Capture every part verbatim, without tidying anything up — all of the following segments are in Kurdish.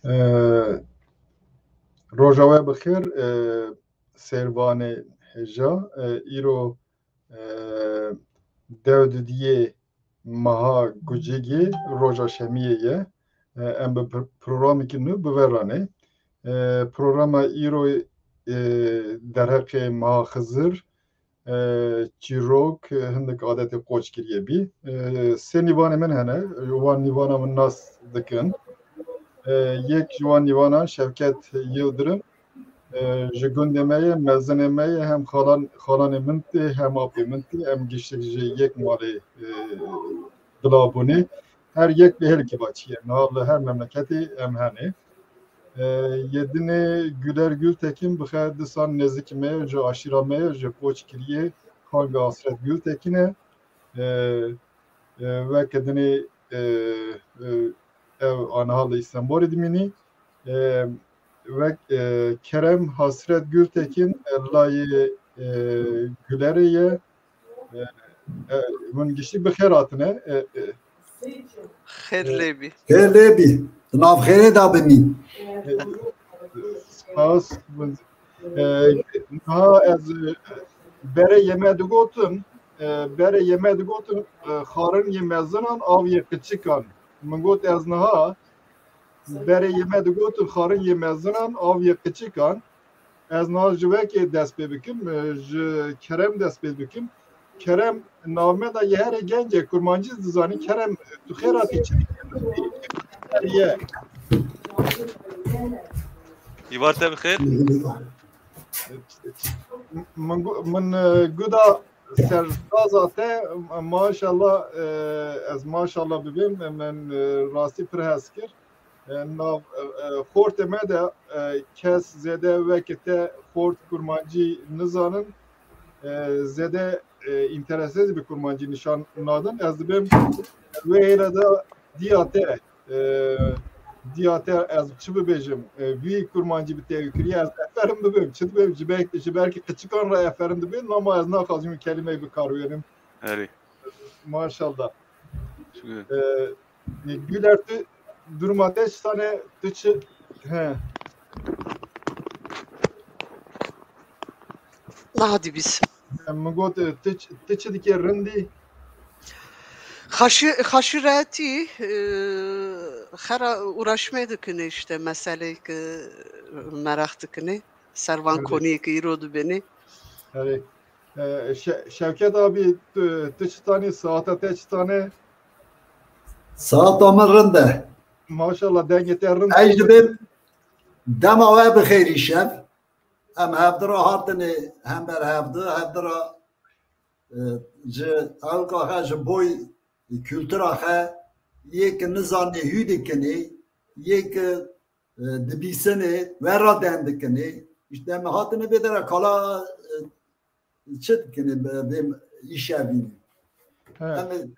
Ee, Roja we bi xêr, e, sêrvanê hêja. E, îro, e, dew dudiyê meha Gucigê, roja şemiyê ye. E, em bi pr-, programekî nû bi ve re ne. E, programa îro, e, derheqê meha Xizir, e, çîrok, e, hindik adetê qoç kiriye bî. E, sê nîvanê min hene, wan nîvana min nas dikin. E, yek ji wan nîvanan Şevket Yildirim, e, ji gundê me ye, mezinê me ye, hem xalan, xalanê min tê, hem apê min tê. Em giştik ji yek malê, e, bila bûnê. Her yek bi hêlkî va çi ye. Niha li her memleketê em henê. E, yê dinê Güler Gültekin, bi xwe disan nêzikî me ye, ji aşîra me ye, ji Qoçkiriyê, Xanga Hasret Gültekin e. E, e, weke dinê, e, e, ew aniha li Îstanbulê dimînî. E, wek, e, Kerem Hasret Gültekin, e, layê, e, Gülerê ye. E, e, hûn giştî bi xêr hatine. E, e, Xêr lê bî. Xêr lê bî. Di nav xêrê de bimî. Spas. E, niha ez, e, berê yê me digotin, e, berê yê me digotin, e, xarin yê mezinan, av yê qiçikan. Min got ez niha berê yê me digotin xarin yê mezinan, av yê qiçikan. Ez niha ji wekê dest pê bikim, e, ji Kerem dest pê bikim. Kerem, navmeda yê herê genc e, kurmancî dizanî. Kerem, tu xêr hatî, çi dikî? Ye. Îvar te bi xêr. Min gu-, min, e, guda serdaza te, maşallah, e, ez maşallah bibêm, min, e, rastî pir hez kir. E, nav, e, e, xortê me de, e, kes zêde weke te xort kurmancî nizanin, e, zêde, e, înterese jî bi kurmancî nîşan nadin. Ez dibêm wê hêla de diya te, e, diya te ez çi bibêjim, e, vî kurmancî bi tevî kiriye, ez eferin bibêm, çi dibêm, ji ber, ji ber ki qiçikan re eferin dibêm, ama ez naxwazim wî kelîmeyê bi kar bênim. Erê. Maşallah. Şükür. E, Güler, tu duruma te çi tane, tu çi, he. Niha dibîsim. Min got, e, tu ç-, tu çi dikê rindî? Xaşî-, xaşîretî, e, xera uğraşmê dikine işte, meseleyê ki meraq dikine. Servan Evet. koniyê ki îro dibêne. Evet. E, Şe-, Şevket abi, tu, tu çi tanî, saeta te çi tane? Saeta min rind e. Maşallah, dengê te rind. Ez dibêm dema we bi xêrî şev. Em hevdi re hatine hember hevdi, hevdi re, e, ji ewka xe, ji boy kultura xe, yê ki nizanê hû dikinê, yê ki, e, dibîsinê, we re deng dikinê. Îşte em hatine vê dere kala, e, çi dikinê, bi, bi îşevînê. He. Em ê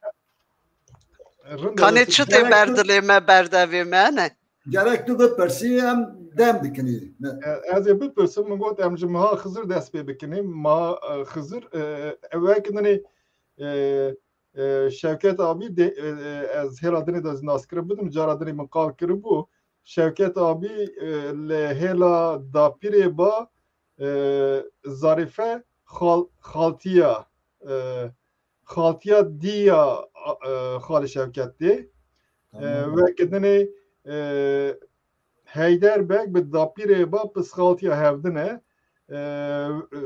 Rind e, Kanê rind e. Çi tê Gerek ber tu dilê me, ber devê me, ne? Gerek tu bipirsî, em dem dikinî. Ne? E, ez ê bipirsim, min got em ji meha Xizir dest pê bikinî. Meha, e, Xizir, e, e, wek dinê, e, e, Şevket abî de, e, e, ez hêla dinê de naskirin bidim, cara dinê min qal kiribû. Şevket abî, e, li hêla dapîrê ba, e, Zarîfe xal-, xaltiya, e, xaltiya diya, e, xalê Şevket tê. E, Tamam. Wek dinê, e, Heyder Beg bi dapîrê ba pisxaltiya hevdin e. E, e,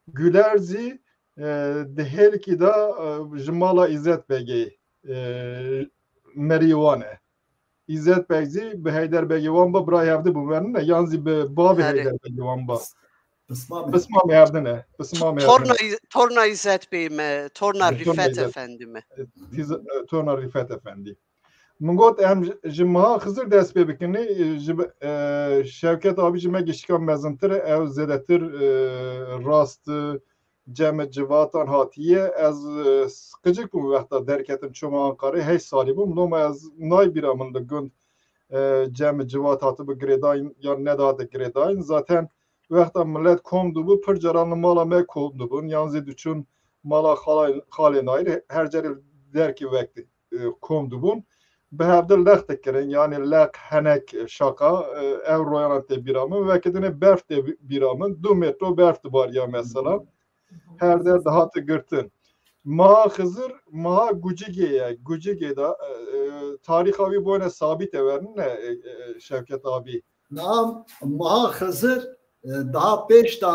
Güler zî, e, di hêlkî de, e, ji mala Îzzet Begê, e, merî wan e. Îzzet Beg zî bi Heyder Begê wan ba birayê hevdin bû, werin ne, yan zî bi bavê Erê. Heyder Begê wan ba. Pismamê. Pismamê hevdin e. Pismamê hevdin e. Torna, torna Îzzet Bey me, torna Torna Rîfet Îzzet. Efendi me. Tîz-, e, torna Rîfet Efendi. Min got em ji, ji meha Xizir dest pê bikin. E, ji, e, Şevket abî ji me giştika mezintir e, ew zêdetir, e, rast, e, cem civatan hatiye. Ez, e, qicik bûm wexta derketim çûme Ankarê, heşt salî bûm. Loma ez nayê bîra min li gund, e, cem civat hatibû girêdayîn yan nedihate girêdayîn. Zaten wexta milet kom dibû, pir caran li mala me kom dibûn, yan zî diçûn mala xala-, xalê Nayîr, her carê derkê wek, e, kom dibûn. bi hevdil lex dikirin, yanî lex, henek, şaka, e, ew royanan tê bîra min. Wekî dinê berf tê bîra min, du metro berf dibariya mesela. Her der dihate girtin. Meha Xizir, meha Gucigê ye. Gucigê de, e, e, tarîxa wî boyne sabît e, wernine, e, e, Şevket abî. Niha meha Xizir, e, daha pêş de,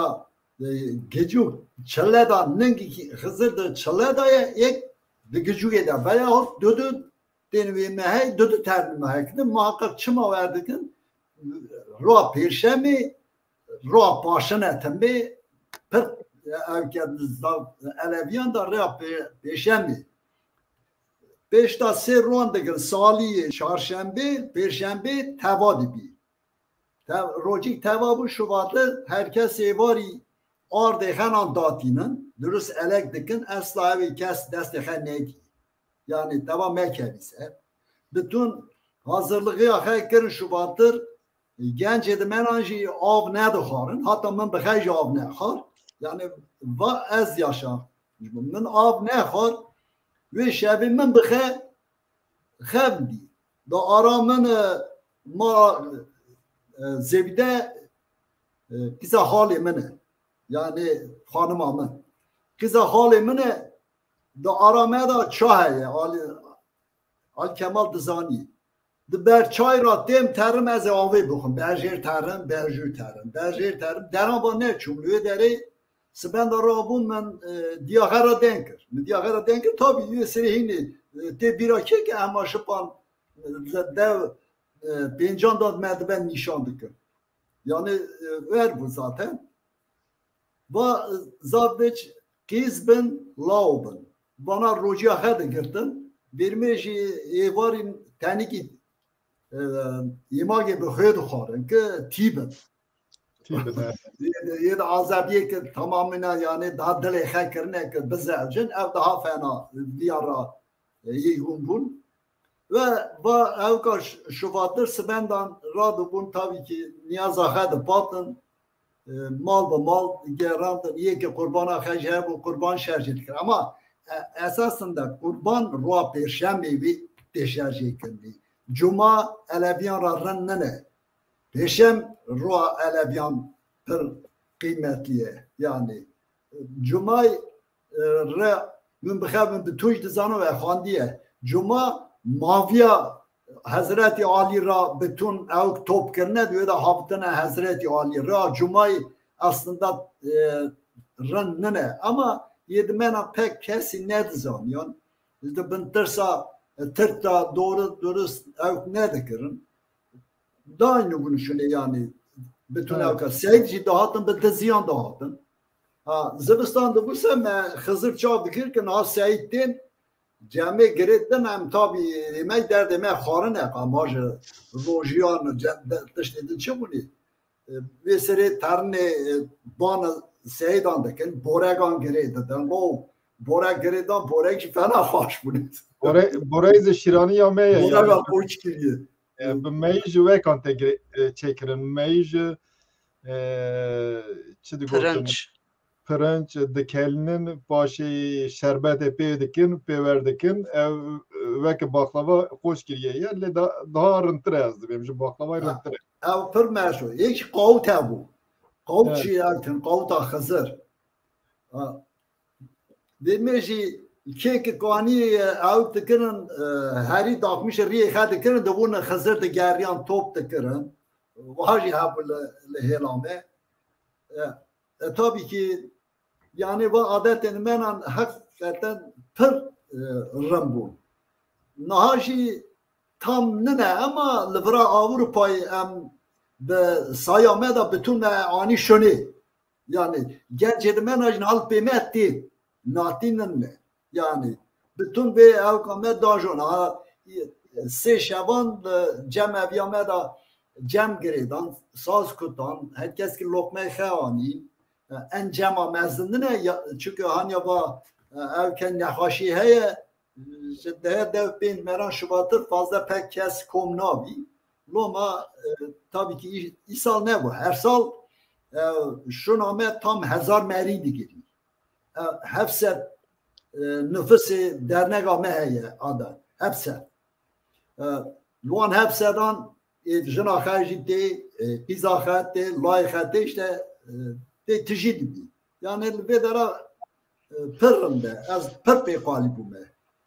e, gicû çile de, ningî Xizir di çile de ye, yek di gicûyê de. Veyahut du du tên wê mehê, du du ternî mehek din. Muhakkak çima werdikin? Roa pêşemê, roa paşine timê, pir, ew ke eleviyan da rêya pê-, pêşemê. Pêş de sê ron dikin, saliyê, çarşembê, pêşembê teva dibî. Te-, rojîk teva bû şuvatir, her kes êvarî ardê xenan datînin, dirust elek dikin, esla ew ê kes destê xe nekî. Yanî teva mekevî ser. Bitûn hazirlixiya xe kirin şuvatir, gencê di menan jî av nedixwarin, hata min bi xe jî av nexwar. Yanî va ez yaşam. Min av nexwar, wê şevê min bi xe xev dî. Da ara min, e, ma, e, zêbîde, e, qîza xalê min e. Yanî xanima min. Qîza xalê min e, da ara me da ça heye. Ali, Ali Kemal dizanî. Di ber çay ra têm terim ez ê avê bixwim. Berjêr terim, berjû terim, berjêr terim. Deran va neçûm. Li wê derê sibenda rabûm min, e, diya xe ra den kir. Min diya xe ra den kir. Tabî wê serê hînê, e, tê bîra kê ke ema şipan, e, dev, e, pêncan da me dibe nîşan dikir. Yanî, e, wer bû zaten. Va, e, zaf diç qîz bin, law bin. Vana rojiya xe digirtin. Bêrmê jî êvarîn tenikî, e, yêmagê bi xwê dixwarin ki tî bin. Tî bin, he. Yê de, yê de azabiyê ki tamamîna, yanî daha dilê xe kirine ki bizevcin, ev daha fena viya ra, e, yê hûn bûn. Ve va ewka ş-, şuvatir sibendan radibûn, tabî ki niyaza xe dipatin, e, mal bi mal gerandin, yê ki qurbana xe jî hebû, qurban şerjê dikir. Ama, e, esasında qurban roa pêşemê wî tê şerjê kirinî. Cuma eleviyan ra rind nine. Pêşem roa eleviyan pir qîmetlî ye. Yanî, e, Cumayê, e, re min bixebin bi tunc dizano ve xandiye. Cuma maviya Hezretî Alî ra bi tun ewk top kirine, di wê de hawtine Hezretî Alî ra. Cumayê aslında, e, rind nine. Ama yê di mena pek kesî nedizaniyan. Di bin tirsa, e, tirk da doğru dürüst ewk nedikirin. Daîn û gunuşunê, yanî bi tune, evet, ewka. Seyîd jî dihatin, bi diziyan dihatin. Ha, zivistan dibûse me Xizir çav dikir ki niha Seyîd tên, cemê girê din, em tabî ê me derdê me xwarin e, qa ma ji rojiyan ce-, de-, tiştê din çi bûnî? E, vê serê ternê, e, bana Seyîdan dikin, boregan girê didin. Lo, borek girê dan, borek jî fena xweş bûnê. Bore-, borek zî şîraniya me ye, borega yanî. Qoç kiriye. E, bi meyî ji wekan te gire-, e, çêkirin. Meyî ji, e, çi digotin? Pirinç. Pirinç dikelinin, paşê şerbetê pê dikin, pê wer dikin. Ev, e, weke baklava qoç kiriye ye, lê da-, daha rindtir e, ez dibêm. Ji baklavayê rindtir e. Ew pir meşhur. Yek qawt hebû. Qawt, evet, jî ew tin, qawta Xizir. Ha. Demê jî kêkik anî, e, ew dikirin, e, herî daxmîşê riyê xe dikirin, dibûn Xizir digeriyan top dikirin. Wiha jî hebû li, li hêla me. E, e, tabî ki, yanî va adetên me nan heqîqeten pir, e, rind bûn. Niha jî tam nine, ema li vira Ewropayê em bi saya me de bi tun me anî şonê. Yanî gencê di me najin hal pê me tê. Natînin me. Yanî bi tun vê ewka me dajon. Ha, sê şevan li cemeviya me de cem girêdan, saz kutan, her kes ki loqmey xe anî. En cema mezin nine, ya, çunke hanya va, e, ew ke nexweşî heye, ji dehe dev pênc meran şuvatir fazla pek kes kom nabî. Loma, e, tabî ki î-, îsal nebû. Her sal, e, şuna me tam hezar merî digirî. E, heft sed, e, nifusê dernega me heye ada. Heft sed. E, li wan hepsedan ê jina xe jî tê, e, qîza xe tê, layê xe tê, işte, e, tê tijî dibî. Yani li vê dera, e, pir rind e. Ez pir pêxalî bûme.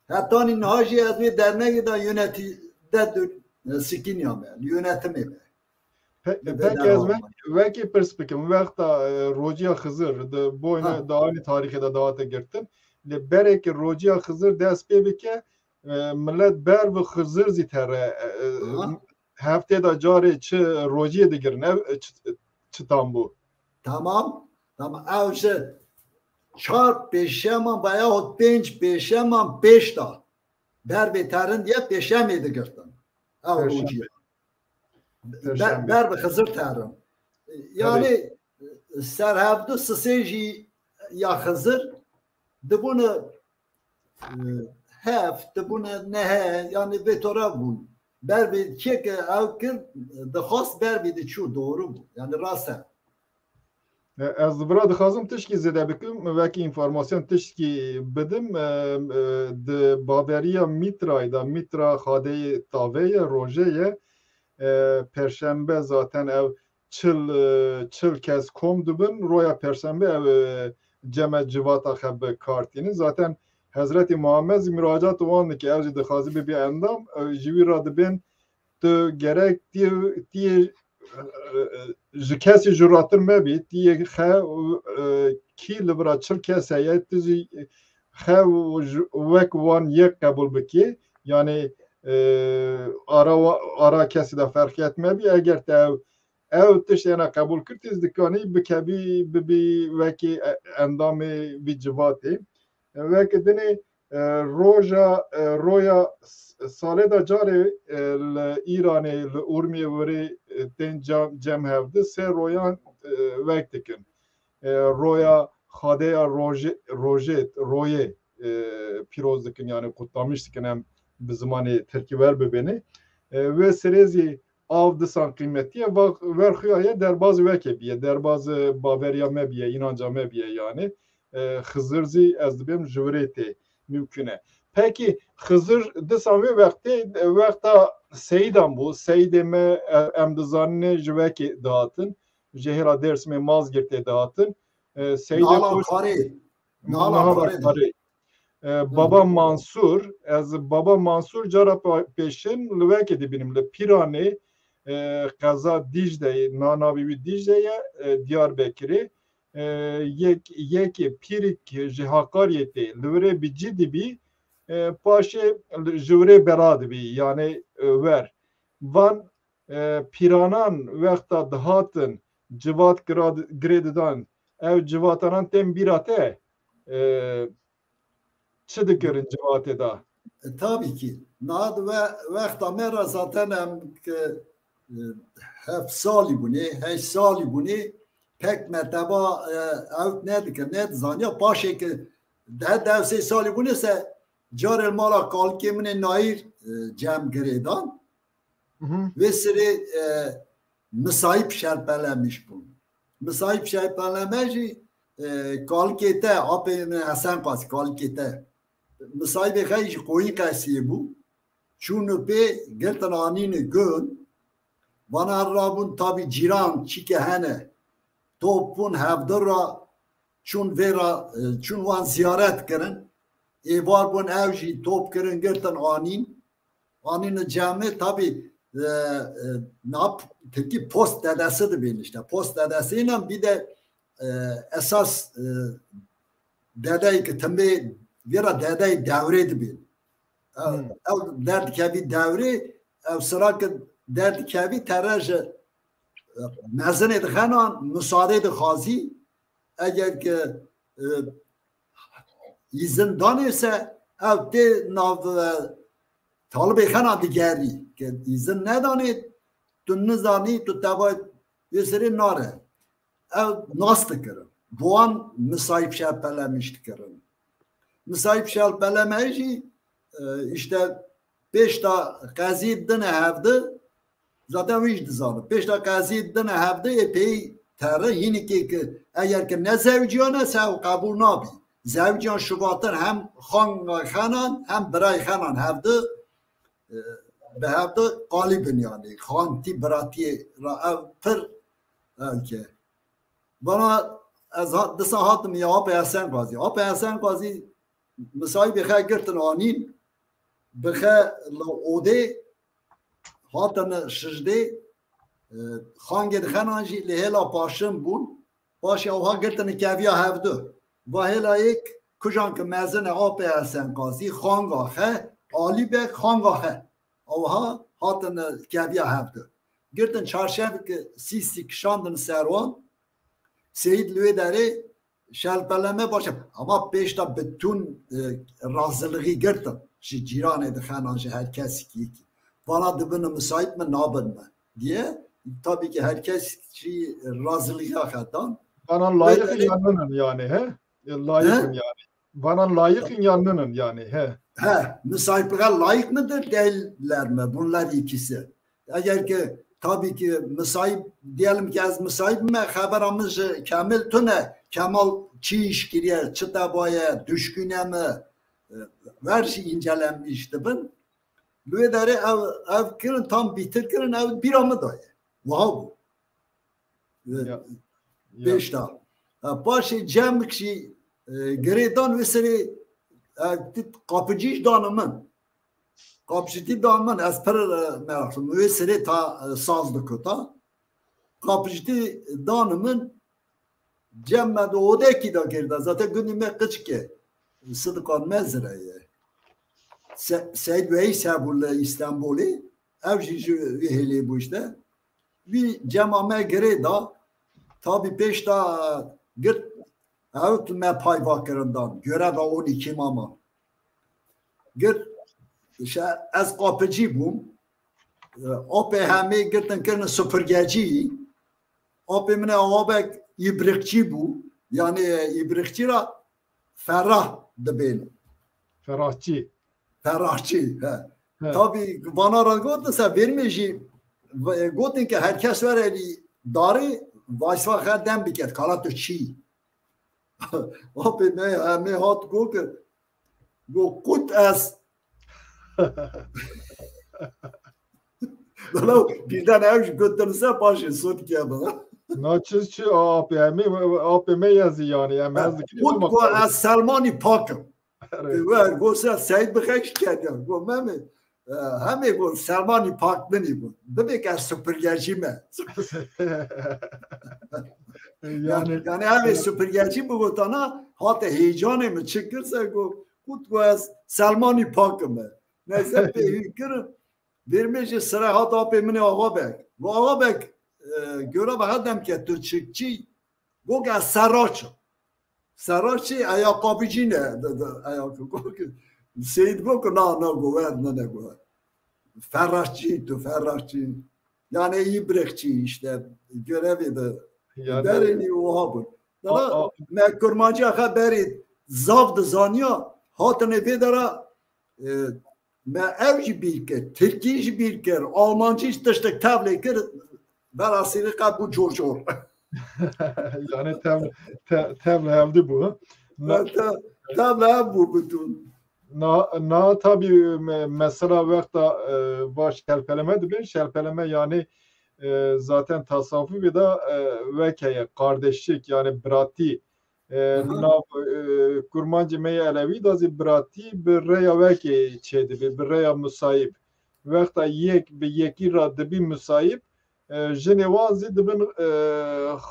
Hetanî niha jî ez vê dernegê de yönetî-, de du-, e, sikîniya me, li yönetimê me. Pe-, Li vê peki dera ez wek-, wekî pirs bikim. Wexta, e, Rociya Xizir di boyne Ha. de anî tarîxê de dihate girtin. Li berê ki Rociya Xizir dest pê bike, e, millet ber bi Xizir zî tere, e, e, Ha. heftê de carê çi rociyê digirin. Ev, e, çi, çi tam bû? Tamam. Tamam. Ew ji çar pêşeman veyahut pênc pêşeman pêş de ber vê terin diye pêşemê digirtin. Ew Pêşemê. rociye. Ber, Pêşemê. ber bi Xizir terin. Yani ser hevdu sisê jî ya Xizir dibûne, e, heft, dibûne nehe, yani vê tora bûn. Ber vê kê ke ew kir, dixwast ber vê diçû, doğru bû. Yani rast e. E, ez li vira dixwazim tişkî zêde bikim, wekî înformasyon tişkî bidim. E, e, di baveriya Mîtrayê de, Mîtra xadeyê tavê ye, rojê ye. E, perşembe zaten ev çil, e, çil kes kom dibin, roya perşembe ev, e, cem e civata xwe bi kar tînin. Zaten Hezretî Muhammed zî muracat wan dike, ev jî dixwaze bibe endam, e, ji wî re dibên tu gerek tî, tî, e, e, ji kesî jûratir mebî, tî yê xe, e, kî li vira çil kes heye, tu jî xe û ji, wek wan yek qebûl bikî. Yani, e, ara wa-, ara kesî de ferqiyet mebî. Eger te ew, ew tişt ena qebûl kir, tu dikanî bikevî, bibî wekî, e, endamê vî civatê. Wekî dinê, e, roja, e, roya s-, salê de carê, e, li Îranê, li Urmiyê wirê, e, tên cem, cem hevdi, sê royan, e, wek dikin. E, roya xadeya rojê, rojê, royê, e, pîroz dikin, yani kutlamiş dikin, em bi zimanê tirkî wer bibêne. E, wê sirê zî av disan qîmetî ye, va-, ver xuya ye derbaz weke biye, derbaz baveriya me biye, inanca me biye yani. E, Xizir zî ez dibêm ji wirê tê mümkün e. Pekî Xizir disa wê wextê, e, wexta seyidan bû. Seyidê me, e, em dizanin ji wekê dihatin. Ji hêla Dêrsimê Mazgirtê dihatin. E, Seyidê Nala Koç-, Xarê. Nala Nala Xarê de. Xarê. E, Hı. Baba Mansur, ez Baba Mansur cara pa-, pêşin li wekê dibînim, li Pîranê, e, qeza Dîcleyê, na-, navê wî Dîcle ye, e, Diyarbekirê. E, yek, yekê pîrik ji Haqariyê tê, li wirê bi cî dibî, e, paşê li, ji wirê bela dibî, yani, e, wer. Van, e, pîranan wexta dihatin, civat gira-, girê didan, ev civatanan tên bîra te, e, çi dikirin civatê de? E, tabii ki. Niha di we-, wexta me re zaten em ke, e, heft salî bûnê, heşt salî bûnê, pek meteba, e, ew nedikir, nedizaniya. Paşê ke deh, deh sê salî bûnê se carê li mala kalikê min ê Nayîr, e, cem girêdan. Hı hı. Vê sirê, e, Misayîp Şerpelemiş bûn. Misayîp Şerpeleme jî, e, kalikê te, apê min Hesen Qas, kalikê te. Misayîbê xwe jî Qoyîn Qesiyê bû. Çûn û pê girtin anîne gund. Vana rabûn tabî cîran çîke hene. Top bûn hevdir ra çûn vê ra, e, çûn wan ziyaret kirin. Êvar bûn ew jî top kirin girtin anîn. Anîne cem me tabî, e, e, nap tirkî post dedesi dibên işte. Post dedesi înan bî de, e, esas, e, dedeyê ki timê vê ra dedeyê dewrê dibên. Ew, Hmm. ew derdikevî dewrê, ew sira ki derdikevî tere ji, e, mezinê dixenan, misadê dixwazî, eger ki, e, îzin danê se, ev tê nav, e, talibê xenan digerî. Ke îzin nedanê, tu nizanî, tu teva yê serê nare. Ev nas dikirin. Bi wan misayîb şerpelemiş dikirin. Misayîb şerpeleme jî, e, işte pêşta qezî dine hevdi, zaten wî jî dizane. Pêşta qezî dine hevdi, ê pêyî tere hînikê ki eger ki ne zewciyane se ew qebûl nabî. Zewciyan şivatin hem xan xenan hem birayê xenan hevdi, e, bi hev de qalî bin, yanî xantî biratiyê re ev pir ev ke. Bana ez hat, disa hatim ya Apê Hesen Qazî. Apê Hesen Qazî misayîbê xe girtin anîn, bi xe li odê hatine şijdê, e, xangê dixenan jî lê hêla paşin bûn. Paşê ewha girtine keviya hevdu. Va hêla yek kujan ki mezin e Apê Hesen Qazî, xanga xe, Alî Beg xanga xe. Ewha hatine keviya hevdu. Girtin çarşevik sîsî kişandin ser wan. Seyîd li wê derê şelpeleme baş e. Ama pêşta bitûn, e, razilixî girtin. Ji cîranê dixenan, ji her kesikî yekî. Vana dibin misayît min nabin me diye. Tabii ki her kes jî razilixiya xetan. Vana layık yanının yani, he? E, layıkın yani. Vana layıkın yanının yani, he? He, misayît bixe layık mıdır? Değiller mi? Bunlar ikisi. Eger ki, tabii ki misayîb, diyelim ki ez misayîb me, xebera min ji Kemil tune, Kemal çi iş kiriye, çi tebaye, düşküne mi, e, ver jî incelenmiş dibin. Li wê derê ev, ev kirin, tam bîtir kirin, ev bîra min daye. Wiha bû. E, Ya. Ya. Pêşta. Ha, paşê cemik jî, e, girê dan wê serê, e, ti-, kapicî jî dana min. Kapicî dan min, ez pir, e, meraqlim. Wê serê ta, e, saz dikuta. Kapicî dan min, cem me di odekî de girda. Zaten gundî me qiçik e. Sidikan Mezre ye. Se-, Seyd Veys hebû li Îstenbolê. Ev jî ji wî hêlê bû işte. Wî cema me girê da. Tabî pêş da girt, ew tu me pay va kirin dan. Görev a on iki mama. Girt, işte ez kapicî bûm. E, Apê hemê girtin kirine süpürgecî. Apê min e awabek îbrikçî bû. Yani îbrikçî ra ferah dibên. Ferahçî. Ferahçî, he. He. Tabî vana re gotin se vermê jî v-, gotin ke her kes were lî darê vaysva xe dem biket, kala tu çî. Apê me, me hat go ke, go qut ez. Lala birden ew jî gotin se paşê sot keme. Na çi çi apê em ê, apê me yezî yani, em ez dikin. Qut ama go ez Selmanî Pak im. Erê. We go se Seyd bixeş kediya. Go Memê, e, hemê go Selmanî Pak min î go. Bibê ke ez süpürgecî me. Yani, yani hemê süpürgecî bigotana hate heyecanê min çi kir se go, qut go ez Selmanî Pak im. Neyse pê hî kirin. Vermê jî sere hat apê min ê Axa Beg. Go Axa Beg, e, göre be hedem ke tu çikçî, go ke ez serraç im. Serraçî eya qabicîne, de, de, eya ku, go ke, Seyîd go ke na, na, go wer, ne, ne, go wer. Ferraçî, tu ferraçî. Yani îbrikçî işte, görevê de. Yani berê nî wiha bûn. Dana a, a, me kurmanciya xe berê zaf dizaniya, hatine vê dera, e, me ew jî bîr kir, tirkî jî bîr kir, almancî jî tiştek tevlê kir, bera sîrî qe bû cor cor. Yani tev, te, tevle hevdî bû. Na, te, tevle hev bû bütün. Na, na tabii me, mesela wexta, e, va şelpeleme dibin, şelpeleme yani, e, zaten tasavvufê de, e, weke ye, kardeşlik yani bratî. E, aha. Nav, e, kurmancê me yê Elewî de zî biratî bi rêya wekê çêdibe, bi rêya musayib. Wexta yek bi yekî re dibî musayib, e, jinê wan zî dibin, e,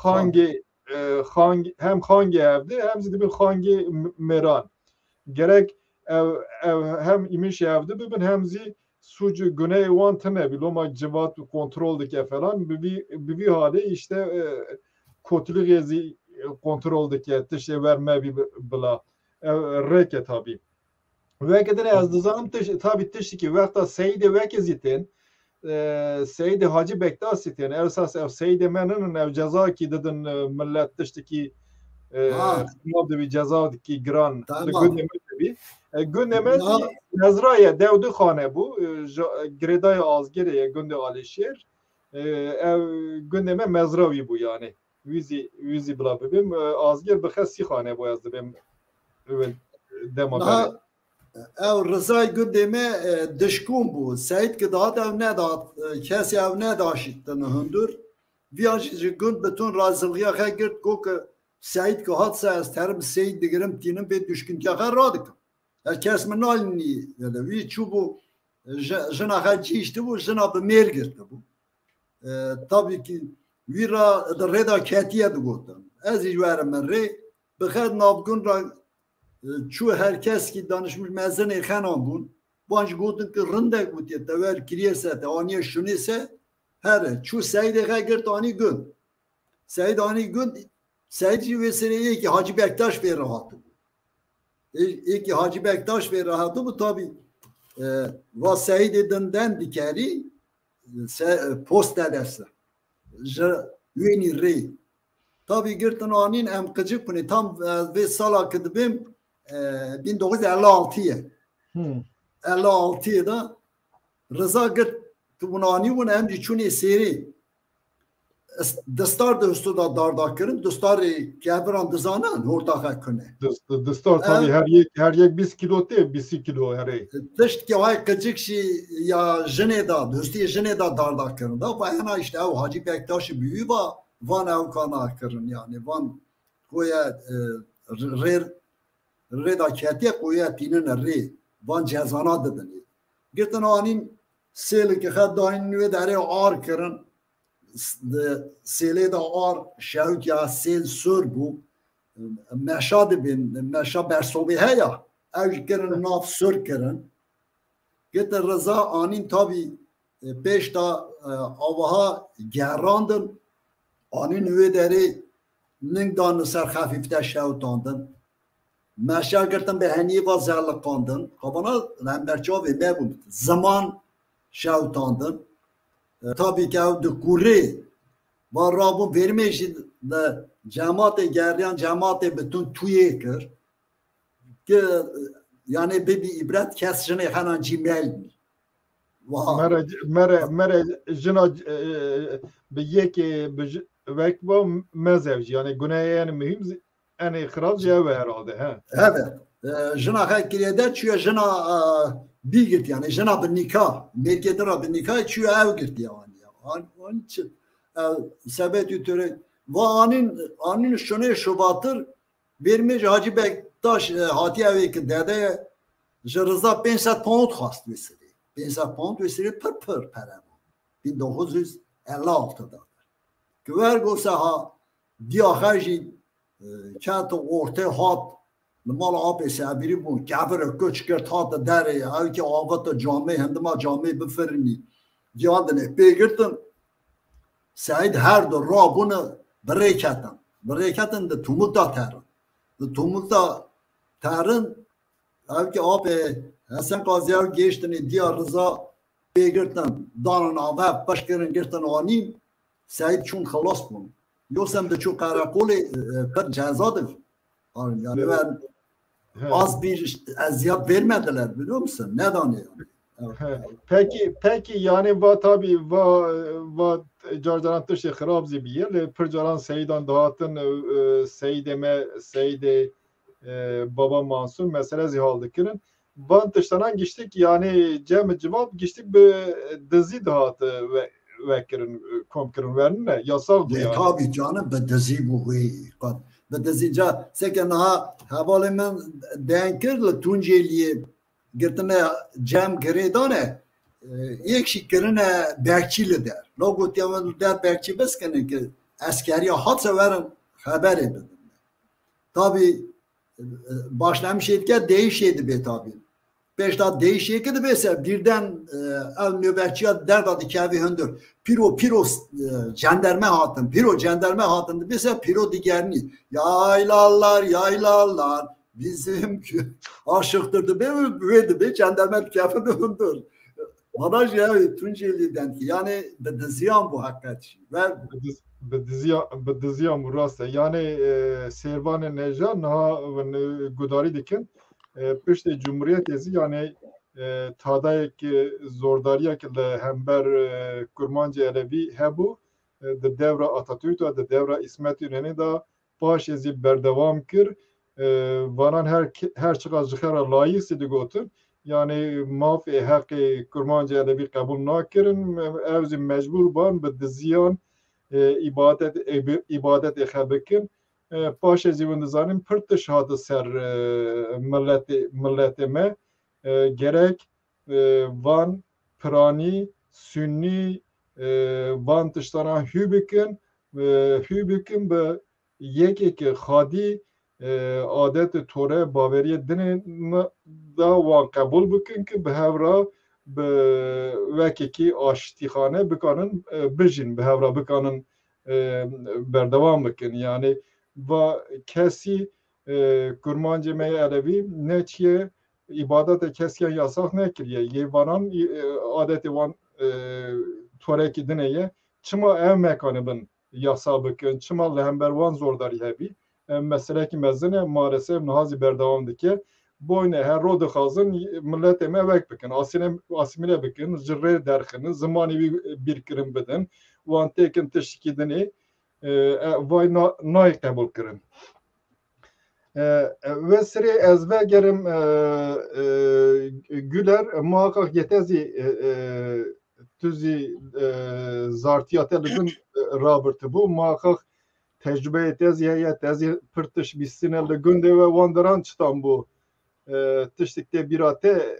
xangê, e, xang-, hem xangê hevdî, hem zî dibin xangê m-, mêran. Gerek ev, ev hem îmişê hevdî bibin, hem zî sûc û guneyê wan tune bî. Loma civat kontrol dike falan. Bi vî, bi vî halê işte, e, kotilixê zî kontrol dike, tiştê wer mevî bi-, bila. Ev rêke tabî. Weke din ez dizanim tiş-, tabî tiştekî wexta Seyîdê weke zî tên, e, Seyîdê Hacî Bektasî tên. Ew sas ev Seyîdê me ninin, ev cezakî didin, e, millet tiştekî, e, ha, xirab dibî, cezakî giran. Tamam. Di gundê me dibî. E, gundê me zî mezra ye, dew du xane bû. E, ja-, girêdayê Azgirê ye, gundê Alîşêr. E, ev gundê me mezra wî bû yani. Wî zî, wî zî bila bibim. E, Azgir bi xe sî xane bû ez dibêm. Ew dema berê. Ew Rizay gundê me e, dişkûn bû. Seyîd ki dihat ew nedat, e, kesê ew nedaşîtin hundur. Viya jî ji gund bi tun razilxiya xe girt, got ki Seyîd ki hat se ez terim Seyîd digirim tînim vê duşkintiya xe radikim. Her kes min nalînî, wî çûbû, ji-, jina xe cîştibû, jina bi mêr girtibû. E, tabî ki wî ra di rê de ketiye digotin. Ez jî werim min rê, bi xet navgund ra, e, çû her kes ki danişmiş mezinê xenan bûn. Wan jî gotin ki rindek gotiye, te wer kiriye se, te aniye şunê se, here. Çû Seyîdê xe girt anî gund. Seyîd anî gund, Seyîd jî wê serê yekî Hacî Bektaş fê re hatibû. Ê-, yekî Hacî Bektaş fê re hatibû, tabî, e, va Seyîdê dinden dikerî, se-, post te dest. Ji wênî rê. Tabî girtin anîn em qicik bûnê. Tam, e, vê sala ki dibêm, e, bin dokuz yüz elli altı ye. Hmm. Elli altı ye de Riza girt, tu bûn anî bûn, em jî çûnê sêrê. Es-, distar di histo da darda kirin, distarê keviran dizanin, horta xe kune. Dist-, distar Ev- tabî her yek, her yek bîst kilo tê, bîst kilo herê. Tişt ki hay qicik jî ya jinê da, dostiyê jinê da darda kirin. Da va hena işte ew Hacî Bektaşî bi wî va, van ew kana kirin yani, van koye, e, rê, rê da ketiye koye tînine rê, van cezana didinê. Girtin anîn sêlê ki xe dayîn wê derê ar kirin, s-, di sêlê de ar şewt ya sêl sur bû. Meşa dibin, meşa bersobê heya. Ew jî kirin nav sur kirin. Gitin Riza anîn tabî, e, pêş de, e, avaha gerandin. Anîn wê derê ning dan li ser xefîf de şewtandin. Meşa girtin bi henî va zerliqandin. Xabana li hember çavê me bûn. Ziman şewtandin. E, tabî ki ew di kurê va rabûn vêrmê jî li cematê geriyan, cematê bi tun tuyê kir. Ki, e, yani bibî îbret kes jinê xenan cî mel bî. Wa- Mere, mere, mere jina, e, bi yekê bi ji-, wek ba mezewcî. Yani guneyê en muhîm zi-, enê xirab jî ew e herhalde, he. Evet. E, jina xe kiriye der çûye jina, e, bî girt yani. Jina bi nîka. Mêrkê din ra bi nîka çûye ew girt yani. An, an çi, e, sebetî tore. Va anîn, anîn şunê şubatir, vêrmê ji Hacî Bektaş, e, hatiye ew ê ki dede ji Riza pênc sed pound xwast wê sirê. Pênc sed pound wê sirê pir pir pere bû. Bin dokuz yüz elli altı da. Ki wer go se ha diya xe jî, e, keto ortê hat li mala apê Sebirî bûn. Kevir kuç girt hate derê. Ew ki avete camê, hindima camê bifirinî. Giyan dinê pê girtin. Seîd her du rabûne bi rê ketin. Bi rê ketin di Tumuk da terin. Di Tumuk da terin, ev ki apê Hesen Qazî ew gêştinê diya Riza pê girtin, danin ava, peş kirin girtin anîn, Seîd çûn xelas bûn. Yosem diçû qereqolê, e, e, pir ceza dibî. Yani ben az bir eziyet vermediler, biliyor musun? Ne danê yani? Evet. He. Peki, peki yani va tabi va, va car caran tiştê xirab zî bîye. Lê pir caran Seîdan dihatin, e, e, Seîdê me, Seîdê, e, Baba Mansur mesele zî hal dikirin. Van tiştanan giştik yani cem civab giştik bi dizî dihat, e, ve, vekirin, e, kom kirin wernine. Yasax bû yani. Tabi canım, bi dizî bû wê. Qat. Bi dizî ca, seke niha hevalê min deng kir li Tunceliyê girtine cem girêdane, e, yek jî kirine bekçî li der. Lo gotiye min li der bekçî biskinin ki eskeriya hat se werin xeberê bidin. Tabi, e, başlamışê dike değişê dibe tabi. Pêşta değişê ki dibe se birden, e, ev nöbetçiya derda dikevî hundur. Pîro, pîro, e, cenderme hatin, pîro cenderme hatin dibe se pîro digernî. Yaylalar, yaylalar. Bizim kö-, aşıqtir dibe, wê dibe, çendeme dikefin hundur. Vana jî ew Tuncelî dengî. Yani bi diziyan bû heqet jî. Ver bû. Bi diz-, bi diziya-, bi diziyan bû, rast e. Yani, e, Sêrvanê Neja niha win, e, gudarî dikin. E, piştê Cumhuriyetê zî yani, e, tadayek, e, zordariyek li hember, e, Kurmancê Elevî hebû. E, di devra Atatürk de, di devra Îsmet Înönü de paşê zî berdewam kir. e, vanan her ki-, her çiqas ji xera layîsî digotin, yanî mafê heqê Kurmancê Elewî qebûl nakirin, me-, ew zî mecbûr ban bi diziyan, e, îbadet, e, bi-, îbadetê xwe bikin. E, paşê zî hûn dizanin pir tişt hate ser, e, miletê, miletê me. E, gerek, e, van piranî, sûnî, e, van tiştana hû bikin, e, hû bikin bi yekê ke xadî, e, adet û tore baweriyê dinê me da wan qebûl bikin ki bi hev re bi wekekî aştîxane bikanin, e, bijîn, bi hev re bikanin, e, berdewam bikin. Yanî va kesî, e, kurmancê me yê Elewî neçiye îbadeta kesiyan yasax nekiriye. Yê vanan, e, adetê wan, e, torekî dinê ye. Çima ev mekanê bin yasa bikin? Çima li hember wan zordarî hebî? Ev meselekî mezin e. Maalesef niha zî berdewam dike. Boyne her ro dixwazin miletê me wek bikin. Asîne-, asîmîle bikin, ji rê derxinin, zimanê wî bîrkirin bidin. Wan têkin tiştikî dinê, e, e, vay na-, nayê qebûl kirin. E, e, ve sirê ez vegerim, e, e, Güler, muhakkak yê te zî, e, e, tu zî, e, zartiya te li gund, e, rabirtibû, muhakkak tecrubeyê te zî heye, te zî pir tişt bîstine li gundê we wan deran çitan bû. E, tiştik tê bîra te,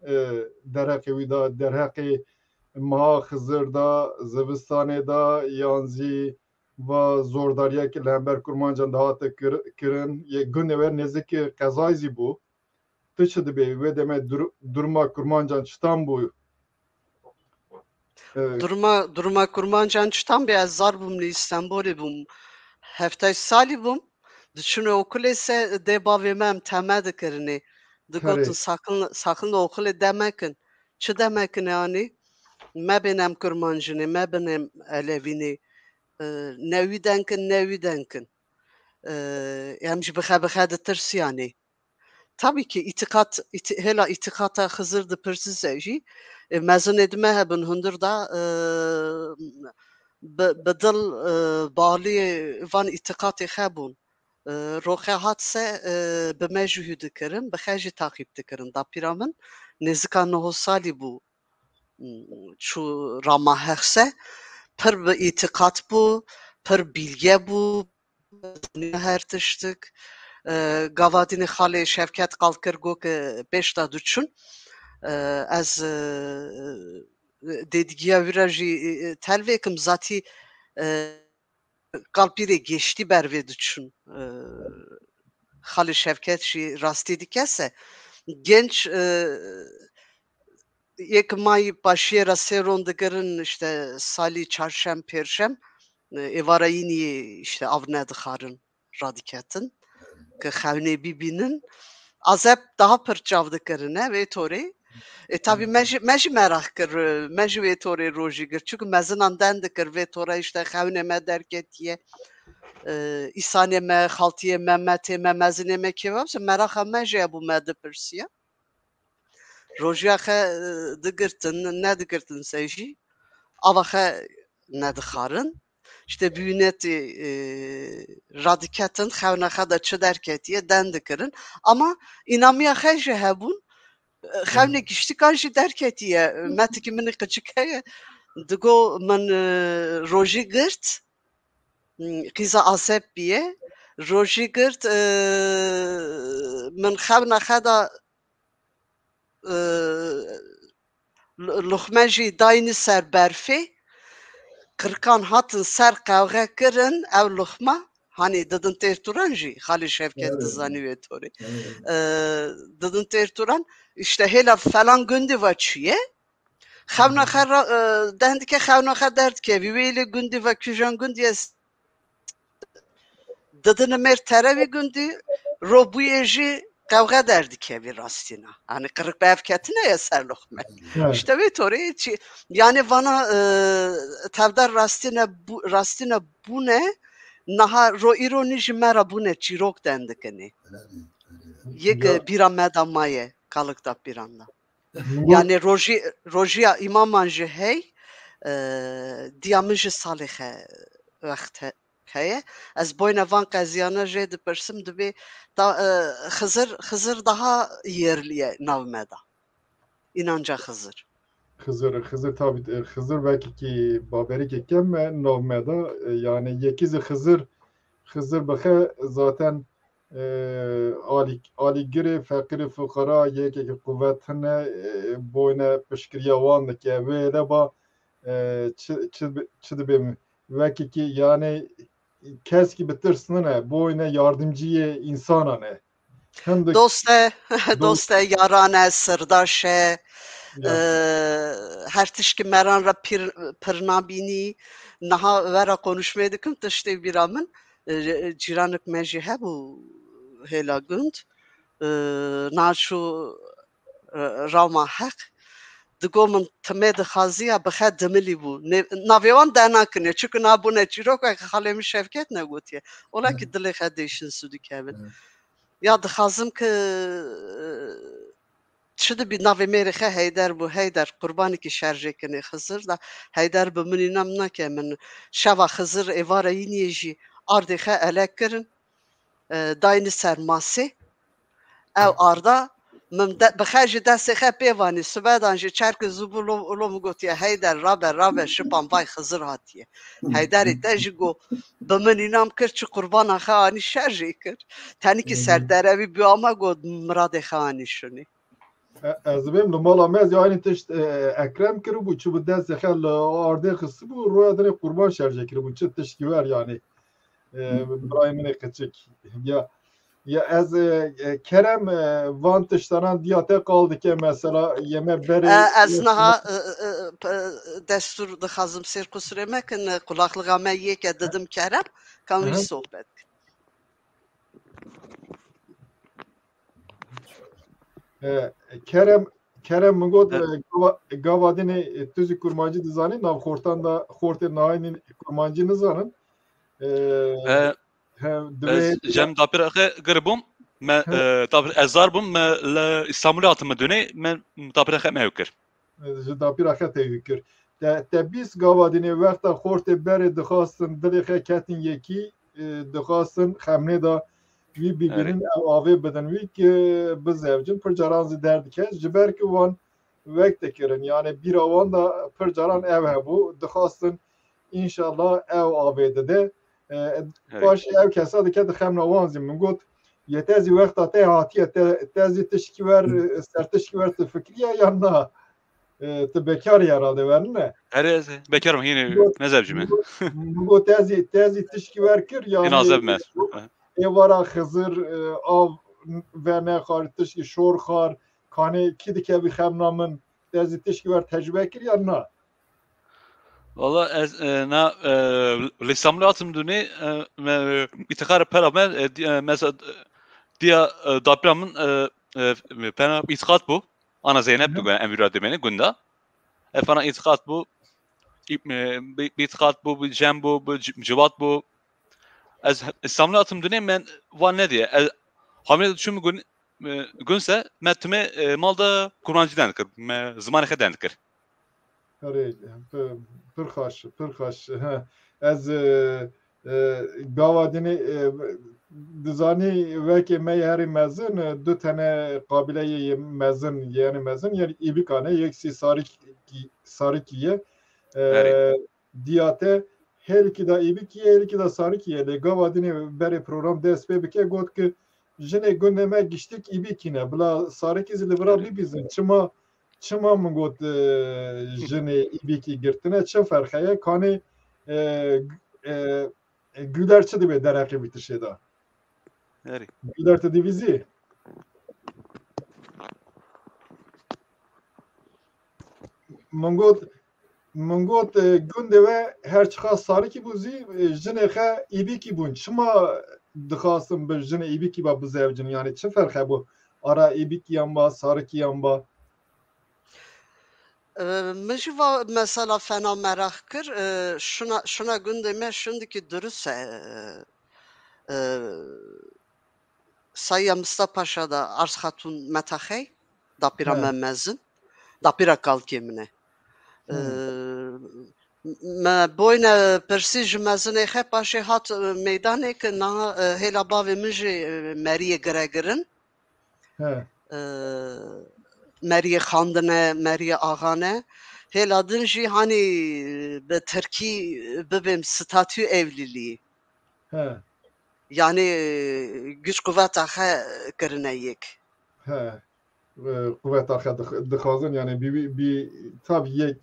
e, derheqê wî da, derheqê meha Xizir da, zivistanê da, yan zî va zordariyekî li hember kurmancan dihate kir-, kirin, yê gundê we nêzikî qezayî zî bû. Tu çi dibê? Wê demê dur-, duruma kurmancan çitan bû? E, Duruma, duruma kurmancan çitan bê? Ez zar bûm, li Îstenbolê bûm. Heftay salî bûm. Diçûne okulê se, dê bavê me em teme dikirinê. Digotin, herê. Sakin, sakin li okulê demekin. Çi demekine anî? Me bên em kurmancin ê, me bin em elewîn ê. E, ne wî denkin, ne wî denkin. E, em jî bixe bixe ditirsiyanê. Tabii ki îtiqat, îti-, hêla îtiqata Xizir dipirsî se jî, e, mezinê di me hebin hundir da, e, bi, bi dil, e, balî van îtiqatê xe bûn. E, roqe hat se, e, bi me jî hû dikirin, bi xe jî taqîb dikirin. Dapîra min nêzika noho salî bû, m, çû rama hex se, pir bi îtiqat bû, pir bîlge bû, her tiştik. E, gavadînê xalê Şevket qal kir, got ki pêş de diçûn, e, ez, e, dêdigiya wî re jî, e, telvê kim zatî, e, kalpîrê geştî ber vê diçûn. E, xalê Şevket jî rastî dike se. Genç, e, yek mayî paşiyê re sê ron digirin, işte salî çarşem, pêrşem, e, êvara yînî işte av nedixarin, radiketin, ki xewnê bibînin. Azeb daha pir çav dikirine vê torê. E, tabii me jî, me jî meraq kir, me jî vê torê rojî girt. Çünkü mezinan den dikir vê tore işte xewnê me derketiye. E, îsanê me, xaltiyê me, metê me, mezinê me kê ve, meraqa me jî hebû, me dipirsiya. Rojiya xe, e, digirtin, nedigirtin se jî, ava xe nedixarin. İşte bûyinetê, e, radiketin, xewna xe de çi derketiye, den dikirin. Ama înamiya xe jî hebûn, e, xewnê giştikan jî derketiye. Metikî min ê qiçik heye, digo min, e, rojî girt, m, qîza Azeb biye. Rojî girt, e, min xewna xe de, e, lu-, luxme jî dayînî ser berfê. Qirkan hatin ser qewxe kirin, ew luxma, hanî didin têr turan jî, xalê Şevket dizanî wê torê. E, didin têr turan, işte hêla falan gundî ve çûye. Xewna xe ra-, e, dendike xewna xe derdikevî. Wê lê gundî ve kujan gundî ye s-, didine mêr terevî gundî, ro bûyê jî qewxe derdikevî rastîna. Hani qirik bi ev ketine ye ser luxme. Evet. İşte vê torê çi, yani vana, e, tevdar rastîne bû-, rastîne bûne, naha ro îro nî ji me re bûne çîrok dendikinê. Evet, evet. Yek, e, bîra me da maye, kalık da bîran da. Yani rojî, rojiya îmaman jî hey, e, diya min jî salê xe wext he-, heye. Ez boyne van qeziyana jê dipirsim, dibê ta, e, Xizir, Xizir daha yerli ye nav me de. Înanca Xizir. Xizir, Xizir tabi, e, Xizir wekî ki baberîkê kem me nav me de, e, yani yekî zî Xizir, Xizir bixe zaten, e, alî, alîgirê feqîrê fuqara yekekî quwet hine, e, boyne piştgiriya wan dike. Wê de ba, e, çi, çi, çi dibê min? Wekî ki yani kes ki bi tirs nine, boyne yardimciyê însanan e. Hindik Dost e, dost e, yaran e, sirdaş e. Ya. E, her tişkî meran re pir, pir nabînî. Niha vera konuşmeyê dikim, tiştê bîra min. E, cîranik me jî hebû hêla gund. E, naçû, e, Rama Heq. Digo min timê dixaziya bixe dimilî bû. Nê-, navê wan dernakine. Çiku nabûne çîrokek xalê min Şevket negotiye. Ola ki dilê xe dêşin sûdî kevin. Evet. Ya dixazim ki, e, çi dibî navê mêrê xe Heyder bû. Heyder qurbanekî şerjê kinê Xizir da. Heyder bi min înam nake min. Şeva Xizir êvara yîniyê jî ardê xe elek kirin. E, dayni ser masê. Ew arda min de, bi xe ji destê xe pê vanî. Sibedan jî çerkin zû bû lo, lo min gotiye, Heyder, rabe, rabe, şipan vay Xizir hatiye. Heyderê te jî got, bi min înam kir, çi qurbana xe anî şer jê kir. Tenikî ser derevî bû ama got, miradê xe anî şunî. E, ez dibêm li mala me ez ya aynî tişt, e, Ekrem kiribû, çi bi destê xe li ardê xistibû, roya dinê qurban şerjê kiribû, çi tişkî wer yani. E, birayê min ê kiçik. Ya, ya ez, e, e, Kerem, e, van tiştanan diya te qal dike mesela, yeme berê E, ez niha, e, e, e, p-, destûr dixazim sêr qusurê me kin, e, qulaqlixa me yêke didim Kerem, kan wî Aha. sohbet kin. E, Kerem, Kerem min got, Evet. e, gava, gava dinê, e, tu zî kurmancî dizanî, nav xortan da, xortê nahînî kurmancî nizanin. E, E, he, divê ez cem dapîra xe giribûm. Me, He. e, dapîr-, ez zar bûm, me li Îstanbulê hatime dunê, me dapîra xe me ew kir. Ji dapîra xe tevî kir. Te, te bîst gava dinê wexta xortê berê dixwastin dilê xe ketin yekî, e, dixwastin xemnê de wî bibînin, Erê. ew avê bidin wî ki bizewcin. Pir caran zî derdikeve, ji ber ki wan wek dikirin. Yani bîra wan de pir caran ev hebû. Dixwastin înşallah ew avê dide. E, Erê. Paşê ew kesa dikete xemna wan zî. Min got, yê te zî wexta te hatiye, te, te zî tişkî wer, e, ser tişkî wer tu fikriye yan na? E, tu bekar ya rade wernine? Erê, ez bekar im, hînî Got, nezewcî me. got, got te zî, te zî tişkî wer kir, Hîn yani azeb me. êvara Xizir, e, av ve nexar, tişkî şor xar, kanê kî dikevî xemna min, te zî tişkî wer tecrube kir ya na? Valla ez, e, na, e, li Îstanbulê hatim dunê, e, me, e, îtixara pera me, e, di-, e, mesela, e, diya, e, dapira min, e, e, pena îtixat bû. Ana Zeynep Hı hı. digo, em vîra demêne gunda. Efana îtixat bû, î-, e, bi, bi îtixat bû, bi cem bû, bi ci-, civat bû. Ez Îstanbulê hatim dunê, men van nediye. Ez hamile çûm gun, e, gunse, me timê, e, mal de kurmancî dend kir. Me zimanê xe dend kir. Erê, pir, pir xweş, pir xweş. He, ez, e, e, gava dinê, e, dizanî wekê me yê herî mezin, e, du tene qabîleyê yê mezin, yê herî mezin, yani îbikane, yek sî Sarikî, Sarikî ye. E, Erê. Diya te hêlikî de îbikî ye, hêlikî de Sarikî ye. Lê gava dinê berê program dest pê bike, got ki jinê gundê me giştik îbikî ne. Bila Sarikî zî li vira Erê. bibîzin. Çima, çima min got, e, jinê îbikî girtine? Çi ferqe ye? Kanê, e, e, e, Güler çi dibe dereqê wî tişê de? Erê. Güler tu divîzî? Min got, min got, e, gundê we her çiqas Sarikî bû zî, e, jinê xe îbikî bûn. Çima dixwastin bi jinê îbikî ba bizewcin? Yani çi ferqe bû ara îbikiyan ba, Sarikiyan ba? E, min jî va mesela fena meraq kir. E, şuna, şuna gundê me şindikî durust e, e, Sayya Mista Paşa da Arz Xatun Metaxey, dapîra He. me mezin, dapîra kalkê min e. He. E, Me boyne pirsî ji mezinê xe paşê hat, e, meydanê ke niha, e, hêla bavê min jî, e, meriyê giregirin. He. E, meriyê xandine, meriyê axane. Hêla din jî hanî bi tirkî bibêm statû evlîlî. He. Yanî giş quveta xe kirine yek. He. E, quveta xe dix-, dixwazin, yanî bî, bî, bî, tabî yek,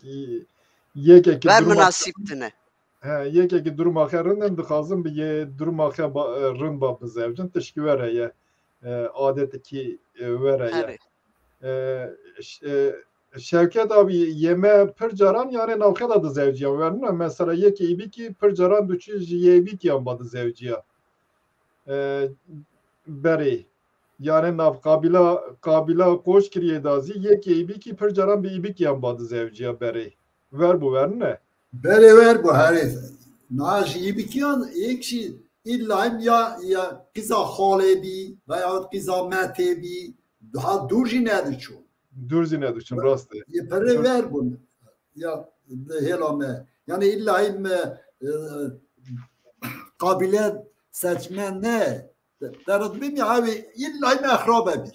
yekekî Ver duruma minasîb tine. He, yekekî duruma xe rind in, dixwazin bi yê duruma xe ba-, e, rind ba bizewcin, tişkî were ye. E, adetekî, e, were ye. Herê. E, ş-, e, Şevket abi, yê me pir caran yanê navxe de dizewciyan, wernine? Mesela yekê Îbîkî pir caran diçû ji yê Îbîkiyan ba dizewciya. E, berê. Yanê nav qabîla, qabîla Qoçgiriyê da zî yekê Îbîkî pir caran bi Îbîkiyan ba dizewciya berê. Ver bû, wernine? Berê ver bû, herê. Niha ji Îbîkiyan yek jî îlla ya, ya qîza xalê bî, veyahut qîza metê bî, daha dûr jî nediçûn. Dûr jî nediçûn, rast e. Yê pere ver bûn. Ya, di hêla me. Yani îlla me, e, qabîle seçmen ne. Te re dibêm ya ew ê îlla me exrabe bî.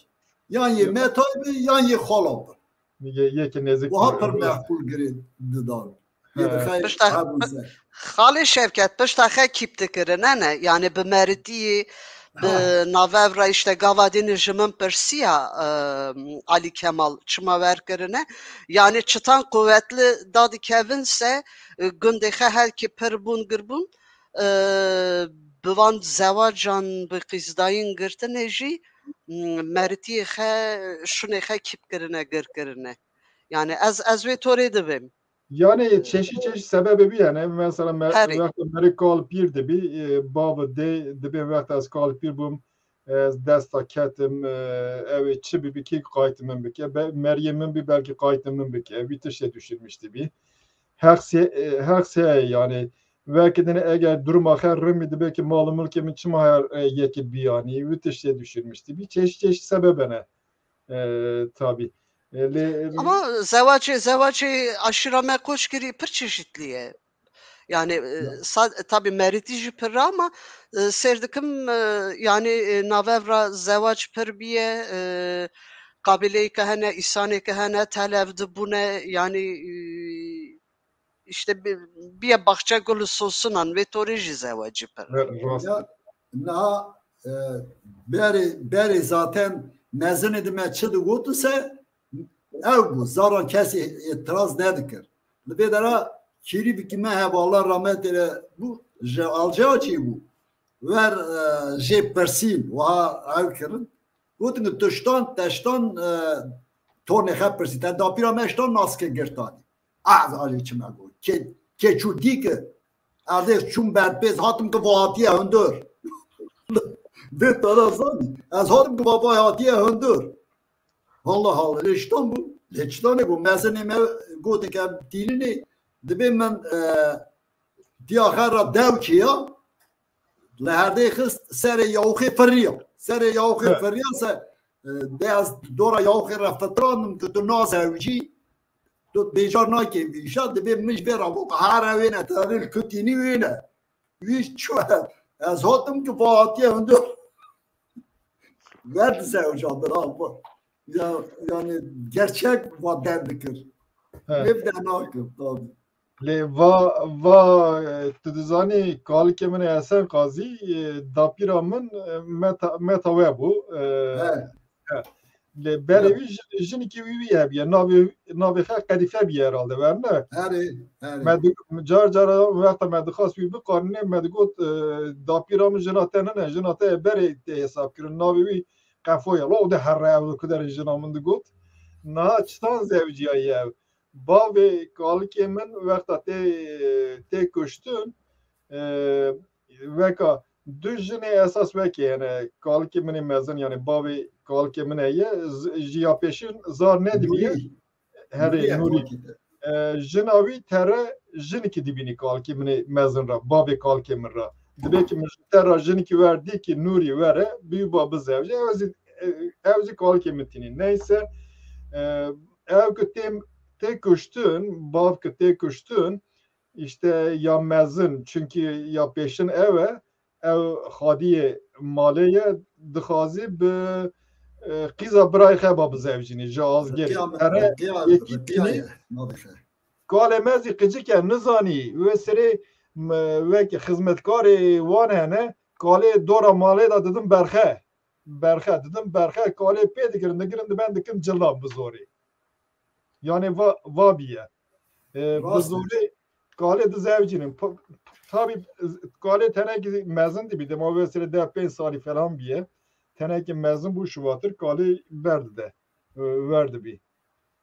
Yan yê Ya. metay bî, yan yê xala bî. Yê, yekê nêzik Wiha bû. pir meqbûl girê didan. Yê He. dixey Pişta hebûn ser. Xalê Şevket, pişta xe kîp dikirine ne? Yani bi meritiyê, bi Ha. navevra işte gava dînî ji min pirsiya, e, Ali Kemal çima ver kirine? Yani çitan quwetli dadikevin se, e, gundê xe helkî pir bûn gir bûn, e, bi van zewacan bi qîzdayîn girtinê jî, m, meritiyê xe, şunê xe kîp kirine, gir kirine. Yani ez, ez wê torê dibêm. Yani çeşî çeşî sebebê bî yani. Mesela me, Herî. wexta merê kal pîr dibî, e, bav dê dibê wexta ez kal pîr bûm, ez desta ketim, e, ew ê çi bibî, kê qaytê min bike? Be-, meriyê min bî, belkî qaytê min bike. Wî tiştê düşünmüş dibî. Heqsê, e, heqsê yani. Wekî dinê eger duruma xer rimî dibe ki mal û milkê min çima her, e, yekî biyanî? Wî tiştê düşünmüş dibî. Çeşî çeşî sebebe ne. E, tabî. E, lê, Ama zewacê, zewacê aşîra me Qoçgirî pir çeşitli ye. Yani, e, Ya. sa-, tabî merîtî jî pir e ama, e, sêr dikim, e, yani, e, navevra zewac pir biye, e, qabîleyê ke hene, îsanê ke hene, telev dibûne, yani, e, işte bi-, biye baxçe gul û sosinan, vê torê jî zewacî pir. Rast. Ya, niha, e, berê, berê zaten mezinê dime çi digot ise ew bû. Zaran kesê îtiraz nedikir. Li vê dera kîrî bikî me hevala rahmetê re bû, ji Alcayacê bû. Wer, e, jê pirsîn, wiha ew kirin. Gotin, tiştan, teştan, e, tornê xe pirsî. Te dapîra me ştan nas ke girtanî. Ez alî çi me got. Ke-, keçû dî ki, ez ê çûm ber pêz, hatim ki va hatiye hundir. Dê te re zanî. Ez hatim ki va va hatiye hundir. Allah Allah, lê ştan bû. Lê ştanê bû. Mezinê me gotin ke em tîlinê, dibê min, e, diya xe re dew çiya, li herdê xist serê yawxê firiya. Serê yawxê He. firiya se, e, de ez dora yawxê re fitirandim ki tu nazewicî, tu bêjar nakê vî îşa, dibê min ji vê re got, here wêne, te rê li ku tînî wêne. Wî çû, ez hatim ki va hatiye hundir. Ver dizewicandin ha. Ya, yani gerçek va derdikir. He. Lê de nakir, tabii. Lê va, va, e, tu dizanî kalikê min ê Hesen Qazî, e, dapîra min, e, meta, meta we bû. E, He. he. Lê berê Ya. wî jin-, jinikî wî wî hebiye. Navê, navê xwe Qedîfe biye herhalde, werne? Herê, herê. Me di-, car cara wexta me dixwast wî biqanîne, me digot, e, dapîra min jina te nine, jina te ye berê tê hesab kirin. Navê wî Qefo ye. Lo, de herre ew ku derê jina min digot. Niha çitan zewiciyaye ew. Bavê kalikê min wexta tê, tê kuştin, e, weka du jinê esas wekê, yani kalikê min ê mezin, yani bavê kalikê min heye, z-, ji ya pêşin zar nedibî. Nûrî. Herê, Nûrî Nûrî. Ermakî de. E, jina wî tere jinikî dibînî kalikê min ê mezin re, bavê kalikê min re. Dibê ki min ji te re jinikî wer dî ki Nûrî were, bî ba bizewce, ew zî, e, ew zî kalikê min tînî. Neyse, e, ew ki tê, tê kuştin, bav ki tê kuştin, işte ya mezin, çünkü ya pêşin ew e, ew xadiyê malê ye, dixwazî bi, e, qîza birayê xwe ba bizevcînî, ji azgirê. Ere yekî tînî, kalê me zî qicik e, nizanî, wê sirê, m-, wek xizmetkarê wan hene, kalê dora malê de didin berxe. Berxe, didin berxe, kalê pê digirin, digirin diben dikin cilav bi zorê. Yani va, va biye. E, bi zorê kalê dizevcînin. Pa-, tabi kalê tenekî mezin dibî, dema wê sirê deh pênc salî falan biye. Tenekî mezin bû şivatir, kalê berdide. E, werdibî.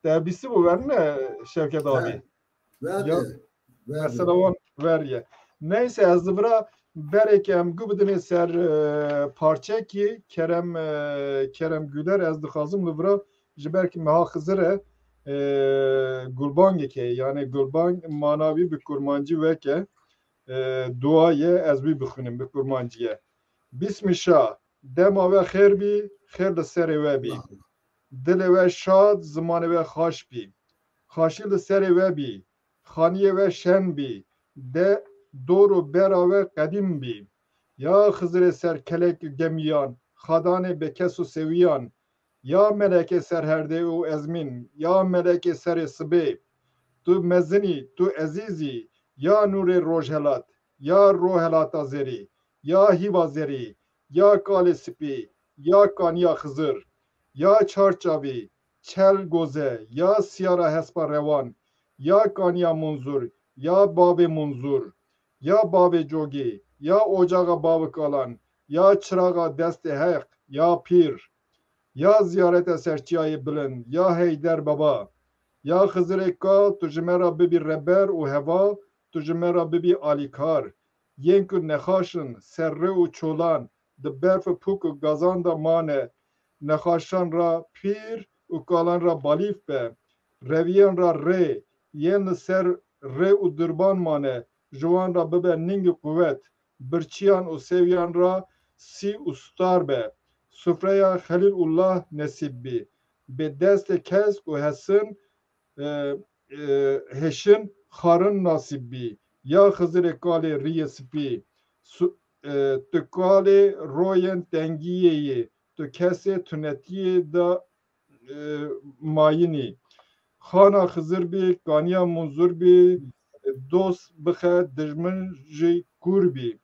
Te bîstibû werne Şevket abi? Ya, mesela wan veriye. Neyse, ez li vira bereke em gu bidinê ser, e, parçekî Kerem, e, Kerem Güler, ez dixwazim li vira ji ber ki meha Xizir e, e, gulbangekê, yani gulbang mana wî bi kurmancî weke, e, dua ye, ez wî bixwînim bi kurmancî ye. Bîsmî şa, dema we xêr bî, xêr li serê we bî. Dilê we şad, zimanê we xaş bî. Xaşî li serê we bî. Xaniyê we şen bî. De dor û bera we qedîm bî. Ya Xizirê ser kelek û gemiyan, xadanê bêkes û sewiyan. Ya melekê ser herdê û ezmîn, ya melekê serê sibê. Tu mezin î, tu ezîz î, ya nûrê rojhelat, ya rohelata zerî, ya hîva zerî, ya kalê spî, ya kaniya Xizir, ya çarçavî, çel goze, ya siyara hespa rewan, ya kaniya Munzur, ya bavê Munzur, ya bavê Cogî, ya ocaxa bavikalan, ya çiraxa destê Heq, ya pîr, ya ziyareta ser çiyayê bilind, ya Heyder Baba, ya Xizirê Kal, tu ji me re bibî reber û heval, tu ji me re bibî alîkar. Yên ku nexaş in, serrê û çolan, di berf û pûk û gazan de mane, nexaşan re pîr û kalan re balîf be. Reviyan re rê, yên li ser rê û dirban mane, ji wan re bibe ning û quwet. Birçiyan û sewiyan re sî û star be. Sufreya Xelîlullah nesîb bî. Bi destê kesk û hesin, e, e, hêşin xarin nasîb bî. Ya Xizirê kalê riyê spî, su-, e, tu kalê royên tengiyê yê, tu kesê tunetiyê de, e, mayînî. Xana Xizir bî, kaniya Munzur bî, dost bixe, dijmin jî kûr bî.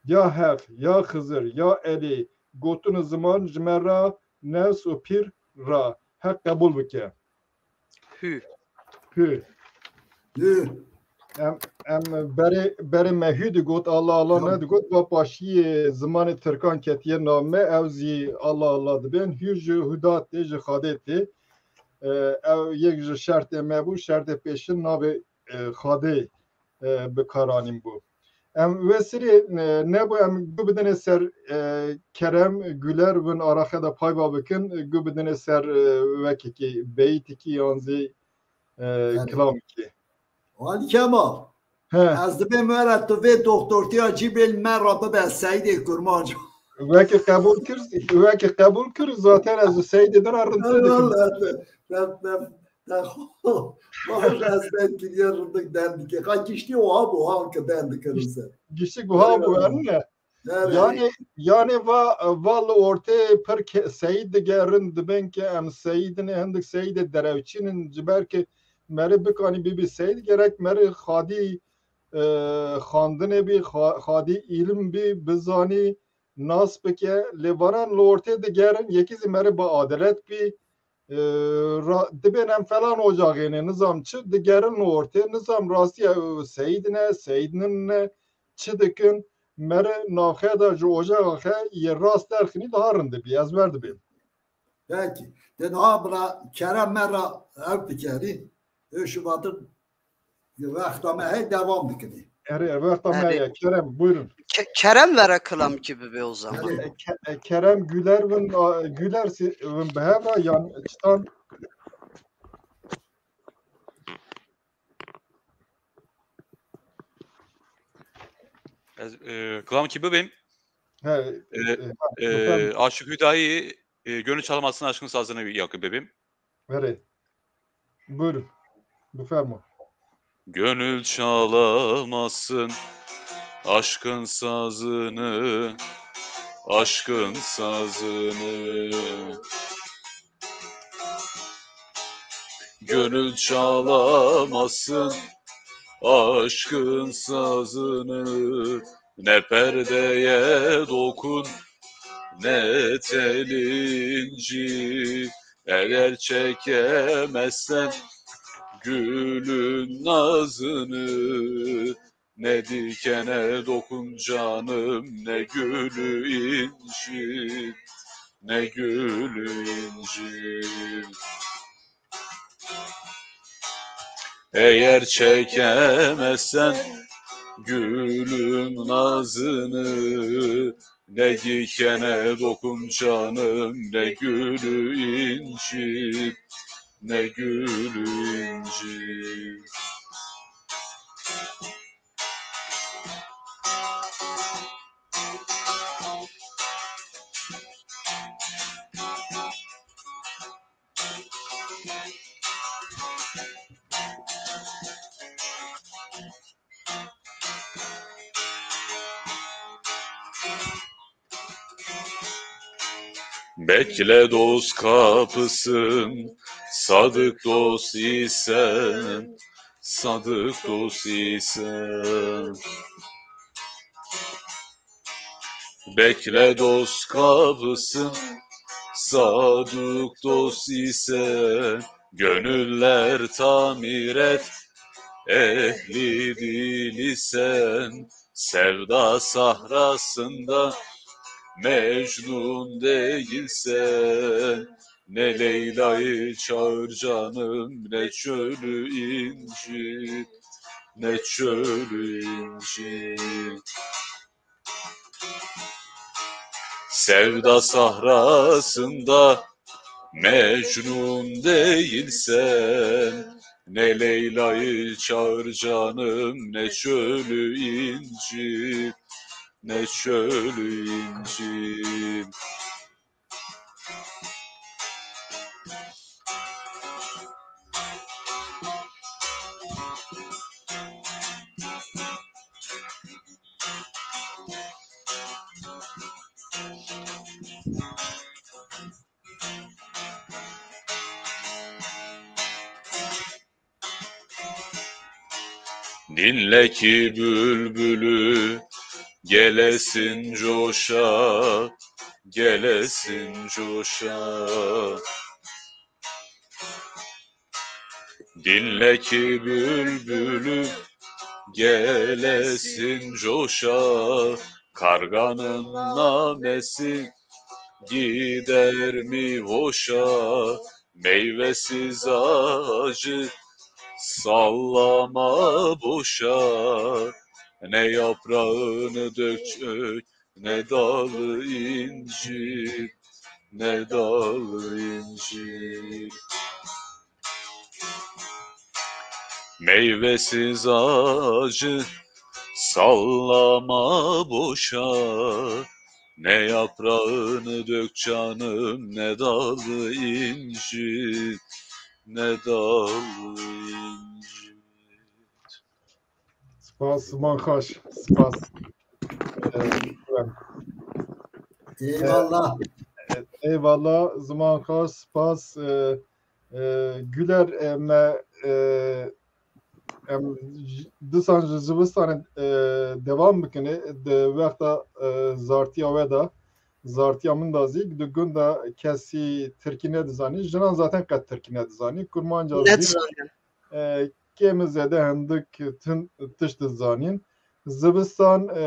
Ya Heq, ya Xizir, ya Elî, gotin û ziman ji me re, nefs û pîr re, Heq qebûl bike. Hü. Hü. Hü. Em, em berê, berê me hü digot, Allah Allah nedigot, va paşiyê zimanê Tirkan ketiye nav me, ew zî Allah Allah dibên, hü ji Huda tê, ji Xadê tê. E, ew yek ji şertê me bû, şertê pêşin navê, e, Xadê, e, bi kar anîn bû. Em wê sirê, e, nebû em gu bidinê ser, e, Kerem Güler win araxe de payva bikin, gu bidinê ser, e, wekekî beytikî yan zî, e, kilamekî. Walî Kemal. He. Ez dibêm were tu vê doktortiya cî bê li me re bibe Seyidê Kurmanc. Weke qebûl kir, weke qebûl kir, zaten ez û Seyidê din re rind dikim. Eyvallah, te, te, te, te, xwe, xwe ez ben kiriye rindik den dike. Xa giştî wiha bû, ha ke den dikirin ser. Giştî wiha bû, Eyvallah. Erne. Erê. Yani, yani va, va li ortê pir ke-, Seyid digerin, dibên ke em Seyidin, hindik Seyidê derewçînin, ji ber ke meri bikanî bibî Seyid, gerek meri xadî, e, xandinê bî, xa-, xadî îlim bî, bizanî, nas bike. Lê varan li ortê digerin, yekî zî meri bi adelet bî, e, ra-, dibên em falan ocaxê ne, nizam çi, digerin li ortê, nizam rastiya ew Seyid ne, Seyid nin ne, çi dikin, meri navxwe de ji ocaxa xe yê rast derxinî daha rind dibî, ez wer dibêm. Peki. Te niha bila Kerem me re ev dikerî, ê şivatin wexta me hey devam dikinî. Erê, wexta me Erê. ye. Kerem, buyurun. Ke-, Kerem were kilamkî bibe o zaman. Erê. E, Ke-, e, Kerem Güler win, a, Güler si-, win bi hev re yan çitan? Ez, e, kilamkî bibêm. He, E, e, e, bifem. Aşık Hüdayi, e, gönül çalmasın aşkın sazını yakıp bibêm. Erê. Buyurun. Bifermo. Gönül çalamasın aşkın sazını, aşkın sazını. Gönül çalamasın aşkın sazını, ne perdeye dokun, ne tel inci. Eğer çekemezsen gülün nazını, ne dikene dokun canım, ne gülü incit, ne gülü incit. Eğer çekemezsen gülün nazını, ne dikene dokun canım, ne gülü incit, ne gülü incit. Bekle dost kapısın, sadık dost isen, sadık dost isen. Bekle dost kapısın, sadık dost isen, gönüller tamir et, ehli dil isen, sevda sahrasında Mecnun değilsen, ne Leyla'yı çağır canım, ne çölü incit, ne çölü incit. Sevda sahrasında Mecnun değilsen, ne Leyla'yı çağır canım, ne çölü incit, ne çölü incit. Dinle ki bülbülü gelesin coşa, gelesin coşa. Dinle ki bülbülü gelesin coşa, karganın namesi gider mi boşa, meyvesiz ağacı sallama boşa, ne yaprağını dök, ne dalı incit, ne dalı incit. Meyvesiz ağacı sallama boşa, ne yaprağını dök canım, ne dalı incit, ne dalı incit. Spas, ziman xweş. Spas. Eyvallah. Eyvallah, ziman xweş, spas. E, e, Güler, e, me, e, em j-, disan ji zivistanê, e, devam bikin, e, di wexta, e, zartiya we de, zartiya min de zî, di gund de kesî tirkî nedizanî, jinan zaten qet tirkî nedizanî, kurmanca zî, Nedizanî. e, kêm zêde hindik tin-, tişt dizanîn. Zivistan, e,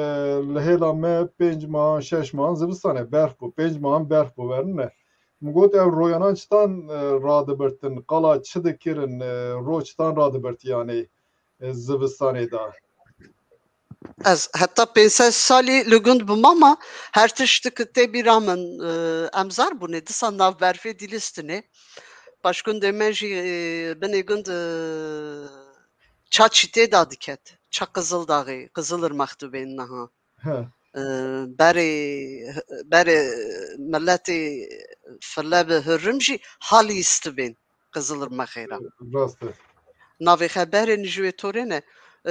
li hêla me pênc mehan, şeş mehan zivistan e, berf bû, pênc mehan berf bû, werine. Min got, ev royanan çitan, e, radibirtin, qala çi dikirin, e, ro çitan radibirtiyanê, e, zivistanê de? Ez heta pênc sed salî li gund bûm, ama her tiştik tê bîra min, e, em zar bûne, disa nav berfê dîlistine. Paşgundê me jî, e, binê gund, e, ça çîtê da diket, ça Qizildaxê, Qizilirmax dibên niha. He. E, berê, berê miletê File bi Hurrim jî halî stibên Qizilirmaxê ra. Rast e. Navê xeberên ji wê torê ne.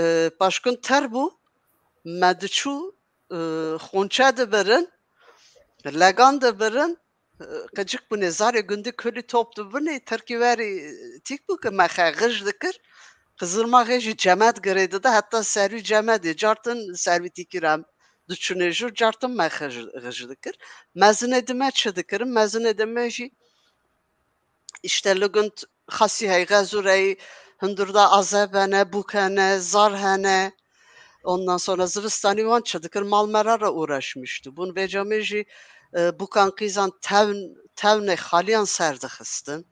E, paşkun ter bû, me diçû, e, xonçe dibirin, legan dibirin, e, qicik bûnê, zarê gundî kulî top dibûnê, Tirkî werî, e, tîk bû ki me xe xij dikir. Xizirma xê jî cemed girê dida, heta serwî cemedê, cartin serwî tîkî re em diçûnê jûr, cartin me xij, xij dikir. Mezinê di me çi dikirin? Mezinê di me jî işte li gund xasî heyxez û rey hundur da azeb hene, bûk hene, zar hene. Ondan sonra zivistanî wan çi dikir? Mal mera re uğraşmıştı. Bûn vê camê jî, e, bûkan qîzan tevn, tewnê xaliyan ser dixistin.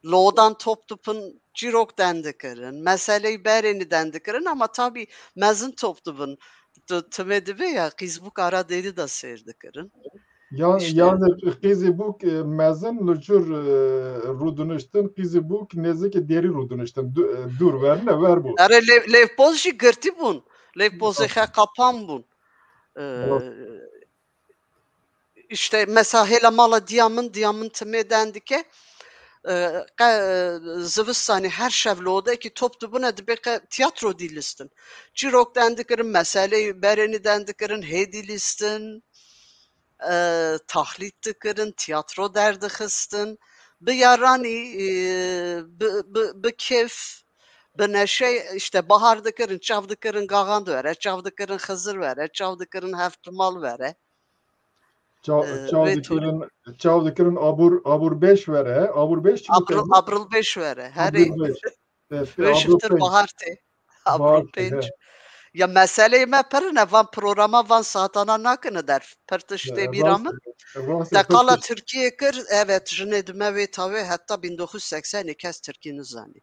Lodan top dipin çîrok den dikirin. Meseleyê berênî den dikirin ama tabii mezin top dibin. Tu, timê dibe ya qîz bûk ara dêrî de seyr dikirin. Yan, İşte. Yani qîzî bûk, e, mezin li cur, e, rûdiniştin, qîzî bûk nêzîkî dêrî rûdiniştin. Du-, e, dûr ver ne, ver bû. Erê lêv-, lêvpoz jî girtî bûn. Lêvpozê Evet. xe qapan bûn. E, Evet. işte mesela hêla mala diya min, diya min timê den dike. E, qe-, e, zivistanî her şev li odekî top dibûne, dibê qe tiyatro dîlistin. Çîrok den dikirin, meseleyê berênî den dikirin, hê dîlistin, e, tahlît dikirin, tiyatro derdixistin. Bi yaranî, e, bi, bi, bi kêf, bi neşe, işte bahar dikirin, çav dikirin gaxan were, çav dikirin Xizir were, çav dikirin Hevtimal were. Çav, Ee, çav vê tür- dikirin, çav dikirin abur, abur beş were, abur beş çi Abril, dikir? Abril beş were. Herê. Abril beş. Evet, Wê abril şiftir pênc. Bahar tê. Abril Bahar tê, pênc. He. Ya meseleyê me pir ne, van programa, van saatana nakine der. Pir tiştê He, bîra rast, min. Rast, Te qala pir tişt. Tirkiyê kir, evet, jinê dime wê tawê heta bin dokuz yüz seksen kes Tirkî nizanî.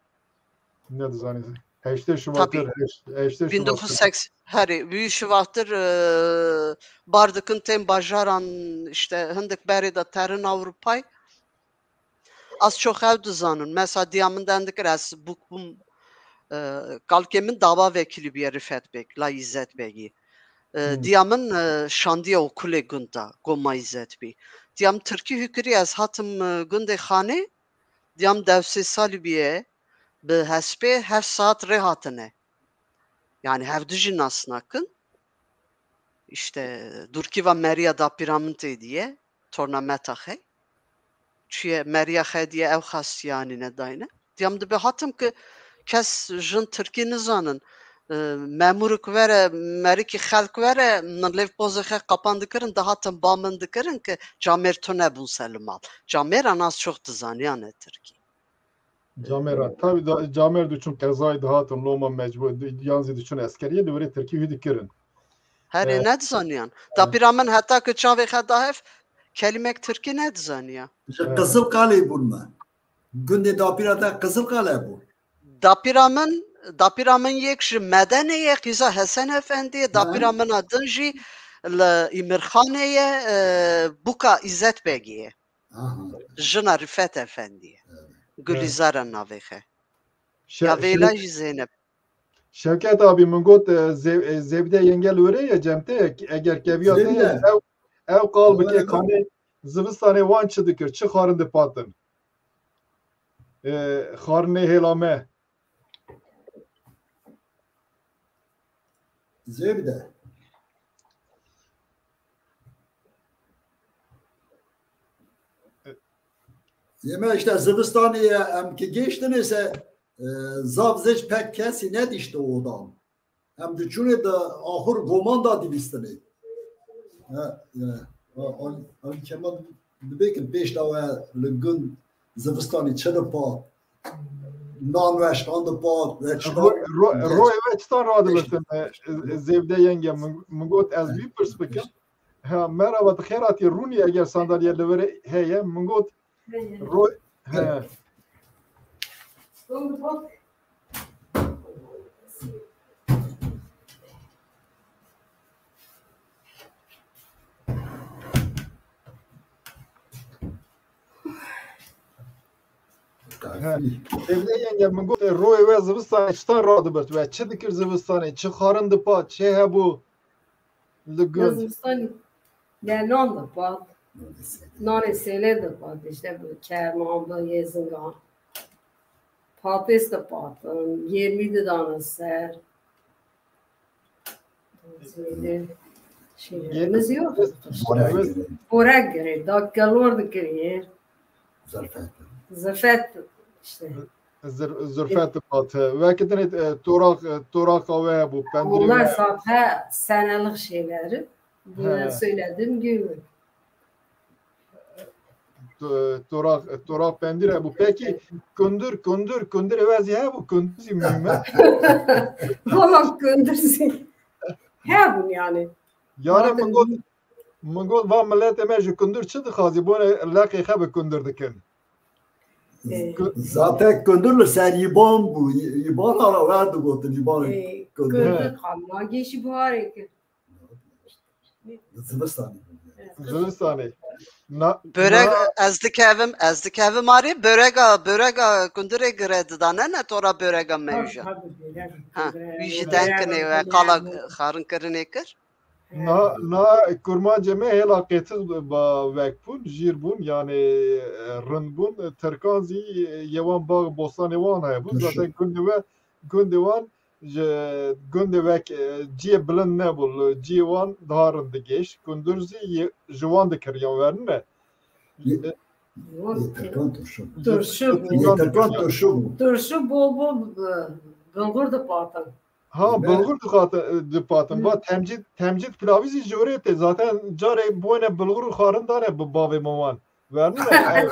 Nedizanî. Heştê Şubattir, Tabii. heş-, heştê Şubattir. Bin dokuz yüz seksen, herê, wî Şubattir, e, bar dikin tên bajaran, işte, hindik berê de terin Ewropay. Az çok ew dizanin. Mesela diya min den dikir, ez bûk bûm, e, kalkê min dava vekilî bûye Rifet Beg, la İzzet Begî. E, Hmm. Diya min, e, şandiye okulê gund de, goma İzzet Bey. Diya min Tirkî hükürî, ez hatim, e, gundê Xanê, diya min dewsê salî bûye, bi hespê her saat rê hatine. Yani hevdu jî nas nakin. İşte Durkiva Meriya dapîra min tê diye, torna Meta xey. Çiye Meriya xey diye ew xastiye anîne dayne. Diyam dibe hatim ki kes jin Tirkî nizanin. E, memûrik were, merikî xelk were, min lêv pozê xey qapan dikirin, dihatin ba min dikirin ki camêr tune bûn ser li mal. Camêran az çok dizaniyane Tirkî. Camêra. Tabii da, camêr diçûn qezayê dihatin, loma mecbur, di-, yan zî diçûn eskeriyê, li wirê tirkî hû dikirin. Herê Ee, nedizaniyan. Dapîra min heta ku çavê xwe da hev, kelimek tirkî nedizaniya. Ji Evet. Qizilqalê bûn me. Gundê dapîra te Qizilqale bû. Dapîra min, dapîra min yek ji Medenê ye, qîza Hesen Efendî ye, dapîra Ha. min a din jî li Îmirxanê ye, e, bûka Îzzet Begê ye. Aha. Jina Rifet Efendî ye. Evet. Gulîzar e navê xe. Şe-, Ya vêla Şe-, jî Zeynep. Şevket abi, min got, e, Zev-, e, Zevde yenge li were ye, cem te ye, eger keviya te ye, Zevde. ew, ew qal bike, Were kanê zivistanê wan çi dikir, çi xarin dipatin? E, xarinê hêla me. Zêde. Yeme işte zivistanê ye, em ki gêştinê se, e, zaf zêç pek kesî nedîşti odan. Em diçûnê di axur goman da dibîstinê. He, he. A, a, a, Kemal dibê ki pêş de we li gund zivistanê çi dipa, nan we ştan dipa, we çi Ro-, ro-, royê we çitan radibirtin, e, e, Zevde yenge, min, min got ez wî pirs bikim. Ha, merhaba, tu xêr hatî, rûnî eger sandalye li vir heye, min got, roy, he. He. Zevde yenge, min got, royê we zivistanê çitan radibirt we? Çi dikir zivistanê? Çi xarin dipat? Çi hebû? Li gund. Zivistanê. Ne nan dipat. Nanê sêlê dipat. İşte bi kerman, bi êzinga. Patês dipatin, yêrmî didane ser. Zêde şeylerimiz yok. Borek girê. Borek girê, dakika lor dikirê. Zerfet. Zerfet işte. Zir-, zirfet dipat. Wekî dinê, e, torak, e, toraka we hebû, pendirê we. Onlar zaten senelik şeyleri. Bunları He. Söylediğim gibi. To-, torak, torak pendir hebû. Pekî kundur, kundur, kundur eve zî hebû, kundur zî mühim e. Valla kundur zî hebûn yani. Yani min got, min got va miletê me ji kundur çi dixwazî, bone leqê xwe bi kundur dikin. Ee, Ku- Zaten kundur li ser îban bû. Î-, îban ara ver digotin, îban Ee, kundur. Kundur kalma geçi buharê kir. Zivistanê. Zivistanê. Na-, Börek, na- ez dikevim, ez dikevim arê, börega, börega kundurê gire didane, ne tora börega mewja. Tabii, tabii, börek, Ha, börek, wî jî börek, denkine we börek. Qala xarin kirinê kir. Na, na kurmancê me hêla qêtix ba vek bûn, jîr bûn, yani, e, rind bûn. Tirkan zî, e, yê wan bax bostanê wan heye bûn. Zaten gundê we, gundê wan ji gundê wek, e, ciyê bilind nebû, li ciyê wan daha rind digêş. Kundur zî yê, ji wan dikiriyan wernine. Yê, E, yê Tirkan turşu. Turşu bû. Yê Tirkan turşu bû. Turşu bol bol, e, bulgur dipatin. Ha, Be- bulgur dixwate, dipatin. Hı. Va temcîd, temcîd pilavî zî ji orê tê. Zaten carê bone bulgur û xarin dane bi bavê me wan. Wernine, ev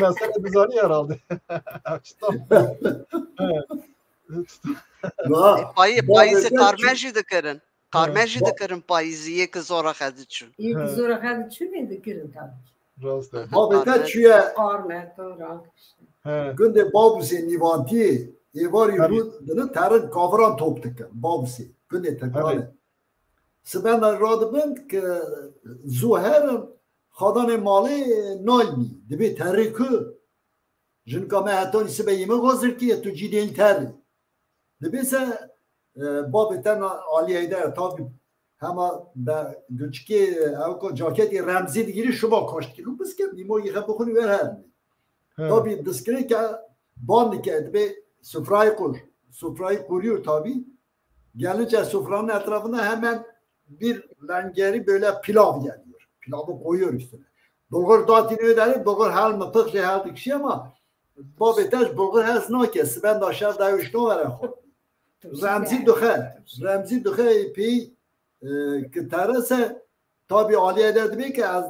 mesele dizanî herhalde. Çita. He. Çita. Va, E, payî, bavê payîzê te karmen çi- jî dikirin. Karmen He. jî Ba- dikirin payîzî, yê ki zora xwe diçûn. Yê ki He. Zora xwe diçûn ê dikirin tabii ki. Rast e. Bavê te Karmen. Çûye Karmen, torak işte. He. Gundê Babusê Nîvantiyê, êvarî Tabii. Rû dinin terin kaviran top dikin. Babusê, gundê Tirkan e. Tabii. Sibe me radibin ki zû herin, xadanê malê nayînî. Dibê terê ku. Jinka me hetanî sibe yê min xwe zirkî ye, tu cî dên terê. Dibê se, e, bavê te na aliyê de, tabî hema be guçikê, ew ka caketê Remzî digirî, şiva kaş dikir. Ku biske, mîmo yê xe bixwînî wer hernê. He. Tabî diskirê ke ban dike, dibê sufrayê qur. Sufrayê qurîyor tabî. Gelince sofranın etrafında hemen bir lengeri böyle pilav geliyor. Pilavı koyuyor üstüne. Bulgur datî nêderê, bulgur hel mi pixşê hel dikişî ama babê te ji bulgur hez nake, siben da şev da wişno were xwe. Remzî dixe, Remzî dixe pî, e, ki terese, tabî aliyê de dibê ki ez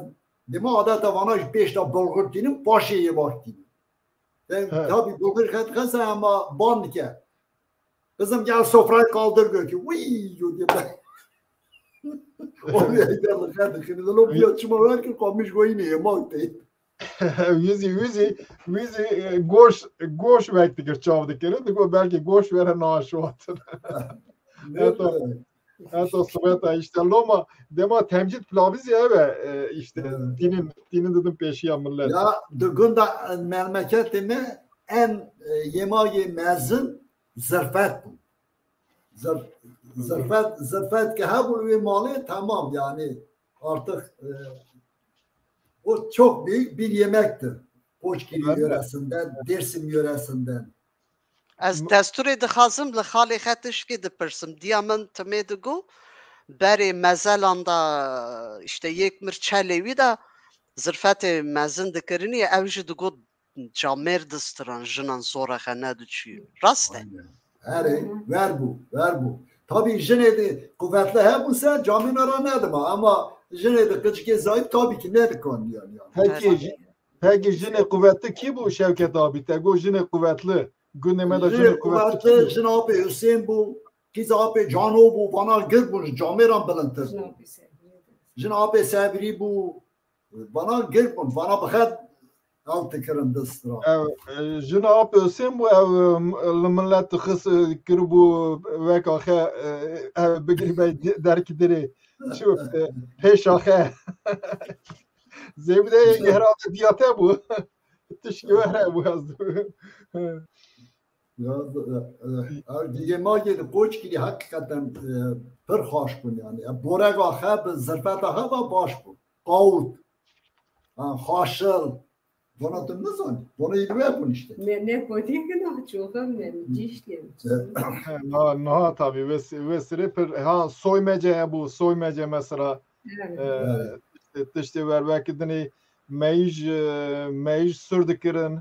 dima adeta vana ji pêş de bulgur tînim, paşê yê bak tînim. He. Tabî bulgur xet xese ama ban dike. Kızım gel sofrayı kaldır götür. Uy, yo diye ben. O bir yer dikkat edin. Lo bir açıma ver ki kalmış koyun yemek değil. Wî zî, wî zî, wî zî, e, goş, goş wek dikir çav dikirin. Digo belkî goş were naaşiwatin. Heta, heta sibeta işte loma dema temcîd pilavî zî ev e, e, işte Evet. Tînin, tînin didin pêşiya millet. Ya di gunda, e, memleketê me en, e, yemagê mezin zirfet bû. Zir-, zirfet, zirfet ke hebû wê malê, tamam yani artık, e, o çok büyük bir yemektir. Koçgili yöresinden, Dersim yöresinden. Ez destûrê dixwazim li xalê xwe tişkî dipirsim. Diya min timê digo, berê mezelan de, işte yek mir çelê wî de zirfetê mezin dikirinî, ew jî digot camêr distiran, jinan zora xwe nediçû. Rast e? Aynen. Herê, ver bû, ver bû. Tabii jinê de kuvvetli hebû se camêna ra nedima, ama jinê de qicikê zayıf tabii ki nedikan yani. Peki, Herê. Ji-, peki jinê kuvvetli kî bû Şevket abi? Te got jinê kuvvetli. Gundê me de jinê kuvvetli kî bû? Jinê kuvvetli, jin apê Hüseyin bû, qîz apê Cano bû, vana gir bûn, ji camêran bilindtir bû. Jin apê Sebrî bû. Jin apê Sebrî bû, vana gir bûn, vana bi xet ew dikirin dist ra. Ew, e, jin apê Hüseyin bû, ew, e, li milet dixist, e, kiribû weka xe, e, ew bigirî be de-, derkî dirê. Çi, e, pêşa xe. Zêwî de yekî herhalde diya te bû. Tişkî were bû ez dibim. Ya, e, e, e, yemagê li Koçgilî hakikaten, e, pir xaş bûn yani. E, borega xe bi zirfeta xe ve baş bûn. Qawut. Ha, xaşil. Vana tu nizanî. Vana yê wê bûn işte. Ne, ne kotî ki na çoxan ne, cîştê. Ha, niha, niha tabii. Wes-, wesirê pir, ha, soy mece hebû, soy mece mesela. Evet. E, işte, tiştê ver, belki dinê meyij, e, meyij sur dikirin.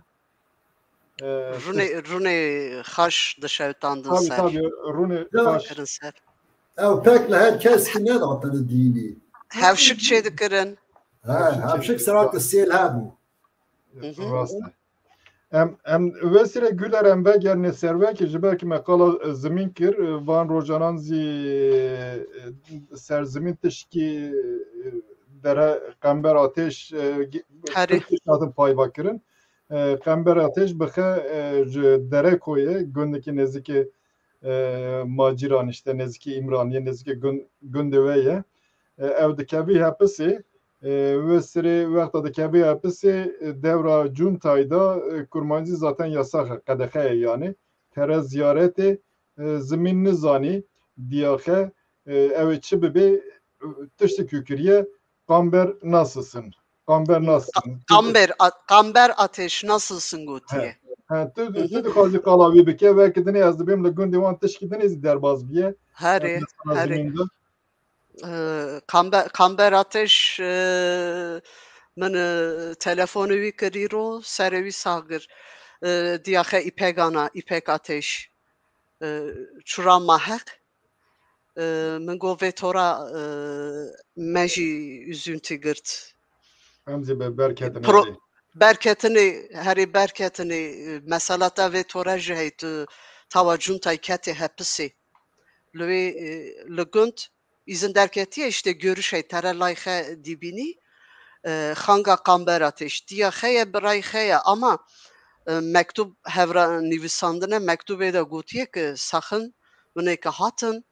E, Rûnê, rûnê xaş dişewtandin Tabii, ser. Tabii, rûnê Ya. xaş. Kirin ser. Ew pek li her kes ki nedatine dînî. Hevşik çê dikirin. He, hevşik serak sêl hebû. Hı hı. Rast e. Em, em wesire Güler em vegerine servekê ji ber ki me qala, e, zimîn kir, e, van rojanan zî, e, ser zimîn tişkî, e, dere Qember Ateş, e, ge-, Herê. Pir tişt hatin payva kirin. E, Qember Ateş bixe, e, ji Derekoyê, gundekî nêzîkê, e, Macîran, işte nêzîkê Îmraniyê, nêzîkê gun-, gundê we ye. E, ew dikevî hepisê, e, wê sirê wexta dikevî hepisê, e, dewra cuntayê de, e, kurmancî zaten yasax e, qedexe ye yani. Tere ziyaretê, e, zimîn nizanî, diyaxe, e, ew ê çi bibê, e, tiştekî kiriye, Qamber nasılsın? Qamber nasılsın? Qamber, a-, Qamber Ateş nasılsın gotiye. He, tu, tu dixwazî qala wî bike, belki dinê ez dibêm li gundê wan tişkî dinê zî derbas biye. Herê, herê. Ee, Kamber, Kamber Ateş, e, min, e, telefonê wî kir îro, serê wî sax gir. E, diyaxe Îpek ana, Îpek Ateş. E, çura ma heq. E, min got vê tora, e, me jî üzüntü girt. Em zî be-, berketin Pro-, herê. Berketinê, herê berketinê, e, mesela te vê tora jî hey tu tawa cuntay ketê hepisê. Li wê, e, li gund îzin derketiye, işte görüş hey tere layxe dîbînî, e, xanga Kamber Ateş. Diya xeye, biray xeye, ama, e, mektub hevra nivîsandine, mektubê de gotiye ki saxin, binê ki hatin,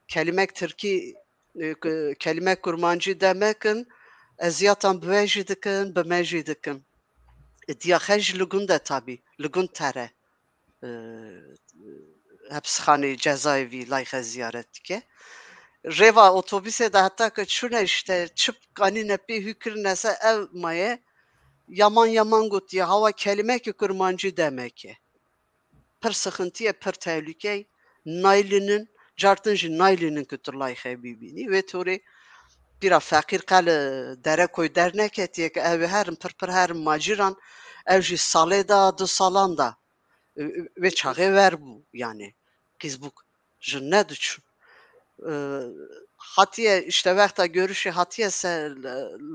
kelimek Tirkî, e, ke-, kelimek Kurmancî demekin, eziyatan bi we jî dikin, bi me jî dikin. E, diya xe jî li gund e tabî, li gund tere. E, hepsxanê cezayevî layxe ziyaret dike. Rêva otobîsê de heta ke çûne işte çip kanîne pê hû kirine se ev maye, yaman yaman gotiye, hawa kelimekî Kurmancî demeke. Pir sixintiye, pir tehlûkey, naylînin, cartin jî naylînin ku tu layxê bibînî. Wê torê pîra feqîr qe li Derekoy derneketiye ke ew ê herin, pir pir herin Macîran, ew jî salê da, du salan da, e, e, wê çaxê wer bû, yani, qîzbûk ji nediçûn. E, hatiye, işte, wexta görüşê hatiye se li,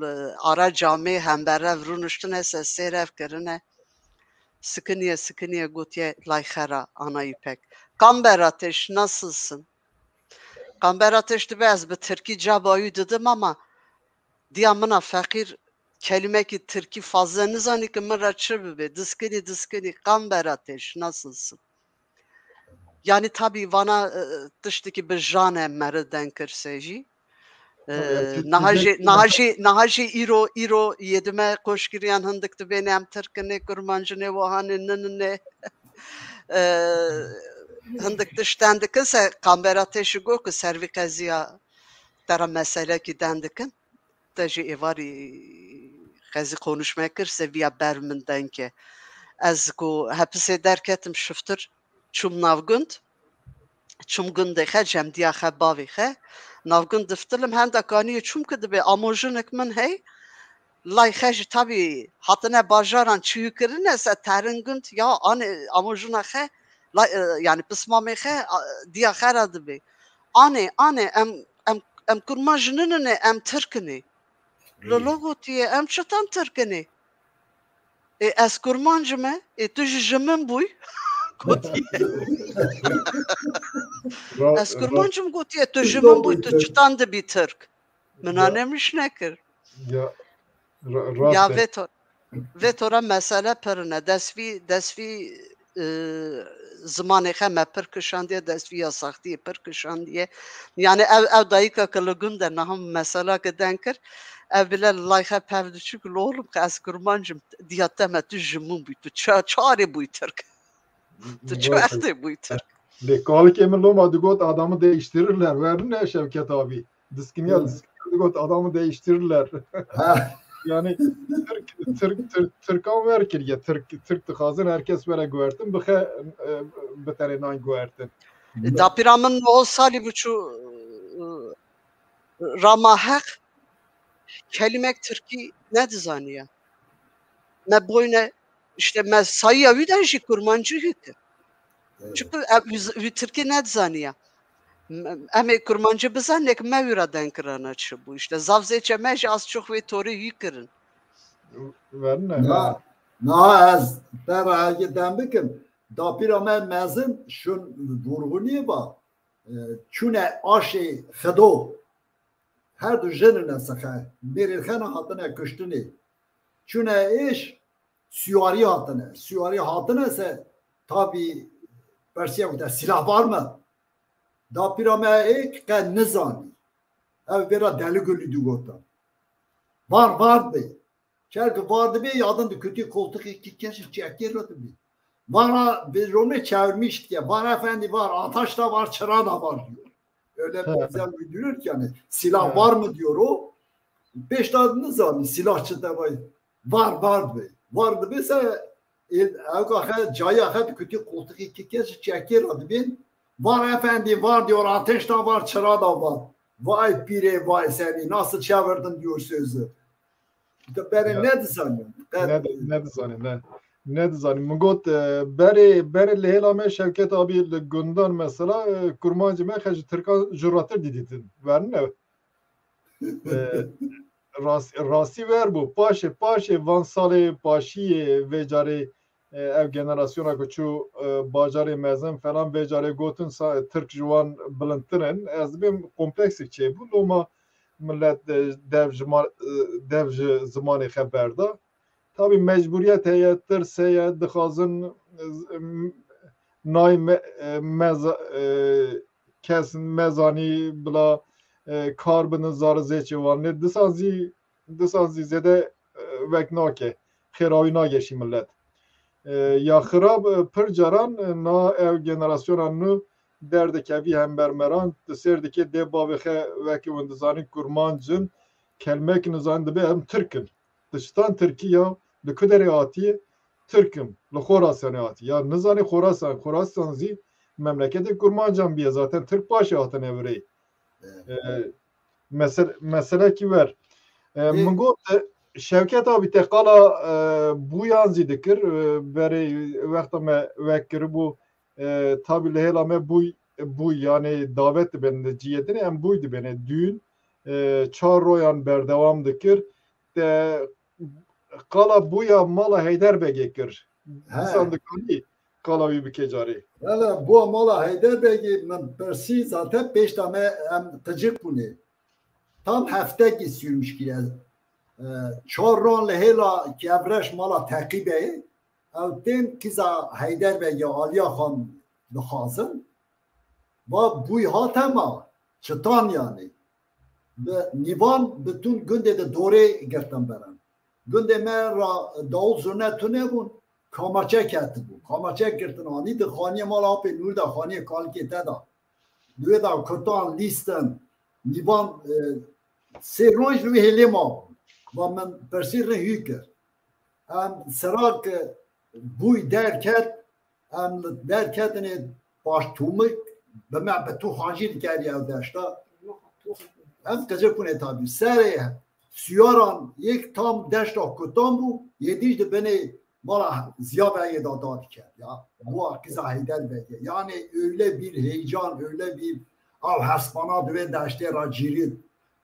li ara camê hemberev rûniştine se sêrev kirine. Sikiniye, sikiniye, gotiye, layxera, ana Îpek. Kamber Ateş, nasılsın? Kamber Ateş dibe, ez bi tirkî caba wî didim ama diya mina feqîr kelimekî tirkî fazla nizanî ki min re çi bibe. Diskinî, diskinî, Kamber Ateş, nasılsın? Yani tabî vana, e, tiştekî bi jane meri deng kir se jî. E, Tabii, yani, niha jî, niha jî, niha jî îro, îro yê dime koşgiriyan hindik dibêne em tirkinê, kurmancine, wahanê, ninine. E, hindik tişt den dikin se Kamber Ateş go ki ser vî qeziya te re meselekî den dikin. Te jî êvarî qezî konuşme kir, se viya ber min deng ke. Ez ku hepisê derketim şiftir, çûm navgund, çûm gundê xe, cem diya xe, bavê xe, navgund diftilim, henda kaniyê çûm ki dibê amojinik min hey, lay xe jî tabî hatine bajaran çiyû kirine, se terin gund, ya anê amojina xe, lay, e, yani pismamê xe, a, diya xe ra dibê. Anê, anê, em, em, em kurmanc ninine, em tirkinê. Lolo gotiye, em çitan tirkinê? Ê, ez kurmanc me, ê, tu jî ji min bûy. Gotiye. Ra-, Ez ra-, kurmanc im, gotiye, tu ji min bûy, tu çitan dibî tirk? Min Ya. anemiş nekir. Ya, ra-, Ya rast e. Vê to-, vê tora mesele pirine. Desvî, desvî, e, zimanê xe me pir kişandiye, desvî yasaxtiyê pir kişandiye. Yani ev, ev dayika ki li gund e, niha mesela ki den kir, ev bile li lay xe pev diçû ki, li oğlum, ki ez kurmanc im, diya te me, tu ji min bûy, tu ça-, çarê bûy tirk. Tu çi wextê bûy tirk? Lê kalikê min loma digot, adamı değiştirirler. Werine Şevket abi. Diskiniya, diskiniya digot, adamı değiştirirler. Ha. Yani Tirk, Tirk, Tirk, Tirkan ver kiriye. Tirk, Tirk dixwazin herkes were guhertin, bixe, e, bitenê nan guhertin. Dapîra min nod salî bû çû, e, Rama Heq, kelîmek tirkî nedizaniye. Me boyne, işte me sayîya wî de jî kurmancî hî kir. Çünkü ev, wî tirkî nedizaniye. Em ê kurmancî bizanîne ki me wî re deng kirana çi bû. İşte zaf zêçe me jî az çok wê torî hî kirin. Verine. Na, na ez te re heke dem bikim. Dapîra me mezin şun vurgunî ba. E, çûne aşê Xedo. Her du jin ne sexe. Mêrê xena hatine kuştinê. Çûne êş, süwarî hatine. Süwarî hatine se, tabî persiya gote, silah var mı? Dapîra me ê qe nizanî. Ev vêra Deli Gulî digotin. Var, var be. Çerki var dibe, yadın dikutî koltuğu ki keşif çekê re dibe. Vara bir romê çevirmiş diye. Var efendi var, ataş da var, çıra da var diyor. Öyle bir güzel uyduruyor ki yani, silah var mı diyor o. Pêşta nizanî silah çi tevayî. Var, var dibe. Var dibe se, ev kaxe cayî axe dikutî koltuğu ki keşif çekê re dibe. Var efendi var diyor, ateş da var, çıra da var. Vay pire, vay seni, nasıl çevirdin diyor sözü. Berê nedizanî. Nedizanî, ne. Nedizanî. Min got, e, berê, berê li hêla me Şevket abî li gundan mesela, e, kurmancî me xwe ji tirkan juratir didîtin. Verine. E, rast, rastî ver bû. Paşê, paşê van salê paşiyê vê carê, e, ev generasyona ku çû, e, bajarê mezin falan vê carê gotin sa, tirk ji wan bilindtir in. Ez dibêm kompleksek çêbû. Loma millet, e, dev ji ma-, e, dev ji zimanê xwe berda. Tabî mecbûriyet heye, tirs heye, dixwazin, e, z-, m-, nayê me-, e, meza-, e, kes mezanî bila, e, kar bidin zar zêçê wan. Lê disan zî, disan zî zêde, e, wek nake. Xêrawî nageşî millet. E, ya xirab, e, pir caran, e, na ev generasyona nû derdikevî hember meran, tu sêr dikê dê bavê xe wekî hûn dizanin kurmanc in, kelmek nizanin dibe em tirk in. Tiştan tirkî ya, li ku derê hatiye, tirk im, li Xorasanê hatiye. Ya nizanî Xorasan, Xorasan zî memleketê kurmancan biye, zaten tirk paşê hatine virê. E, mesel-, meselekî ver. E, min got, e, Şevket abî te qala, e, bûyan zî dikir, e, berê wexta me wek kiribû, e, tabî li hêla me bûy, bûy, yani davet dibin li ciyê din, em bûy dibêne, düğün, e, çar royan berdewam dikir. Te qala bûya mala Heyder Begê kir. Disan dikanî qala wî bike carê. Valla bûya mala Heyder Begê min pirsî, zaten pêşta me em qicik bûne. Tam heftekî sürmüş kiriye. E, çar ron li hêla Kevreş mala Teqîbeyê. Ew tên kiza Heyder Begê Aliya Xan dixwazin. Va bûy hat hema, çitan yani. Bi nîvan bi tûn gundê de dorê girtin berin. Gundê me ra dawul zurne tune bûn, kamaçe ketibû. Kamaçe girtin anî di xaniyê mala apê Nûr de, xaniyê kalikê te de. Di wê de kutan lîstin, nîvan, e, sê roj li wê hêlê mabûn. Va min pirsî rê hî kir. Em sera ki bûy derket, em li derketinê paş tûmik, bi me bi tû xancî dikerî ev deşta. Em qicik bûne tabî. Serê suyaran yek tam deşta kutan bû, yê dîş di binê mala Ziya Begê de dadiket. Ya, bu kiza Heyder Begê. Yani öyle bir heyecan, öyle bir av hespana di wê deştê ra cîrî.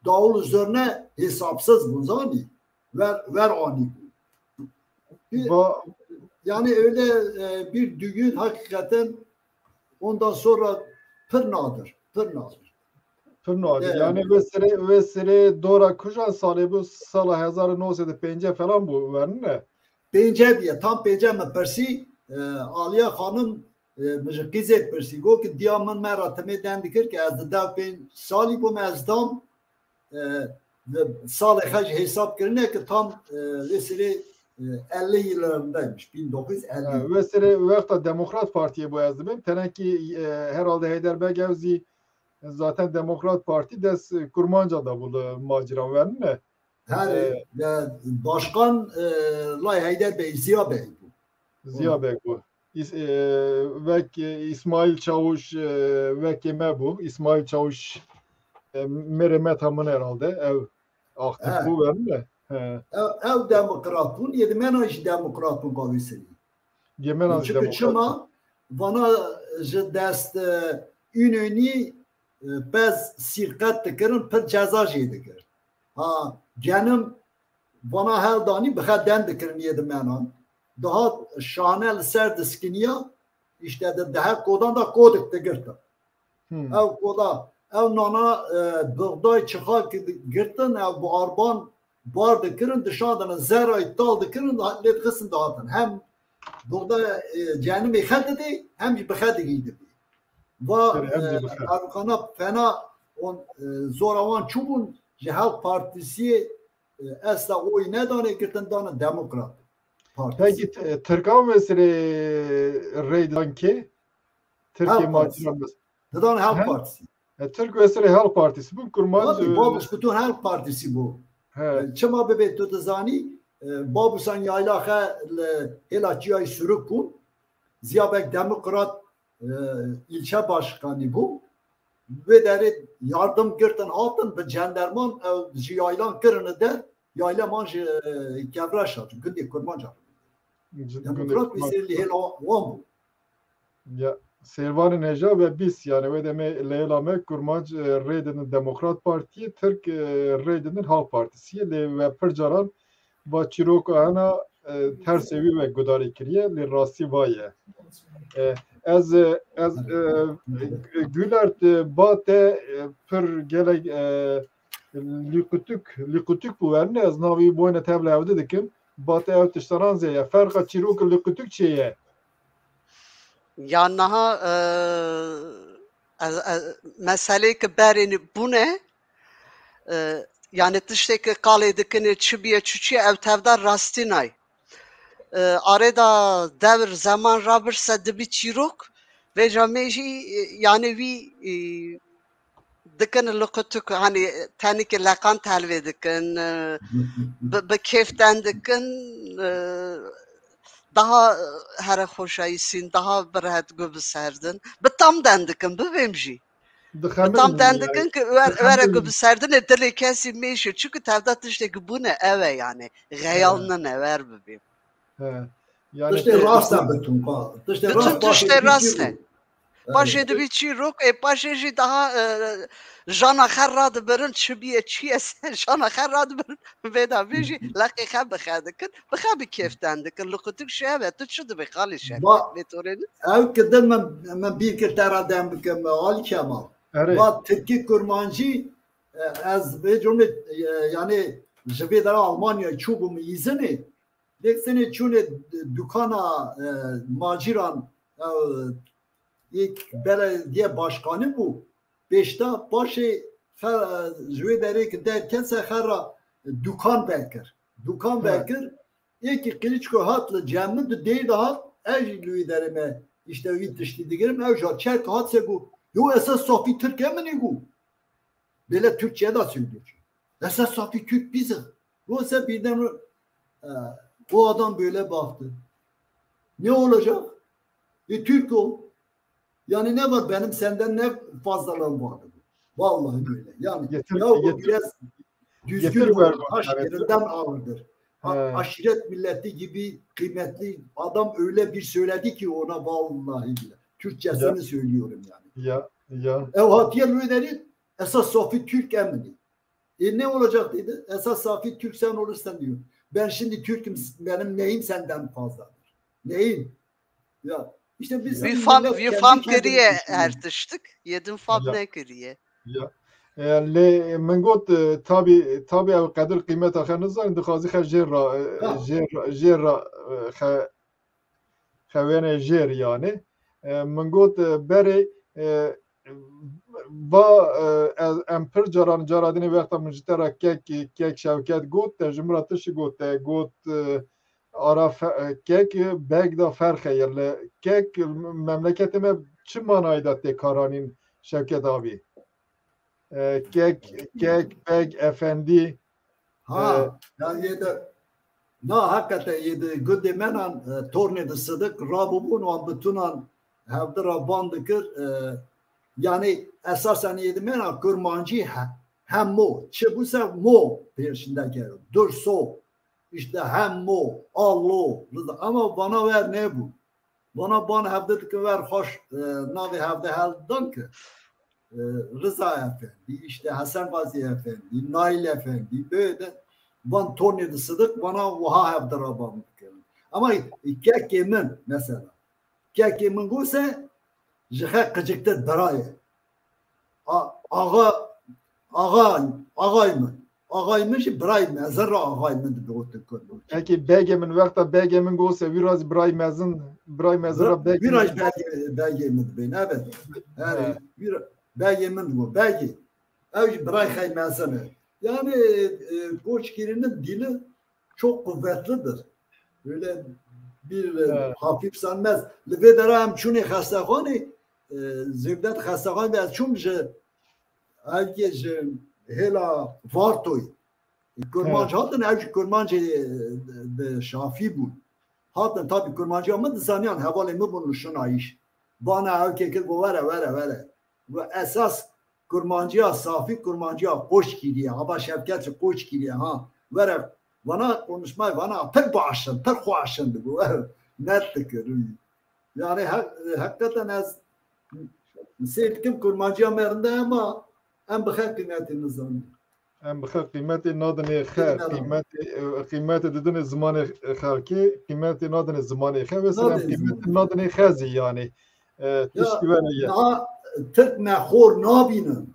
Dawul zurne hesapsız bû zanî. Ver, ver anî bû. Bir, yani öyle, e, bir düğün hakikaten ondan sonra pir nadir, pir nadir. Pir nadir. Yani vê serê, vê serê dora kujan salê bû, sala hezar û neh sed û pêncî falan bû, verine? Pêncî diye, tam pêncî min pirsî, e, Aliye Xanim, e, min ji qîzê pirsî, got ki diya min me ra timê den dikir ki ez di dev pênc salî bûm, ez dam, e, salê xwe ji hesap kirine ki tam, e, vê serê, e, elli yıllarındaymış, bin dokuz yüz elli. Ha, vê serê wexta Demokrat Partiyê bû ez dibêm, tenekî, e, herhalde Heyder Beg ew zî zaten Demokrat Partî dest, e, kurmanca da bû li macîran, verine? Her e, başkan e, Lay Heyder Bey, Ziya Bey bû. Ziya Bey bû. Îs-, e, wek, e, Îsmaîl Çawûş, e, wekê me bû. Îsmaîl Çawûş, e, mêrê me tamûn herhalde. Ew aktîf bû, were ne? He. Ew, ew demokrat bûn, yê di mena jî demokrat bûn bavê serî. Yê mena jî demokrat. Çima vana ji dest, e, Ünönî, e, pez sîrqet dikirin, pir ceza jê dikir. Ha, genim vana heldanî bixe den dikirin yê di menan. Dihat şane li ser diskiniya, îşte di dehe kodan da kodik digirtin. Hmm. Ew koda, ew nana, e, buğday çixal girtin, ew bi arban bar dikirin, dişandin, zerayî tal dikirin, lê dixistin dihatin. Hem buğday, e, cenimê xe didê, hem jî bixe digî dibî. Va, e, erokana fena on, e, zora wan çûbûn, ji Halk Partîsiyê, e, esla oyî nedanê, girtin dane Demokrat Partîsî. Peki, e, Tirkan vesilê reydan kê? Tirkiye macîra mes-, didan Halk Partîsî. E, Tirk vesilê Halk Partîsî bûn, kurmanc, Babî, e, Babûs Kutûn Halk Partîsî bû. He. E, çima bibê tu dizanî, e, Babûsan yayla xe li hêla Çiyayê Sûrik bûn. Ziya Beg Demokrat, e, îlçe başkanî bû. Vê derê yardim girtin hatin bi cenderman, ew ji yaylan kirine der, yayleman ji, e, Kevreşa, ji gundê Kurmanca. Demokrat wî serî li hêla wan bû. Ya, Sêrvanê Neja ve bîst, yani wê demê leyla me kurmanc, e, rê didin Demokrat Partiyê, Tirk, e, rê didin Halk Partisiye, lê ve pir caran va çîroka hena, e, tersê wî ve gudarî kiriye, lê rastî va ye. E, ez, e, ez, e, Gülert, e, ba te, e, pir gelek, e, lîqutuk, lîqutuk bû werne, ez navê wî boyne tevle hevdi dikim. Ba te ew tiştaran zê ye. Ferqa çîrok û lîqutuk çê ye? Ya niha, e, ez, ez, meselê ki berê bûne, e, yani tiştê ki qalê dikine çi biye, çi çi ye, ew tevda rastî nay. E, arê da dewr, zeman rabirse dibî çîrok, vêca me jî, e, yani wî, e, dikin li qutuk, hani tenike leqan telvê dikin, e, bi, bi kêf den dikin, e, daha, e, here xweşayîsîn, daha bi rehet gu bi serdin. Bi tam den dikin, bibêm jî. Bi tam den dikin ki wer-, were gu bi serdinê dilê kesî mêşe. Çunku tevda tiştekî bûne ew e yani. Xeyal nine wer bibêm. He. Yani tiştê rast e, bitûn, pa-, tiştê rast, tiştê rast e. Paşê dibî çîrok, ê paşê jî daha, e, jana xer radibirin, çi biye, çi ye, jana xer radibirin, vêda vê jî leqê xe bi xe dikin, bi xe bi kêf den dikin. Li qutuk şev e, tu çi dibê xalê şev? Ba-, vê torê ne? Ew ki din min, min bîr kir te ra dem bikim, Ali Kemal. Erê. Va Tirkî kurmancî, e, ez vê cumlê, e, yani ji vê dera Almanyayê çûbûm îzinê, Dêk senê çûnê dukana, e, macîran, e, yek belediye başkanı bû. Pêşta paşê xe-, e, ji wê derê ki der kese xera dukan vekir. Dukan vekir. Yekî Qiliçko hat li cem min, di dêr de hat, ez jî li wî derê me, işte wî tiştî digirim. Ew jî çerk hat se got, yo, esas safî Tirk e min ê got. Böyle Türkçe de söylüyor. Esas safî Türk biziz. Oysa birden o, e, o adam böyle baktı. Ne olacak? E, Türk o. Yani ne var, benim senden ne fazlalığım vardı? Vallahi böyle. Yani getir, ya o getir, biraz düzgün getir olun. Taş yerinden ağırdır. A-, aşiret milleti gibi kıymetli adam öyle bir söyledi ki ona vallahi bile. Türkçesini söylüyorum yani. Ya, ya. Ew hatiye li wê derê esas safî Türk em in. E, ne olacak dedi. Esas safî Türk sen olursan diyor. Ben şimdi Türk'üm, benim neyim senden fazladır? Neyim? Ya, işte biz... Wî fam, wî fam kiriye her tiştik. Yê din fam nekiriye. Ya. E, lê min got, e, tabî, tabî ew qedir qîmeta xe nizanin, dixwazî xe jêr ra, e, jêr ra, jêr ra, e, xe xewêne jêr yani. E, min got, e, berê, e, va, e, ez, em pir caran, cara dinê wexta min ji te re kek, kek Şevket got, te ji min re tişt got, te got, e, ara fe-, e, kek, e, beg da ferqe ye. Li kek, memleketê me çi manayê de tê karanîn Şevket abî? E, kek, kek, beg, efendî. Ha, e, ya yê de, na, hakikaten yê de gundê me nan, e, tornê de Sidik rabûbûn, wan bi tunan hevdi ra ban dikir, e, yani esasen yê de me nan kurmancî he-, hemo, çi bû se mo pêşinde kero, durso, işte hemo, allo, ama vana ver nebû. Vana ban hevde dikin ver xweş, e, navê hevde heldan ki. E, Riza Efendî, işte Hesen Gazî Efendî, Nail Efendî, böyle de van tonê de Sidik vana wiha hevde ra ban dikin. Ama kekê min mesela, kekê min gose ji xe qiciktir bira ye. A-, axa, axa, axay min. Axay min jî birayê mezin re axay min dibe gotin kurmancî. Peki begê min, wexta begê min got se wî ra zî birayê mezin, birayê mezin ra begê wî ra min jî begê, begê min dibên, evet. Yani, he, wî ra, begê min digo, begê. Ew jî birayê xey mezin e. Yani, e, koçgirinin dili çok kuvvetlidir. Öyle bir, e, evet, hafif sanmaz. Li vê dera em çûnê xestexanê, e, Zevdet xestexanê de ez çûm ji, ev ki ji hêla Vartoyê. Kurmanc, evet, hatin, ev jî kurmancê, e, bi şafî bûn. Hatin, tabi kurmanciya min dizaniyan, hevalê min bûn li şinayîş. Bana ew kekir got, were, were, were. Ve esas kurmanciya safî, kurmanciya Qoçgirî ye. Aba Şevket ji Qoçgirî ye, ha. Were, vana konuşmayê vana pir baş in, pir xweş in digo. Net dikir. Yani he-, heqîqeten ez seyr dikim kurmanciya me rinde, ama em bi xwe qîmetê nizanin. Em bi xwe qîmetê nadinê xe, qîmetê, e, qîmetê didinê zimanê xelkê, qîmetê nadinê zimanê xe, wê sene em qîmetê nadinê xe zî, yanî, e, tiştî were ye. Niha Tirk me xor nabînin.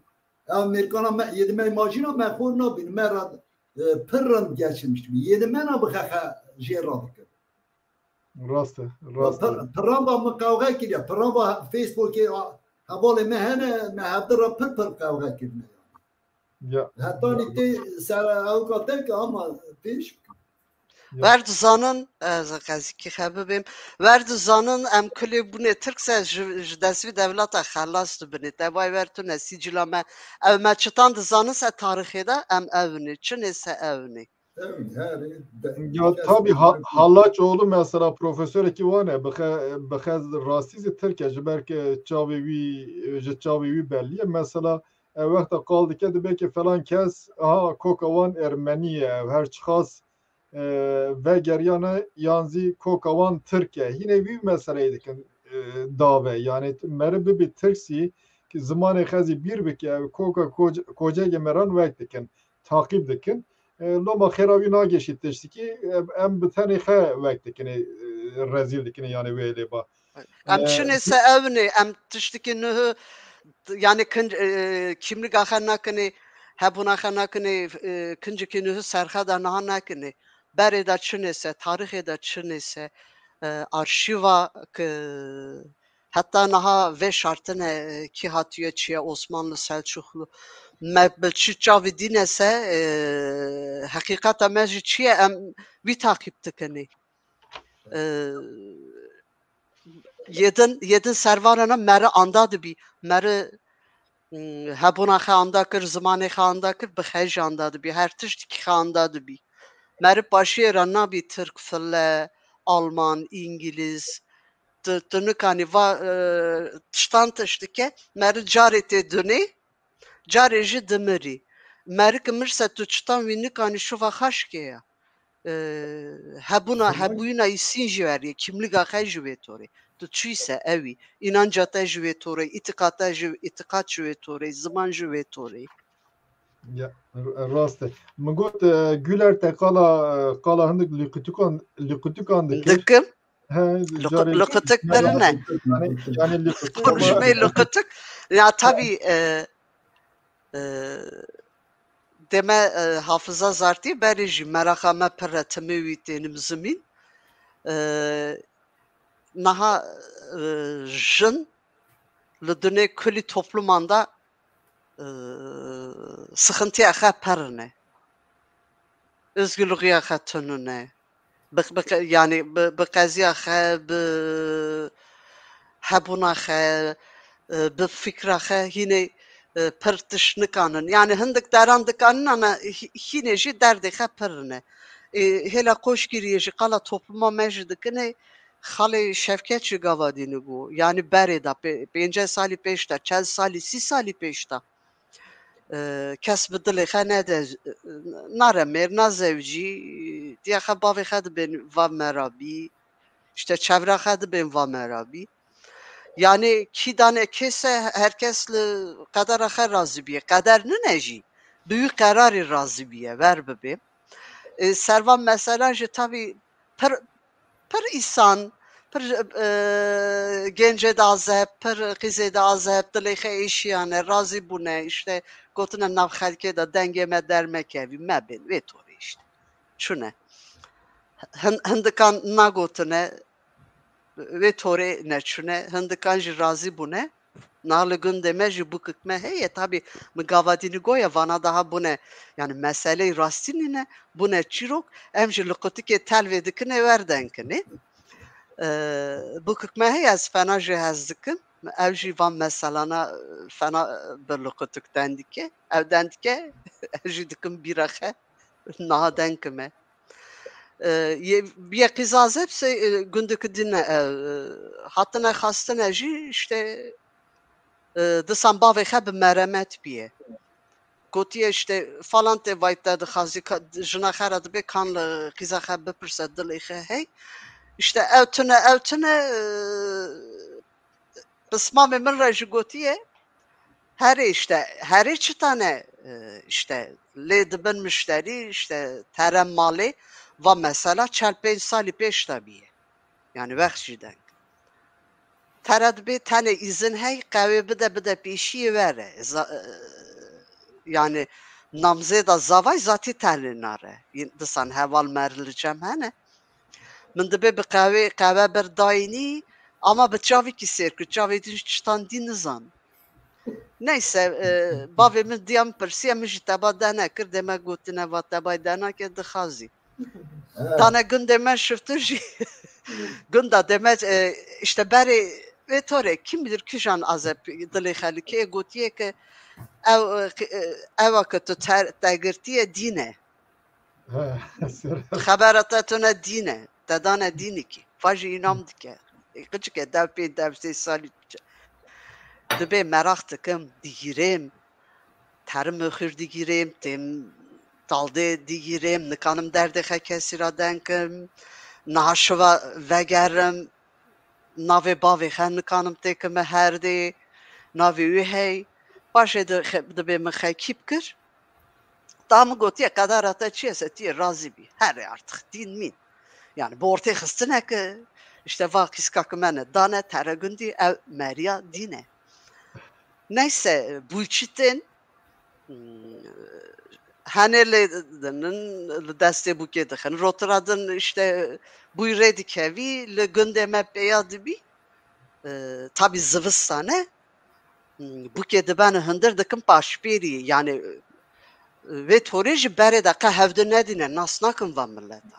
Ew Mêrkana me, yê di me majîna me xor nabînin. Me re, e, pir rind geçirmiş dibî. Yê di me na bi xe, xe jê re dikin. Rast e, rast e. Pir-, piran va min qewxe kiriye. Piran va Facebookê, a, hevalê me hene, me hevdi re pir pir qewxe kirine. Ya. Hetanî tê ser ewka te ke ama pêş bikin. Ya. Wer dizanin, ez qezîkî xe bibêm. Wer dizanin, em kulê bûnê Tirk se ji, ji dest vî dewleta xelas dibinê. Te vay wer tune sîcila me. Ew me çitan dizanin se tarîxê de, em ew nê. Çinê se ew nê. Ya tabî ha-, Halaçoğlu mesela profesorekî wan e, bixe, bixe rastî zî Tirk e, ji ber ke çavê wî, ji çavê wî bellî ye. Mesela, e, wexta qal dike dibe ke falan kes, aha, koka wan Ermenî ye, ev her çiqas, e, vegeriyane yan zî koka wan Tirk e. Hînê wî meseleyê dikin, e, dave. Yani meri bibi Tirk zî, ki zimanê xezî bîr bike, ev koka koc-, kocegê meran wek dikin, taqîb dikin. E, loma xêra wî nageşî tiştikî, e, em bi tenê xe wek dikinê, e, rezîl dikinê, yani wê lê ba. Em, e, çinê se ew nê, em tiştikî nuhu, yani kinc, e, kimliga xe nakinê, hebûna xe nakinê, e, kincikî nuhu serxe de niha nakinê. Berê de çinê se, tarîxê de çinê se, e, arşîva ki Heta niha vê şartine, e, kî hatiye çiye Osmanlı, Selçuklu. Me bi çi çavî dîne se, e, heqîqeta me jî çiye em vî taqîb dikinê. E, yedin, yedin servarana meri anda dibî. Meri, mm, hebûna xe anda kir, zimanê xe anda kir, bi xe jî anda dibî. Her tiştikî xe anda dibî. Meri paşiyê re nabî Tirk, File, Alman, Îngilîz, tu, tu nikanî va, e, tiştan tişt dike, meri carê tê dunê, carê jî dimirî. Meri ki mir se tu çitan wî nikanî şuva xaşkê ya. E, hebûna, hebûyîna îsîn jî weriyê, kimliga xe jî wê torê. Tu çûyî se ewî, înanca te jî wê torê, îtîqata jî, îtîqat jî wê torê, ziman jî wê torê. Ya, r-, rast e. Min got, e, Güler te qala, e, qala hindik lîqitikan, lîqitikan dikir. Dikim. He, Luqu-, carê luqutik birine. Yani, yani luqutik ama konuşmayı luqutik. Ya tabii, e, e, deme, e, hafıza zartî berê jî meraqa me pir e, timê wî tênim zimîn. E, niha, e, jin li dunê kulî topluman de, e, sıkıntıya xe perine. Özgürlüğüya xe tunune. Bi, bi, yani bi, bi qeziya xe, bi hebûna xe, e, bi fikra xe hînê e, pir tişt nikanin. Yani hindik deran dikanin, ana hî-, hînê jî derdê xe pir ne. E, hêla Qoşgiriyê jî qala topluma me jî dikine, xalê Şevket jî gava dîni bû. Yani berê de pê-, pênceh salî pêş de, çel salî, sî salî pêş de. E, kes bi dilê xe nede, nare mêr, na zewcî, diya xe bavê xe dibên va merabî, işte çevra xe dibên va merabî. Yani kî dane kê se, her kes li qedera xe razî biye. Qeder nine jî, bi wî qerarî razî biye, ver bibê. E, servan mesela jî tabî pir, pir îsan, pir, e, gencê de azeb, pir qîzê de azeb, dilê xe êşiyane, razî bûne, işte gotine nav xelkê de dengê me dermekevî, mebên, vê torê işte. Çune. Hin-, hindikan nagotine, vê torê neçune, hindikan jî razî bûne. Niha li gundê me jî bûkik me heye. Tabî min gava dînî goye vana daha bûne, yani meseleyê rastî nîne, bûne çîrok, em jî li qutikê telvê dikine, werdenkinê. E, bûkik me heye, ez fena jê hez dikim. Ew jî van meselana, e, fena, e, bi li qutik dendike. Ew dendike, ez jî dikim bîra xe, niha dengkime. E, yê, yê qîza zeb se, e, gundikî dîne, e, e, hatine xastine jî, işte, e, disan bavê xe bi meremet biye. Gotiye, işte, falan tê vay te dixwazî, ka-, jina xe re dibê, kan li qîza xe bipirse, dilê xe hey. İşte ew tune, ew tune, e, pismamê min re jî gotiye, herê işte, herê çi tane, e, işte lê dibin mişterî, işte tere malê, va mesela çel pênc salî pêş de biye. Yani wext jî deng. Tere dibê tenê îzin hey, qewê bide, bide pêşiyê were. Za-, e, yani namzêda zavay zatî tenê nare. Yin-, disan heval mer li cem hene. Min dibê bi qewê, qewe bir dayînî, ama bi çavekî sêr kir, çavê din çitan dî nizan. Neyse, e, bavê min diya min pirsiye, min jî teba dene kir, dê me gotine va tebayê dena ke dixazî. Dane gundê me şiftin jî. Gunda deme, e, işte berê vê torê, kim bilir kijan azeb dilê xelkê gotiye ke ew, e, ki-, e, ewa ke tu ter-, te girtiye dîne. Xebera te tune dîne, te dane dînîkî. Va jî înam dike. Ê, qiçike dev pê dev sê salî çi-, dibê meraq dikim, digîrêm, terim xwîr digîrêm, têm taldê digîrêm, nikanim derdê xe kesî ra denkim, niha şiva vegerim, navê bavê xe nikanim têkime herdê, navê wî hey. Paşê di-, xe-, dibê min xekî bikir. Ta min gotiye, qedara te çi ye se tu yê razî bî. Herê artık, dîn mîn. Yani bi ortê xistine ki, işte va qîska ki me ne dane tere gundî, ew meriya dîn e. Neyse, bûyçî tên, hmm, henê lê dinin, li destê bûkê dixin. Rotira din işte bûy rê dikevî, li gundê me pêya dibî. E, tabî zivistan e. Hmm, bûkê dibene hundir dikin paşpêrî. Yani, e, vê torê jî berê de qe hevdi nedîne, nas nakin va mileta.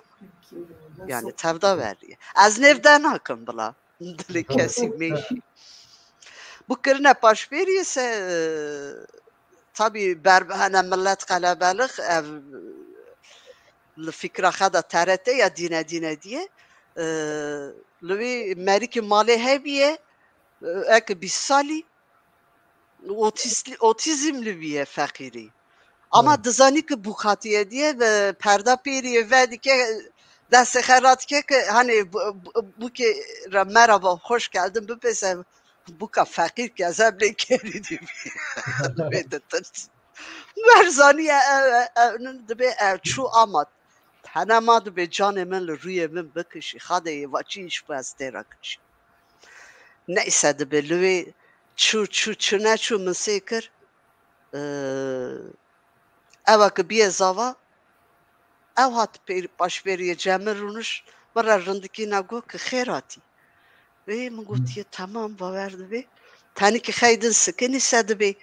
Yani tevda veriye. Ez nêv de nakim bila. Dilê kesî mêşî. Bû kirine paşpêriyê se, e, tabî berbihene millet qelebelix, ev li fikra xe de T R T ya dîne dîne diye, e, li wî merikî malê hebiye, e, eke bîst salî, otîs-, otîzm li bîye feqîrî. Ama dizanî ki bûk hatiye diye ve perda pêriyê vedike, destê xe radike ki hani bu-, bu-, bûkê re merhaba, hoş geldin bipêse, bûka feqîr kezeb lê kerî dibî. Bê ditirs. Werzaniye ev, ev, ev, nin dibê ev çû ama hene ma dibê canê min li rûyê min bikişî. Xadê yê va çi îş bu ez têra kişî. Neyse dibê li wê çû, çû, çi neçû min sê kir. Ee, ewa ki biyê zava, ew hat pê-, paşpêriyê cem min rûniş, min re rindikî na got ki xêr hatî. Wê min gotiye, tamam, bawer dibê. Tenî ki xeydin sikinî se dibê.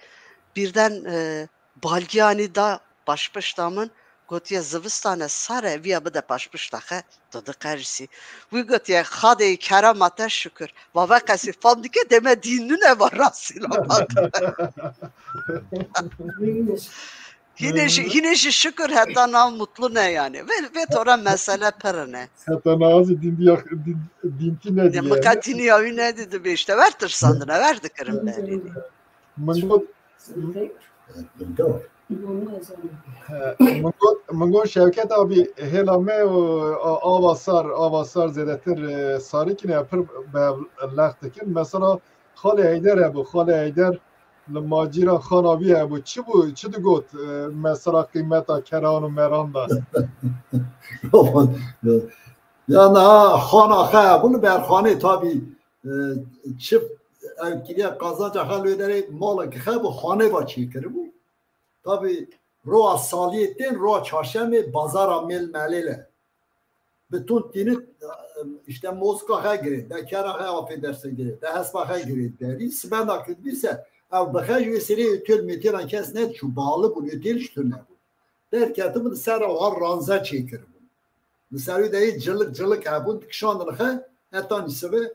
Birden, e, balgiyanî da paşpişta min, Gotiye, zivistane sare viya bide paşpişta xe, tu diqerisî. Wî gotiye, Xadê kerama te şikir. Va veqesî fam dike deme dîn nine va rastî la. Hînê jî, hînê jî şikir heta nav mutlu ne yani. Vê, vê tore mesele pirine. Heta nav zî dîn diya, dîn, dîntî ne diye. Miqetînî ya wî ne didi işte. Ver tirsandine, ver dikirin berînî. Min got, He, min got, min got Şevket abi, hêla me û a-, ava sar, ava sar zêdetir, e, sarikî ne pir bi hev lex dikin. Mesela Xalê Heyder hebû, Xalê Heyder li macîra xana wî hebû. Çi bû, çi digot, e, mesela qîmeta keran û meran de? Ya niha xana xe hebû li berxanê tabî, e, çi ew kiriye qazanca xe li wê derê malek xe bû xanê va çêkiribû. Tabî roa saliyê tên, roa çarşemê bazara mêl melêl e. Bi tund tînit, işte mozka xe girê, de kera xe afê derse girê, de hespa xe girê derî, sibenda kir bîse, ew bi xe ji wê serê otel mêtêran kes nediçû, bali bûn, otel ji tu nebûn. Derketibûn, li ser ew har ranze çêkiribûn. Li ser wê de yê cilik cilik hebûn, dikişandin xe, heta nîsibê.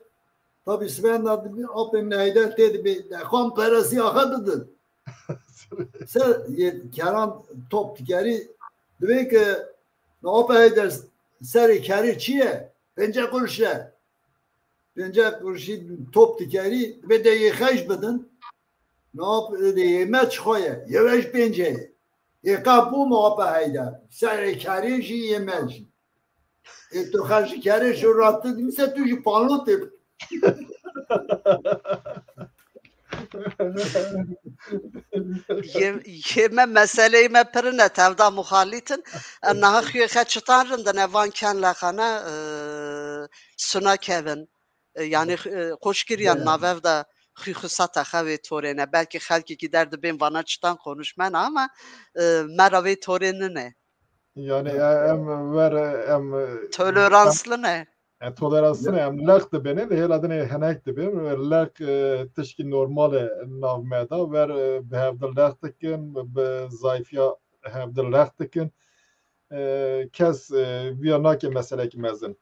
Tabî sibenda dibî, apê min Heyder tê dibê, de xan peresiya xe bidin. Ser yê keran top dikerî, dibê ke, na apê Heyder, serê kerê çi ye? Pênce quruş e. Pênce quruşî top dikerî, dibê de yê xeş bidin. Na apê de yê me çi xwe ye? Yê we ji pênce ye. Ê qe bû me apê Heyder. Serê kerê jî yê me jî. Ê tu xercî kerê ji ratin dibîse tu jî panlotê bi. Yê, yê me meseleyê me pirine tevda muxalîtin. Em niha xuyê xe çitan rindine van ken lexane, e, suna kevin. E, yani, e, qoşkiriyan navev de xuyxusata xe wê torêne. Belkî xelkîkî der dibên vana çitan konuşmena ama, e, mera wê torê nine. Yani, e, em ver, em, e, Toleranslı ne? E, toleranslı ne? Em leq dibêne, li hêla dinê henek dibên. Leq, e, tişkî normal e nav me da. Ver, e, bi hevdil leq dikin, bi zayfiya hevdil leq dikin. E, kes, e, viya nake meselekî mezin.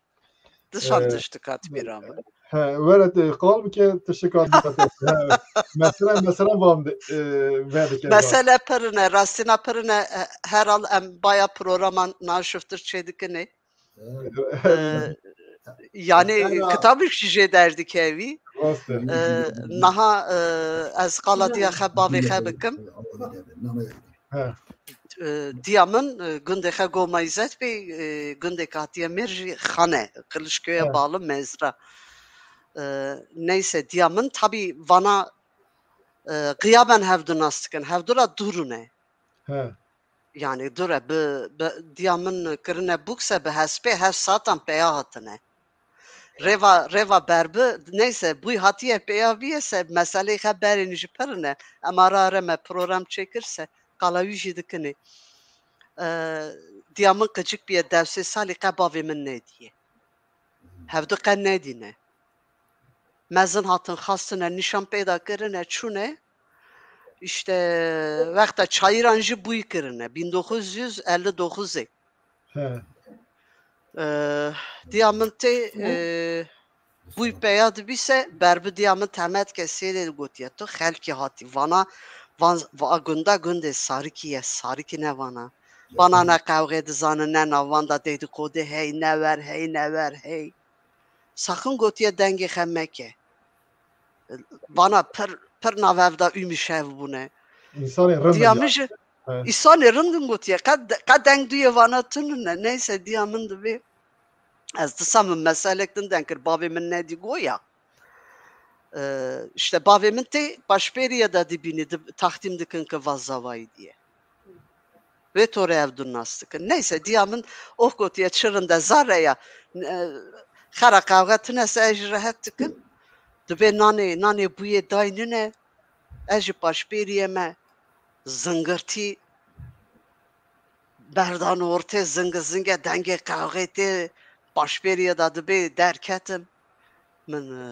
Dişan E, tişt dikat bîra min. He, were te qal bike, tişt dikat bike. He, mesela, mesela vam de, e, vedike. Mesele pirine, rastina pirine, e, herhal em baya programan naşiftir çê dikine. E, yani, kitabik jî jê derdikevî. Rast e. E, niha, e, ez qala diya xe bavê xe bikim. He. E, diya min, e, gundê xe Goma Îzet bê, e, gundê ke hatiye mêr jî Xane, Qilişköy'e bağlı Mezra. E, neyse, diya min tabî vana, e, qiyaben hevdu nas dikin, hevdu ra dûr ne. He. Yani dûr e, bi, bi, diya min kirine bûkse bi hespê heft saetan peya hatine. Rêva, rêva berbi, neyse, bûy hatiye pêya bîye se, meseleyê xe berên jî pirine. Em ara ara me program çêkir se, qala wî jî dikinê. E, diya min qicik bîye, dew sê salî qe bavê min nediye. Hevdu qe nedîne. Mezin hatin xastine, nîşan pêda kirine, çûne. İşte wexta çayiran jî bûy kirine. Bin dokuz yüz elli dokuzê. He. E, diya min tê, e, bûy peya dibîse, berbi diya min temet ke sêdê gotiye, tu xelkî hatî. Vana, van, va gunda gundê Sarikî ye, Sarikî ne vana. Vana ne qewxê dizanin, ne navan da dedikodu hey, ne wer hey, ne wer hey. Saxin gotiye dengê xe meke. Vana pir, pir navevda ûmî şev bûne. Însanê rind Diya in min ya. Ji He. Îsanê rind in gotiye. Qe, qe deng duyê vana tune ne. Neyse, diya min dibê. Ez disa min meselek din deng kir. Bavê min nedî goya. Ee, işte bavê min tê paşpêriye de dibînî, dib-, taxtîm dikin ki va zavayî diye. Wê tore ev du nas dikin. Neyse, diya min oh gotiye çi rinde zare ya. E, xera qawxe tune se ez jî rehet dikim. Dibê nanê, nanê bûyê day nine. Ez jî paşpêriyê me zingirtî berdan ortê, zingê zingê dengê qewxê tê paşpêriyê de dibê derketim. Min, e,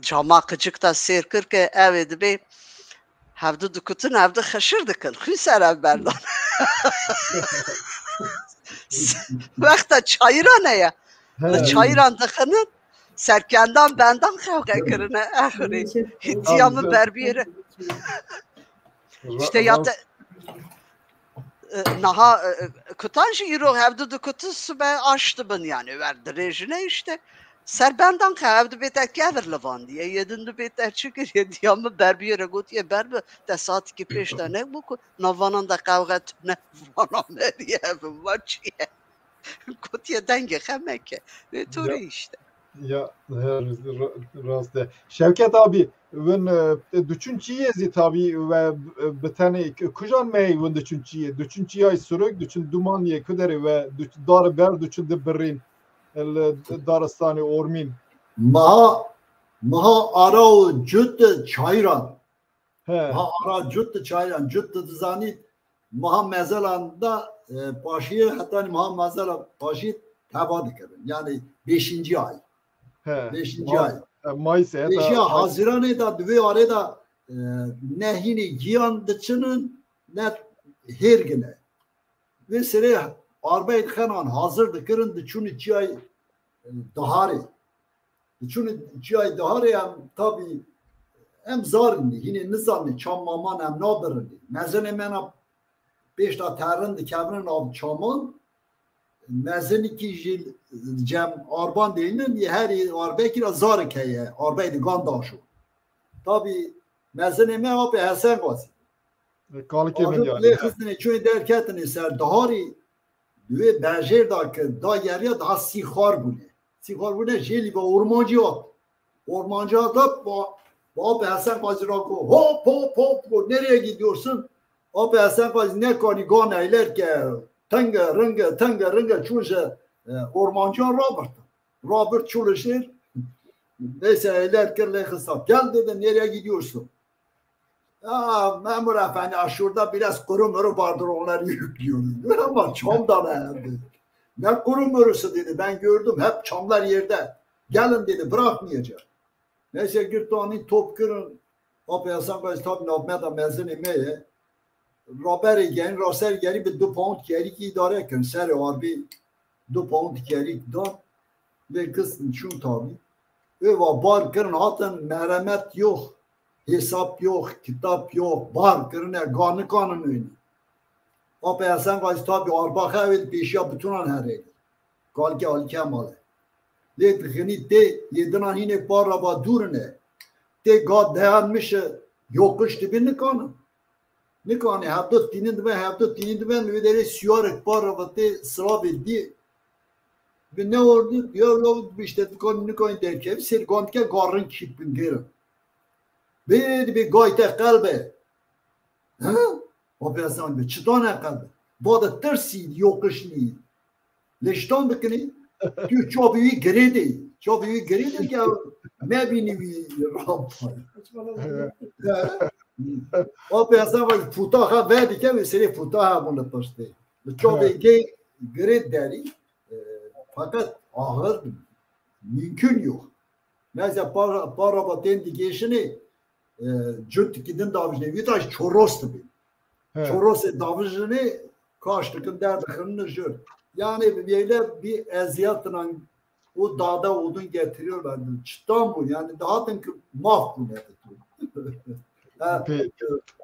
cama qicik de sêr kir ke ew ê dibê hevdu dikutin, hevdu xişir dikin. Xwîn ser ev berdan. Wexta çayirane ye. Li çayiran dixinin, serkendan bendan xewqe kirine. Exurê. Hîtiya min berbiyêre. İşte ya te, e, naha, e, e, kutan jî îro hevdu dikutin sibe aş dibin, yani wer dirêjine işte. Serbendan ke ev dibête kevir li van diye, yê din dibête çi kiriye, diya min berbiyêre gotiye, berbi, te saetekî pêş de nebû ku navanan de qewxe tune, vana me diye, ev va çi ye? Gotiye dengê xe meke. Wê torê işte. Ya, her ra-, rast e. Şevket abi, win, e, diçûn çiyê zî tabî ve, e, bi tenê k-, kujan me win diçûn çiyê? Diçûn çiyay Suruk, diçûn Dumaniyê, ku derê ve diç-, dar ber diçûn dibirîn li daristanê ormîn. Maha, maha ara û cût çayran. He. Maha ara cût çayran. Cût dizanî maha mezelan da, e, paşiyê hetanî maha mezela paşiyê teva dikirin. Yani beşinci ay. He. Beşinci ay. He, Mayıs'e heta Beşiya Haziranê da di vê arê da, e, ne hînî giyan diçinin, ne hêrgine. Vê serê arbeyê dixenan hazir dikirin, diçûnî çiyay, e, diharê. Diçûnî çiyay diharê em tabî em zarinî, hînê nizanî çam maman em nabirinî. Mezinê me na pêşta terin dikevinin av çaman, mezinikî jî cem arban deynin, yê herî arbekî ra zarik heye, arbey di gan daşo. Tabî mezinê me apê Hesen Gazî. Kalikê min Arif yani. Lê xistinê çûyê derketinê ser diharî, di wê bejêr da ki da geriya daha sî xar bûne. Sî xar bûne jêlî ve ormancî hat. Ormancî hat da ba, ba apê Hesen Gazî ra got, "Hop, hop, hop," got, "Nereye gidiyorsun?" Apê Hesen Gazî nekanî gan eyler ke tenge ringe, tenge ringe çûn ji, e, ormanciyan rabirtin. Rabir çû li jêr. Neyse eyler kir lê xista. "Gel," dedi, "nereye gidiyorsun?" "Ya memur efendi, şurada biraz kuru muru vardır, onları yüklüyorum," diyor ama çam da verdi. "Ne kuru murusu?" dedi. "Ben gördüm, hep çamlar yerde. Gelin," dedi, "bırakmayacak." Neyse girtin anî top kirin. Apê Hesen Gazî tabî navmeda mezinê me ye. Raberê gelî, raser gelî bi du pound kerîkî îdare kirin. Serê arbî du pound kerîk dan. Lê kistin çûn tabî. Êva bar kirin hatin, meremet yok, hesap yok, kitap yok, bar kirine, ga nikanin wênî. Apê Hesen Gazî tabî arba xewê di pêşiya bitunan herêne. Kalikê Alî Kemal e. Lê dixinî tê, yê dinan hînê par ra va dûr in e. Tê ga dayanmış e, yokuş dibî nikanin. Nikanin hevdu tînin dibe, hevdu tînin dibe, wê derê siyarek par ra va tê silavê dî. Bi ne ordu, ya law işte dikon nikanin derkevî, sêr gan dike garin kîpin gerin. Bê dibê gay te qelbe. Ha? Apê Hesen bi çitan e qelbe. Va de tirsî yokuş nî. Lê şitan bikinî, tu çavê wî girêdê. Çavê wî girêdê ke mebînî wî rampayê. Apê Hesen va puta xe vedike, wê serê puta hebûn li piştê. Li çavê gê girêd derî, e, fakat ahir mümkün yok. Neyse para, para va tên digêşinê, e, cût dikî din davijnê. Wî taş çoros dibî. He. Çorosê davijinê kaş dikin, derdixin jir. Yani böyle bir eziyatla o dağda odun getiriyorlardı. Çitan bu. Yani daha ki maf bu ne? Ha,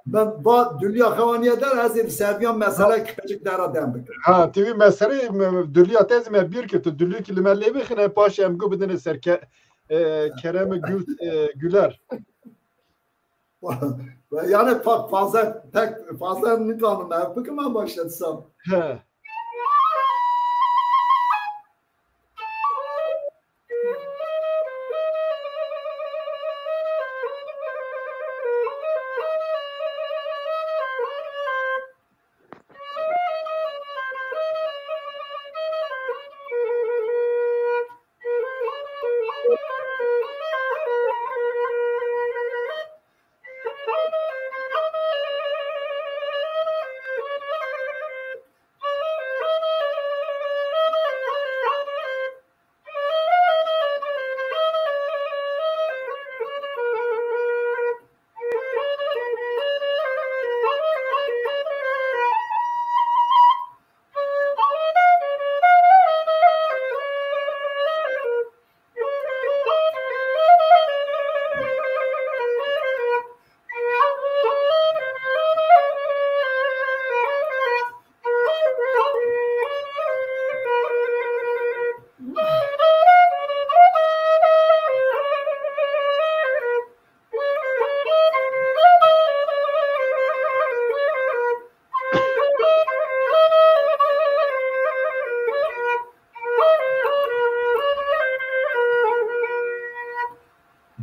ben ba dünya xewaniye der, ez ê li ser viyan mesele kiçik dera dem bikim. Ha, tu vî meseleyê me, dulya te zî me bîr kir, tu dulyekî li me lê bixine, paşê em gu bidine ser ke-, e, Kerem Gül, e, Güler. Yani fa-, fazla, pek fazla nikanim ev bikim, ama işte sam. He.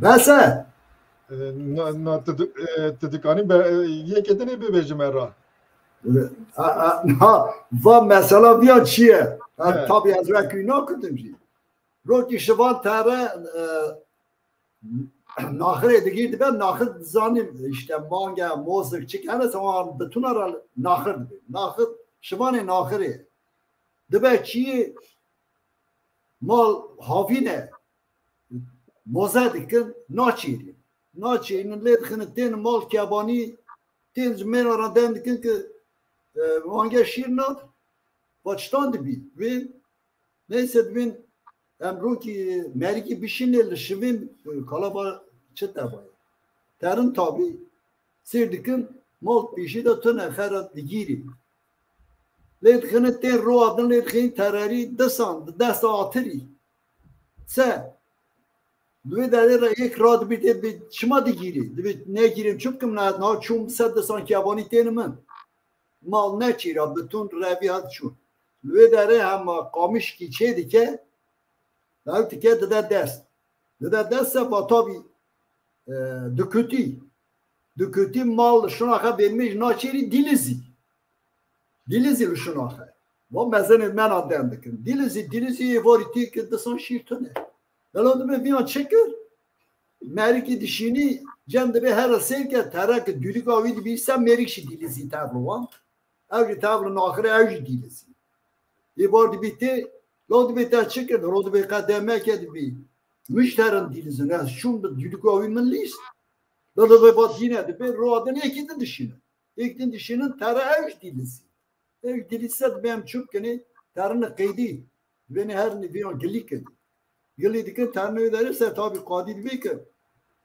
Hese. Na, na, tu, tu dikanî yekê dinê bibêjime ra. Ha, va mesela viya çi ye? Tabî ez wekî nakitim jî. Rokî şivan tere naxirê digî dibe, naxir dizanî işte mange, mozik, çik hene sewan bituna ra naxir dibe. Naxir, şivanê naxirê. Dibe çi mal havîne, moze dikin, naçêrî. Naçêrî, lê dixine tên mal kebanî, tên ji mêra ra dem dikin ki e, mange şîr nat, va çitan dibî. Vê neyse dibin em rokî merikî bişînê li şivên e, kalaba çi tebayê. Terin tabî sêr dikin mal pêşî de tune xera digîrî. Lê dixine tên roa din lê dixin tererî disan di dest atirî. Se Li wê derê re yek radibî tê bi çima digîrî? Dibê negîrîm çi bikim, na, na çûm sed disan kebanî tên min. Mal neçîra, bi tund revî hat çûn. Li wê derê hema qamişkî çê dike, ew tike dide dest. Dide dest se va tabî e, dikutî. Dikutî mal şuna xe bênmê ji naçêrî dîlizî. Dîlizî li şuna xe. Va mezenê mena dem dikin. Dîlizî, dîlizî êvarî tî ki disan şîr tune. Delo dibe viyan çi kir? Merikî dişînî cem dibe here sêr ke tere ki dûlika wî dibî se mêrik jî dîlizî tevli wan. Ew jî tevli naxire ew jî dîlizî. Êvar dibî tê, lo dibê te çi kir? Ro dibê qe demeke dibî. Mij terin dîlizin. Ez çûm bi dûlika wî min lîst. Lo dibê va dîne dibê, roa din êkî din dişîne. Êk din dişînin tere ew jî dîlizî. Ew jî dîlizî se dibê em çû bikinê, terine qeydî. Dibêne her nivîyan gilî kin. Gilî dikin terine wê derê se tabî qadî dibê ki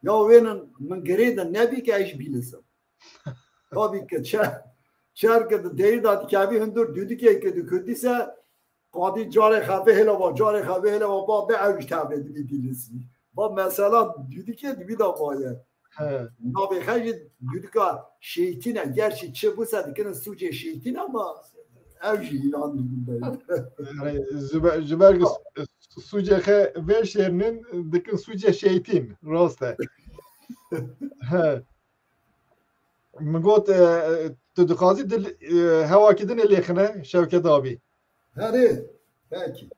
ya wênin min girê de nebî ki ez jî bîlizim. Tabî ki çer, çer ki di deyî de dikevî hundir dûdikê ki dikurdî se qadî carê xevê hêle va, carê xevê hêle va, ba de ew jî tevlê dibî dîlizî. Va mesela dûdikê dibî da vaye. Navê xe jî dûdika Şeytîn e. Gerçî çi bû se dikinin sûcê Şeytîn ama ew jî îlan dibin de. Ji ber ku sûcê xe vê şêrinin dikin sûcê Şeytîn. Rast e. He. Min got e, tu dixwazî dil e, hewakî dinê lêxine Şevket abî. Herê, belkî.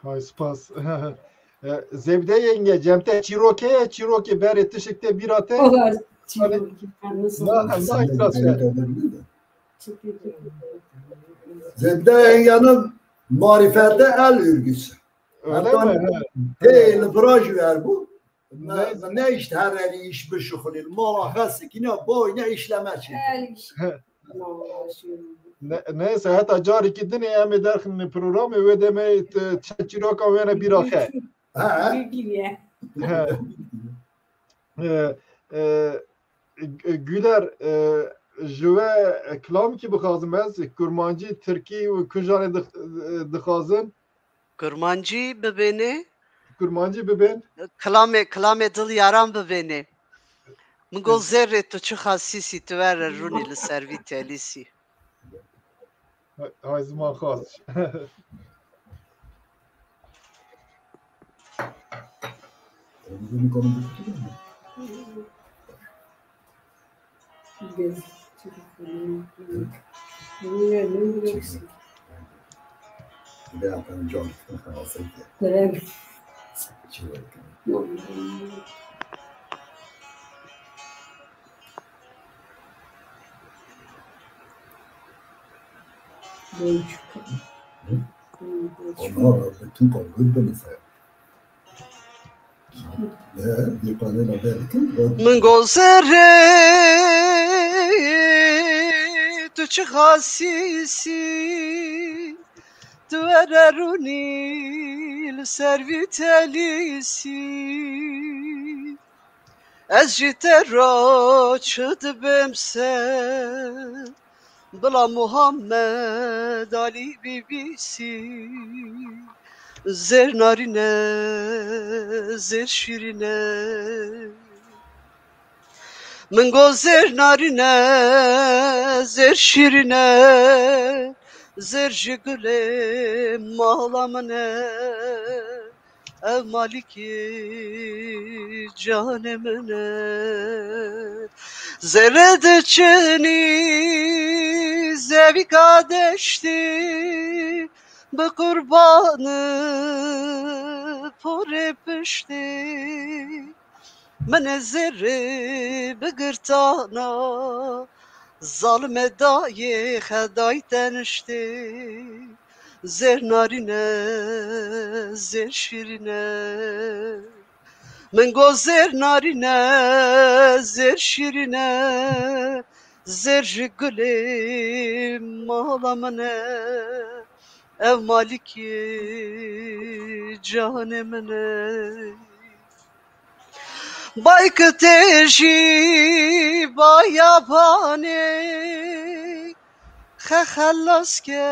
Hay spas. E, Zebde yenge, cem te çîrok heye, çîrokê berê tişik te bîra te? Olar çîrokê. Na, na, na, Zebde yengenin marifeti el örgüsü. Öyle mi? He, li virajî ver bû. Ne, ne işte her her iş bişuxulî. Mala xesikîne boyne işleme çê. Neyse, heta carekî dinê em ê derxin programê wê demê çîroka wêne bîra xe. Güler, ji we kilamkî bixwazim ez, kurmancî, tirkî û kujanê dixwazin. Kurmancî bibênê. Kurmancî bibên. Kilamê, kilamê dil yaran bibênê. Min got zerrê tu çi xasîsî tu were rûnî li ser vî telîsî. Hay ziman xas. Ya, ben can, nasıl ki? Kerem. Şey, Ama bütün kavga da mesela. Min got zerrê tu çi xasîsî, tu were rûnî li ser vî telîsî. Ez ji te re çi dibim ser, bila Muhammed Alî Bîbîsî. Zêr narîn e, zêr şîrîn e. Min got zêr narîn e, zêr şîrîn e, zêr ji gulê mala min e. Ev malikî canê min e. Zerre diçinî zevîka deştî, bi qurbanî porê piştî. Min ê zêrê bigirtana, zalime dayê xedayî teniştê. Zêr narîn e, zêr şîrîn e. Min got zêr narîn e, zêr şîrîn e. Zêr ji gulê mala min e. Ev malikî canê min e. Bay kitêjî bayabanê, xe xelas ke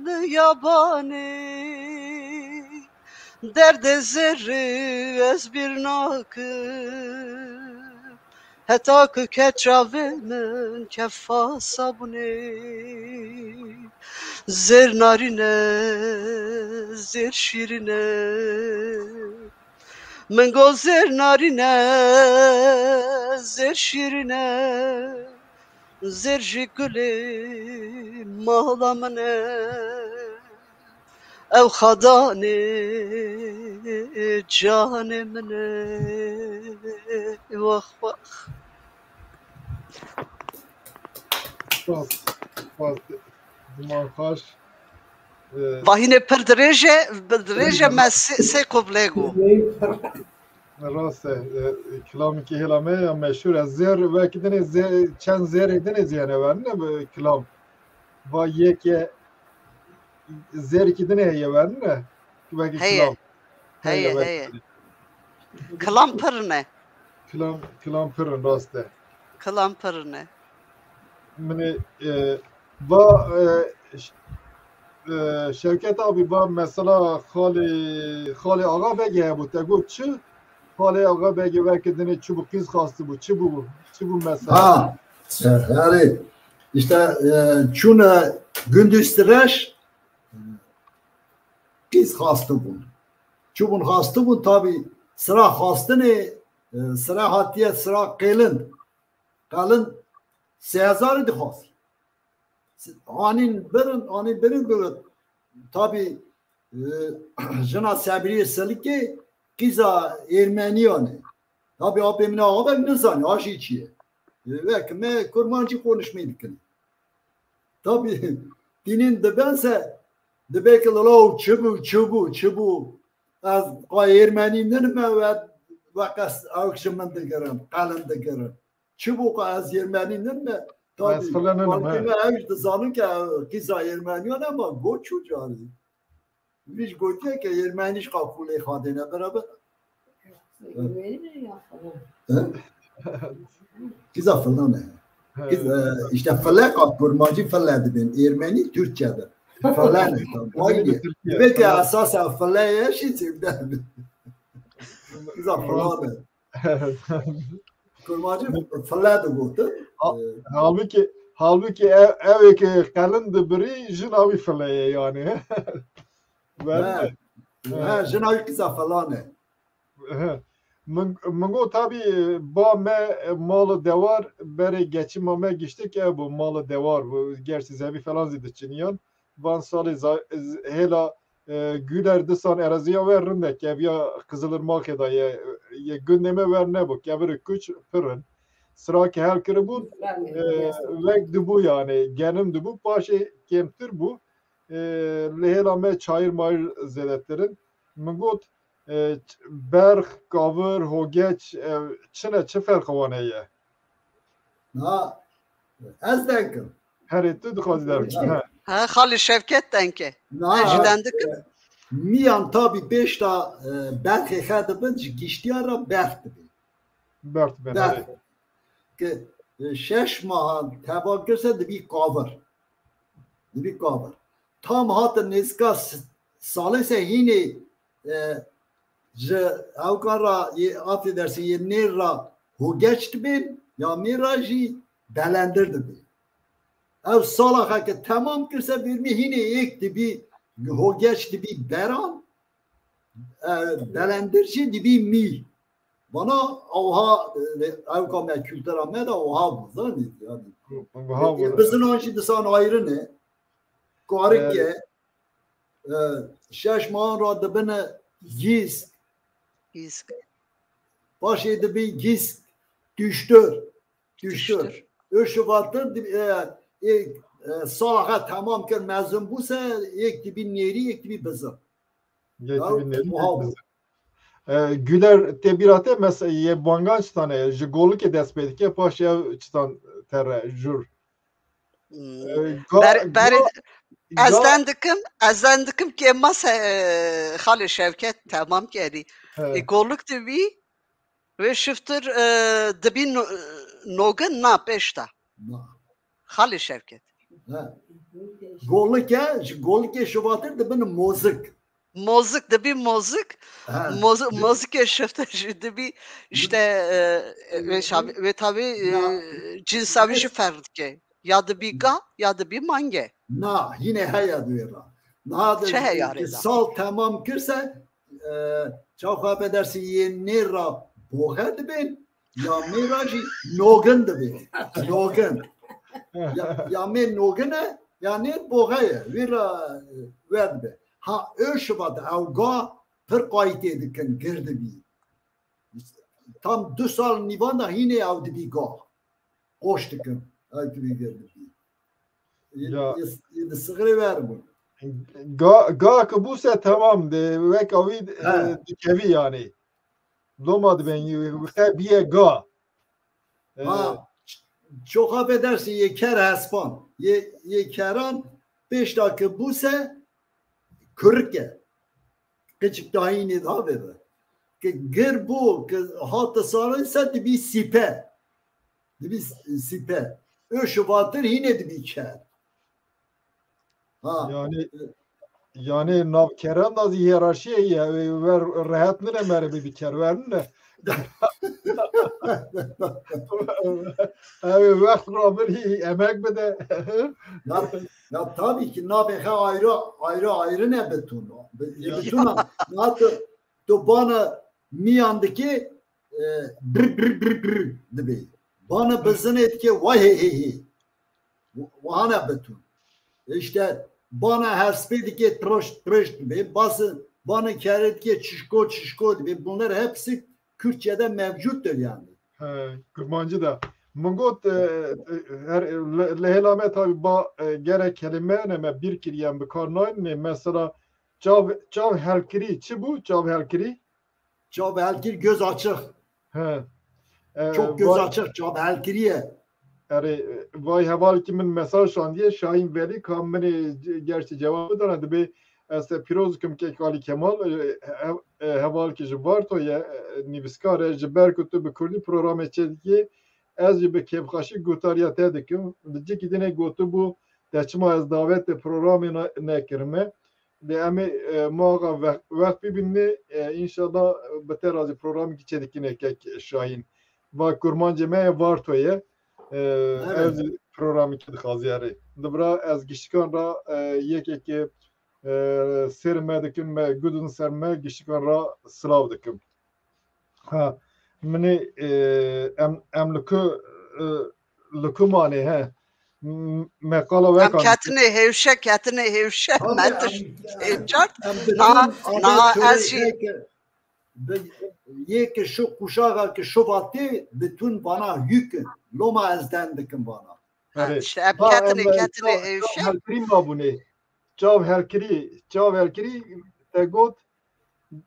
li yabanê. Derdê zerrê ez bîr nakim, heta ku keça vê min kefa sabûnê. Zêr narîn e, zêr şîrîn e. Min got zêr narîn e, zêr şîrîn e, zêr ji gulê mala min e. Ew xadanê canê min e. Wax wax. Spas, spas. Ziman xweş. Ee, Vahînê pir dirêj e, bi dirêj e me sê, sê qublê got. Rast e, e, kilamekî hêla me ya meşhûr e. Zêr, wekî dinê zê-, çend zêrê dinê ziyane werine bi kilam. Va yeke zêrekî dinê heye werine. Wekî Heye. kilam. Heye, Heye, wekî heye. dinê. Kilam pir ne. Kilam, kilam pir in, rast e. Kilam pir ne. Min ê, e, va, e, ş-, e, Şevket abi va mesela xalê, xalê Axa Begê hebû, te got çi? Xalê Axa Begê weke dinê çi bû, qîz xastibû, çi bû, çi bû mesela? Ha, e, erê, işte, e, çûne Gunduz Tireş, qîz xastibûn. Çûbûn xastibûn, tabî sira xastinê, e, sira hatiye sira qêlin. Qelin sê hezarî dixwast. Anîn birin, anîn birin birin. Tabî, e, jina Sebriyê Selikê qîza Ermeniyan e. Tabî apê min Axa Beg nizanî, a jî çi ye. E, wek me Kurmancî konuşmê dikin. Tabî, tînin diben se, dibe ki lala û çi bû, çi bû, çi bû. Ez qa Ermenî nirme we, we qes ew ji min digirin, qelin digirin. Çi bû qa ez Ermenî nirme? Tabî, Ez filan ninim, xalkê he. me ew jî dizanin ke ew qîza Ermeniyan e, ma got çû carî. Vî jî gotiye ke Ermenî jî qa kulê xadê ne beraber. He? Qîza filan e. He. Qîz, e, işte file qa Kurmancî file dibên. Ermenî Türkçe de. Filan e. Tam aynı. Türkiye. Belki esas file ye, şey çekti. Qîza filan e. Kurmancî file digotin. Ha-, E, halbuki, halbuki ev, ev ê ki qelin dibirî, jina wî file ye yani. He. He, jina wî qîza filan e. He. Min, min got tabî, ba me, mal û dewar berê geçima me giştik ev bû, mal û dewar bû. Gerçi zevî falan zî diçiniyan. van salê za-, z-, hêla, e, Güler disan ereziya we rind e, keviya Qizilirmaxê de ye, ye gundê me wer nebû, kevir û kuç pir in. Sira ke hel kiribûn, e, wek dibû yani, genim dibû, paşê kêmtir bû. E, li hêla me çayir mayir zêdetir in. Min got, e, ç-, berx, kavir, hogeç, e, çi ne, çi ferqa wan heye? Na, ez derkim. Herê tu dixwazî derkim. Ha. Ha, Xalê Şevket denke. Na, ez ji dendikim. E, miyan tabî pêşta, e, berxê xe dibin, ji giştiya re berx dibin. Berx dibin, Berx. Herê. Ki, e, şeş mahan teva kirse dibî kavir. Dibî kavir. Tam hatin nêzika s-, salê se hînê, e, ji ewkan ra yê, affedersin, yê nêr ra hogeç dibên, ya mêra jî belendir dibê. Ew sala xe ke temam kirse vêrmî hînê yek dibî hogeç dibî beran, e, belendir jî dibî mî. Vana awha, e, ewka me, kultura me de awha bû, zanî, yani. Awha bû. E, bizinan jî disan ayrine. Karik e, e, şeş mahan ra dibine gîsk. Gîsk. Paşê dibî gîsk, tüştür. Tüştür. Tüştür. Û şuvatir dibî, e, e, e, sala xe temam kir, mezin bû se, yek dibî nêrî, yek dibî bizin. Yek dibî nêrî, yek bizin. E, Güler, tê bîra te mes-, yê bangan çi tane ye? Ji golikê dest pê dike, paşê ew çitan tere, jûr. Hmm. E, ga-, Ber-, berê, ga-, ez ga- den dikim, ez den dikim ke mase, e, Xalê Şevket temam kerî. He. E, golik dibî, wê şiftir, e, dibî no-, nogin na pêşta. Na. Xalê Şevket. He. Golik e, ji golikê şuvatir dibin mozik. Mozik, dibî mozik. He. Mozi-, mozikê şifte jî dibî işte, e, e, wê şabi-, wê tabi, e, na, cinsa wî jî ferq dike. Ya dibî ga, ya dibî mange. Na, yine heye di wê ra. Niha de Çi heye arê de? Sal temam kirse, e, çaw xwe affedersin, yê nêr ra boxe dibên, ya mêra jî nogin dibê. Nogin. Ya, ya mê nogin e, ya nêr boxe ye. Wî ra, e, we dibe. Ha, ê şivat ew ga pir qayîtê dikin, gir dibî. Tam du sal nîvan de hînê ew dibî ga. Qoş dikin. Ew dibî gir dibî. Ya. Yê, yê, yê di sixirê ver bûn. Ga, ga ki bû se temam de, wek awî, e, dikevî yani. Loma dibên, xe biye ga. E, ha, ç-, çok affedersin, yê ker hespan. Yê, yê keran pêşta ki bû se kurik e. Qiçik dahînê da vê be. Ki gir bû, ki hate sarin se dibî sîpe. Dibî s-, sîpe. Ê şivatir hînê dibî ker. Ha. Yani, yani navkeran da zî hiyerarşî heye, ew wer rehet nine mere bibî ker, wer nine. Ew wext rabirî emek bide. Ya, ya tabii ki navê xe ayrı, ayrı, ayrı ne betûn. Be-, Ya. Betûna, na tu, tu bana miyan dikê, e, brr, brr, brr, brr dibê. Bana bizinê dikê, vay hey hey hey. Wahane betûn. İşte bana hespê dikê, troş, troş dibê. Bası, bana kere dikê, çişko, çişko dibê. Bunlar hepsi Kürtçe'de mevcuttur yani. He, Kurmancî de. Min got, e, e, her, li, li hêla me tabi ba, e, gerek kelime ne me bîr kiriye, em bi kar nayne. Mesela çav, çav helkirî, çi bû çav helkirî? Çav helkir, göz açık. He. E, Çok göz vay, açık, çav helkiriye. Erê, vay hevalkî min mesaj şandiye, Şahin Velî, ka min ê ce-, gerçi cevabı dana, dibê ez te pîroz dikim kek Ali Kemal, e, he-, e, hevalkî ji Varto ye, e, nivîskar e, ji ber ku tu bi kurdî programê çêdikî, ez jî bi kêfxweşî gotariya te dikim. Li cihekî dinê gotibû, te çima ez davet bi programê ne-, nekirime. Lê em ê, e, maxa wext, wext bibînê, e, înşallah, e, bi te razî programekî çêdikîne kek Şahîn. Va kurmancê me ye, Varto ye. E, Evet. Ez programekî dixwazî erê. Dibra ez giştikan ra, e, yekekê, e, sêr me dikin, me gudin ser me, giştikan ra silav dikim. Ha, minê, e, em, em li ku, e, li ku manê, he. m-, me qala we Em kan. Ketinê hêwşe, ketinê hêwşe, Tabii, me em, tişt em, hêçart. Em Na, biçin na avê ez jî. Xelkê, bi, yê ki şu kuşaxa ki şu vatê, bütün vana hük. Loma ez den dikim vana. Ha, Erê. işte, em Ha, ketinê, em, ketinê çav, çav hêwşe. Helkirî mabûnê. Çav helkirî, çav helkirî te got,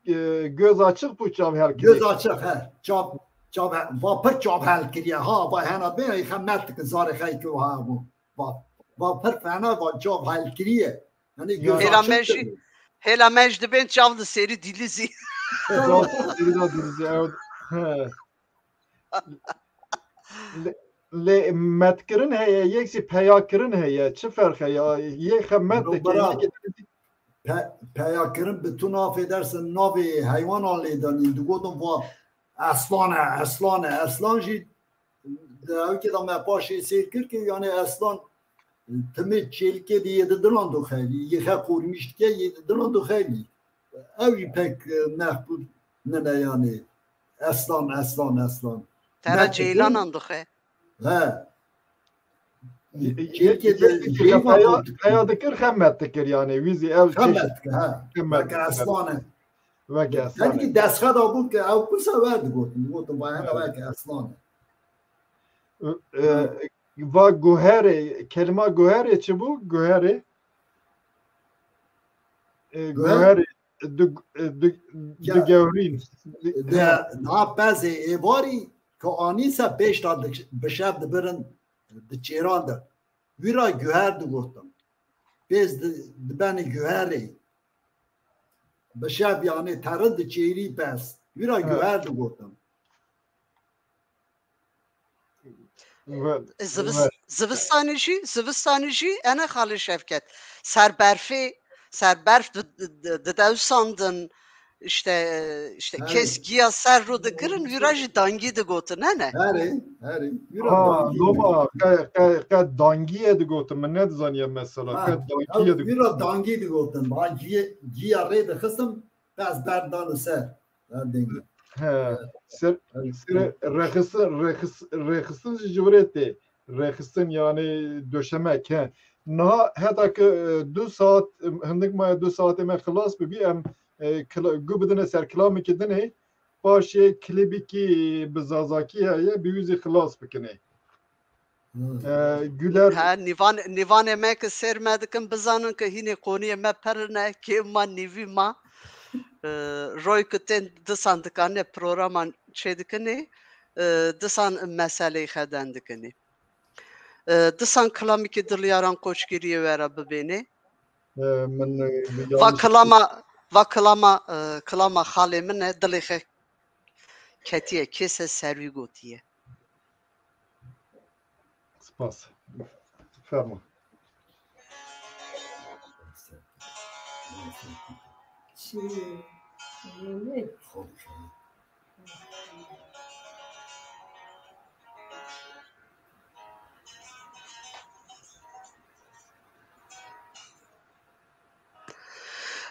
e, göz açık bu çav helkirî. Göz açık, he. Çav, çav, va pir çav helkiriye. Ha, va hena bê, ey xe met dikin, zarê xey ki ha bu. Va, va pir fena, va çav helkiriye. Yani göz Hêla açık me jî, tabii. Hêla me jî dibên çav li sêrî dîlizî. Çav li sêrî da dîlizî, ew, he. Lê, lê metkirin heye, yek jî peyakirin heye. Çi ferq heye? Yek xe met dike, bira, yek pe-, peyakirin bi tu nafê dersin, navê heywanan lê danîn. Digotin va eslan e, eslan e. Eslan jî di ewkê de me paşê sêr kir ki, yani eslan timê çêlikê de yê di dilan do xeylî, yê xe qormîş dike, yê di dilan do xeylî. Ew jî pek, e, mexbûl nine yani. Eslan, eslan, eslan. Tera ceylanan dixe. He. Çêlikê de jeyva peya dikir, xemet dikir yani. Wî zî ew çeşit. Xemet dikir, he. Xemet dikir. Weke eslan e. Weke eslan e. Belkî destxe da bû ki ew kursa we digotin. Digotin vay hera weke eslan e. E, va guherê, kelima guherê çi bû? Guherê? E, guherê. Di, di, di gewrîn. De, niha pezê êvarî ku anî se pêş de di, bi şev dibirin di çêran de. Wî ra guher digotin. Pêz di, dibenê guherê. Bi şev yanê terin di çêrî pez. Wî ra guher digotin. Zivis-, zivistanê jî, zivistanê jî ene Xalê Şevket. Ser berfê, ser berf di-, di-, di-, didewsandin, işte, işte kes giya ser ro dikirin, wî ra jî dangî digotin, ne ne? Herê, herê. Wî ra dangî digotin. Ha, loma, qe, qe, qe dangî ye digotin, min nedizaniye mesela. Ha, qe dangî ye digotin. Wî ra dangî digotin. Ha, giya, giya rê dixistin, pez berdana ser. He, ser, ser rêxistin, rêxis-, rêxistin jî ji vir tê. Rêxistin yani döşemek, he. Niha heta ki, e, du saat, e, hindik maye du saatê me xilas bibî, em, e, kla-, gu bidine ser kilamekî dinê, paşê klîbikî bi zazakî heye, bi wî zî xilas bikinê. Hmm. E, Güler. Ha, nîvan-, nîvanê me ki sêr me dikin, bizanin ki hînê qoniyê me pir ne, kêm ma, nîvî ma. E, roy ku tên disan dikanê programan çêdikinê, e, disan meseleyê xeden dikinê. E, disan kilamekî Dilyaran Koçgiriyê we re bibênê. E, min, e, va yanlış kilama, va kilama, e, kilama xalê min e, dilê xe ketiye, kêse ser wî gotiye. Spas. Fermo.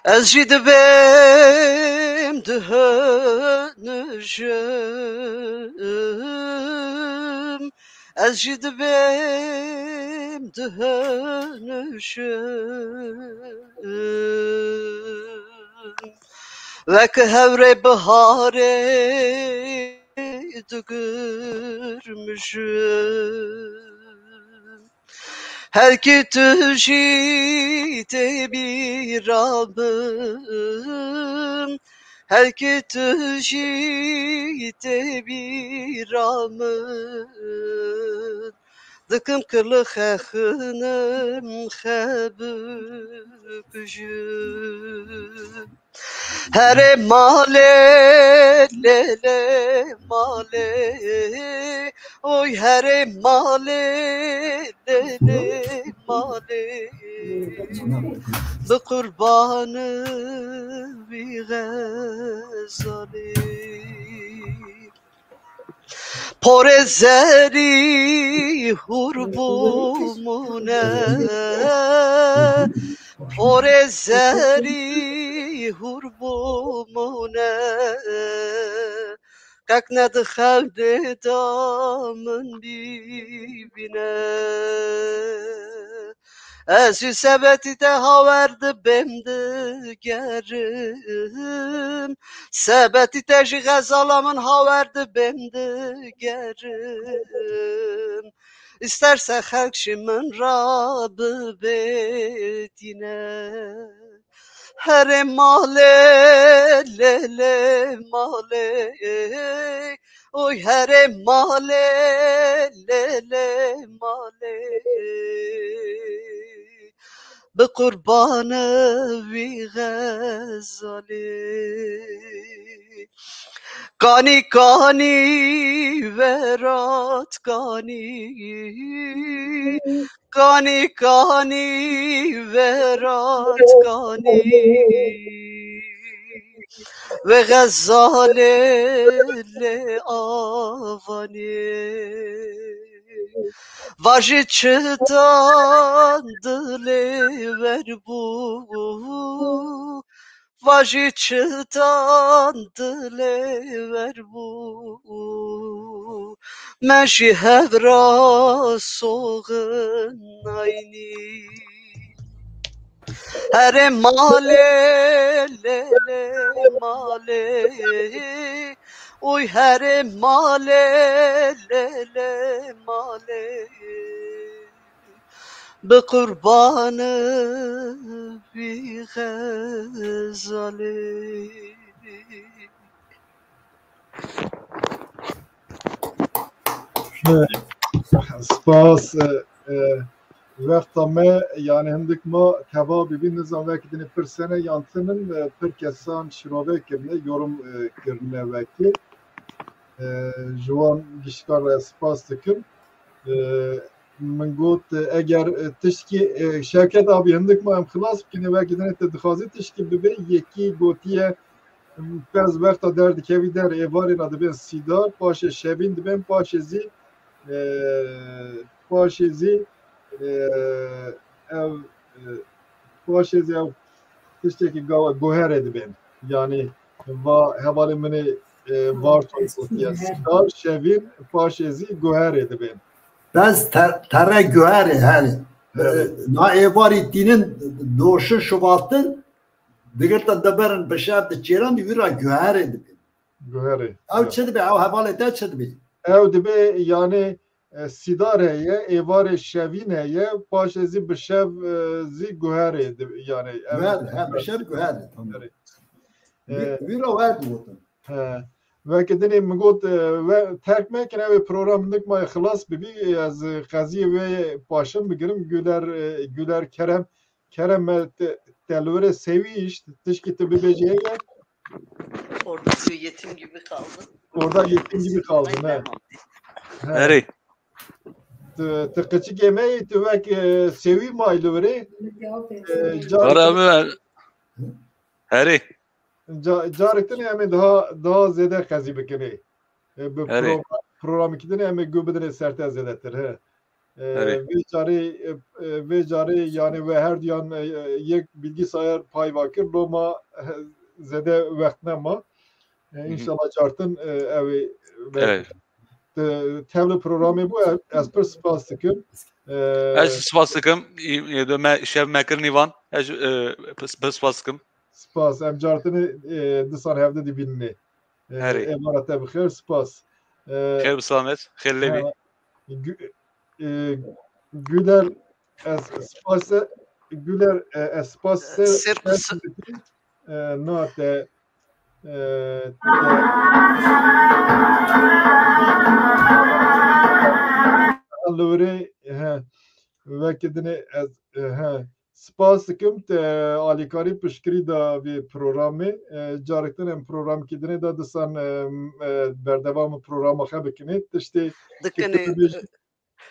Ez jî dibêm dihenijim, ez jî dibêm dihenijim. Wek hewrê biharê digirmijim. Her ki tu jî tê bîra min, her ki tu jî tê bîra min, dikim kilixexinim xebikujim. Herê malê, lê, lê, malê, oy herê malê, lê, lê, malê, bi qurbanê wî xezalê. Porê zerî hûr bûmûne, porê zerî hûr bûmûne, Yek ne di xewnê da min bîbîne. Ez jî sebetî te hawer dibêm digerim. Sebetî te jî xezala min hawer dibêm digerim. Îsterse xelk jî min ra bibêtîne. Herê malê, lê lê malê, oy herê malê, lê lê malê. Bi qurbana wî xezalê. Kanî kanî verat kanî. Kanî kanî verat kanî. Ve xezalê lê avanî. Vajî çitan dilê ver bû. Vajî çitan dilê ver bû. Me jî hev ra soxin naynî. Herê malê, lê lê malê. Oy herê malê, lê lê malê. Bi qurbana wî xezalê. Spas, e, e, wexta me, yani hindik ma teva bibî, nizam wekî dinê pir sene yan tinin, e, pir kesan şirove kirine, yorum, e, kirine wekî. E, ji wan gişkan re spas dikim. E, min got, e, eger, e, tiştkî, e, Şevket abî hindik ma em xilas bikin, wekî dinê te dixwazî tiştkî bibê, yekî gotiye, pez wexta derdikevî der êvarê re dibên sîdar, paşê şevîn dibên, paşê zî, e, paşê zî, e, ev, e, paşê zî ew tiştekî ga-, guherê dibên. Yanî va hevalê min ê, e, Varto gotiye, sîdar, şevîn, paşê zî guherê dibên. Bes te-, tere guherê, herê. Evet. E, na êvarî tînin doşin şuvatin, digirtin dibirin bi şev diçêrin, wî ra guherê dibên. Guherê. Ew çi dibe? Ew hevalê te çi dibe? Ew dibe, yani, e, sîdar heye, êvarê şevîn heye, paşê zî bi şev, e, zî guherê dibe, yani, ev Guher, he, bi şev guherê, tamam. Guherê. Wî, E, wî ra wer digotin. He. Weke dinê min got, e, we terk mekin, ew ê program nik ma xilas bibî, ez qeziyê wê paşin bigirim, Güler, e, Güler Kerem, Kerem me te, te li wir ê sewî îşt, tişkî tu bibêjî heye? Orada diyor, yetim gibi kaldım. Orada yetim gibi kaldım, he. Tamam. He. Erê. Tu, tu qiçikê me yî, tu wek, e, sewî may li wir ê. E, car Para mı ver? Erê. Ca-, carek din em ê daha, daha zêde qezî bikinê. E, bi Erê. pro-, programekî din em ê guh bidinê ser te zêdetir, he. E, Erê. Vê carê, e, e, vê carê, yani, we her duyan, e, e, yek bilgisayar pay va kir, loma, e, zêde wext nema. E, Hı hı. Înşallah cartin, e, ew ê, Evet. Te-, tevli programê bû, e, ez pir spas dikim. E, Ez spas dikim. Î-, î-, me, şev me kir nîvan. Ez, e, pir, pir spas dikim. Spas. Em cartinê, e, disan hevde dibîninê. E, Herê. Êvara te bi xêr, spas. E, Xêr bi selamet. Xêr lê bî. Ha, Gü-, e, Güler, ez spas, Güler, e, ez spas Ser kısa. E, na te, e, te, li wirê, he, wekî dinê ez, e, he, spas dikim te alîkarî piştgirî da vê programê. E, carek din em programkî dinê da disan, e, e, berdewam programa xwe bikinê. Tiştê Dikinê,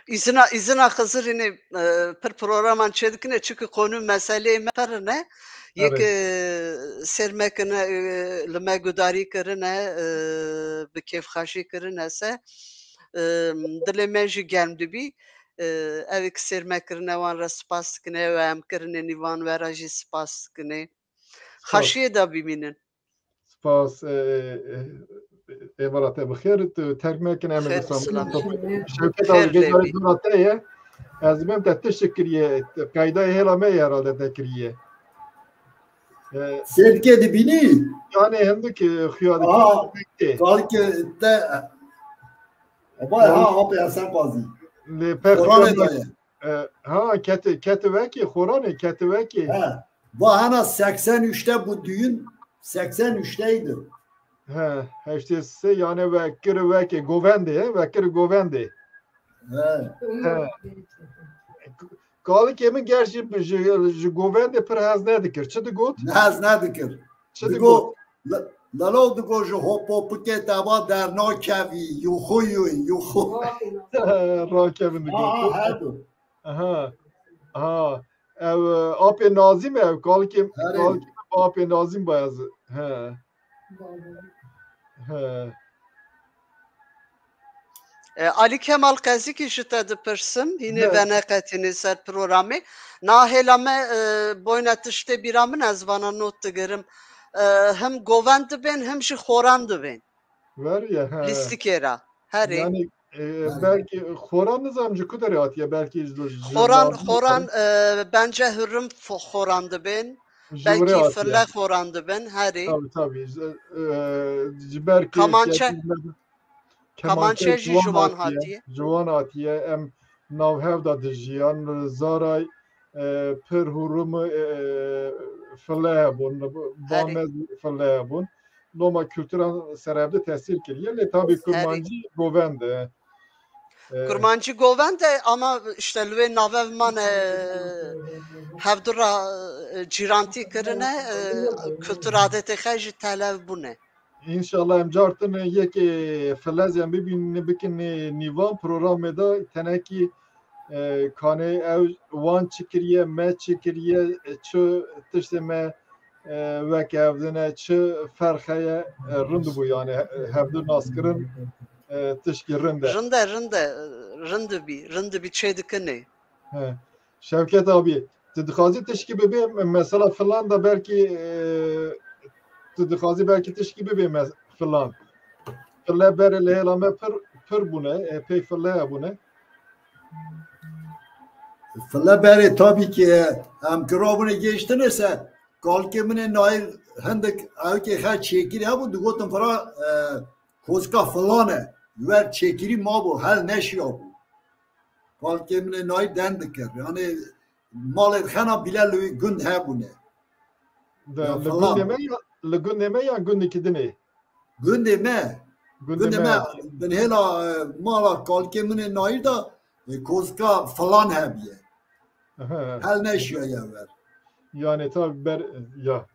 Îzina, îzina Xizirînê, e, pir programan çêdikine, çunku konu meseleyê me pir ne. Yek, Evet. e, sêr me kine, e, li me gudarî kirine, e, bi kêfxweşî kirine se. E, dilê me jî germ dibî. E, ew ê ki sêr me kirine, wan re spas dikine, ew em kirine nîvan we re jî spas dikine. Spas. Xweşiyê de bimînin. Spas, e, e, Êvara te bi xêr, tu terk nekin, em ê Xêr, silam. Şevket Xêr abi, vê carê lêbî. Dora te ye. Ez dibêm te tiştek kiriye, qeydayê hêla me ye herhalde te kiriye. E, Sêrkê dibînî? Yani hindik, e, xuya dikir, Aha, tê. Kalkê te. Vay ha, apê Hesen Qazî. Lê pek Koranê xuya da ye. E, ha, keti, keti vekê, Xoranê, keti vekê. He. Va hena seksen üçte bu düğün, seksen üçteydi. He, heştê sê yani vekir vekê, govendê, he, vekir govendê. He. He. Kalikê min gerçi ji, ji govendê pir hez nedikir. Çi digot? Hez nedikir. Çi Digo, digot? Le-, Lelo digo ji hopopikê te va dernakevî, yuxu yû, yuxu. Rakevin digot. Aha, her du. Aha. Ha. Ev, e, apê Nazîm e, ev kalikê, Herê. Kalikê apê Nazîm ba ez. He. He. E, Alî Kemal Qezîkî ji te dipirsim, hînê Ne? veneqetînê ser programê. Na hêla me, e, boyne tiştê bîra min ez vana not digirim. E, him govend dibên, him jî xoran dibên. Veriye, he. Lîstikê re. Herê. Yani, e, Herê. belkî xoran nizam ji ku derê hatiye, belkî ji, ji Xoran, lazim xoran, dibên. e, bence hurrim fo-, xoran dibên. Ji Belkî wirê hatiye. Fille xoran dibên, herê. Tabii, tabii. Ji, e, ji ber ki Kamançe. Kemançe Kemançe jî ji wan hatiye. Ji wan hatiye. Em nav hev de dijiyan. Zaray, e, pir hûrim, e, file hebûn. Herê. Bamez file hebûn. Loma kulturan ser hev de tesîr kiriye. Lê tabii Herê. Kurmancî govend e. E, Kurmancî govend e ama işte li wê navev mane, e, hevdu re, e, cîrantî kirine, e, kultur adetê xwe jî telev bûne. Înşallah em cartin yekê filez em bibînin, bikin nîvan programê de tenekî, e, kanê ew wan çi kiriye, me çi kiriye, e, çi tiştê me, e, wek hevdine, çi ferq heye, e, rind bû yani, e, hevdu naskirin, e, tişkî rind e. Rind e, rind e, rind bî, rind bî çê dikinê. He. Şevket abi, tu dixwazî tişkî bibê, me-, mesela filan da belkî, e, tu dixwazî belkî tişkî bibê me-, filan. File berê li hêla me pir, pir bûne, e, pê file hebûne. File berê tabii ki, e, em kirabûne gêştine ser. Kalkê min ê nayir hindik ewkê xer çêkirî hebû, digotin fira, e, kozika filan e. Wer çêkirî mabû, hel neşiyabû. Kalkê min ê nayî den dikir. Yani malê xena bile li wî gund hebûne. De, Ya li falan. Gundê me ya, li gundê me ya gundekî dinê? Gundê me. Gundê Gundê me. me, bin hêla, e, mala kalkê min ê nayî de, e, kozika falan hebiye. Aha. Hel neşiyaye ver. Yani tabi ber, ya.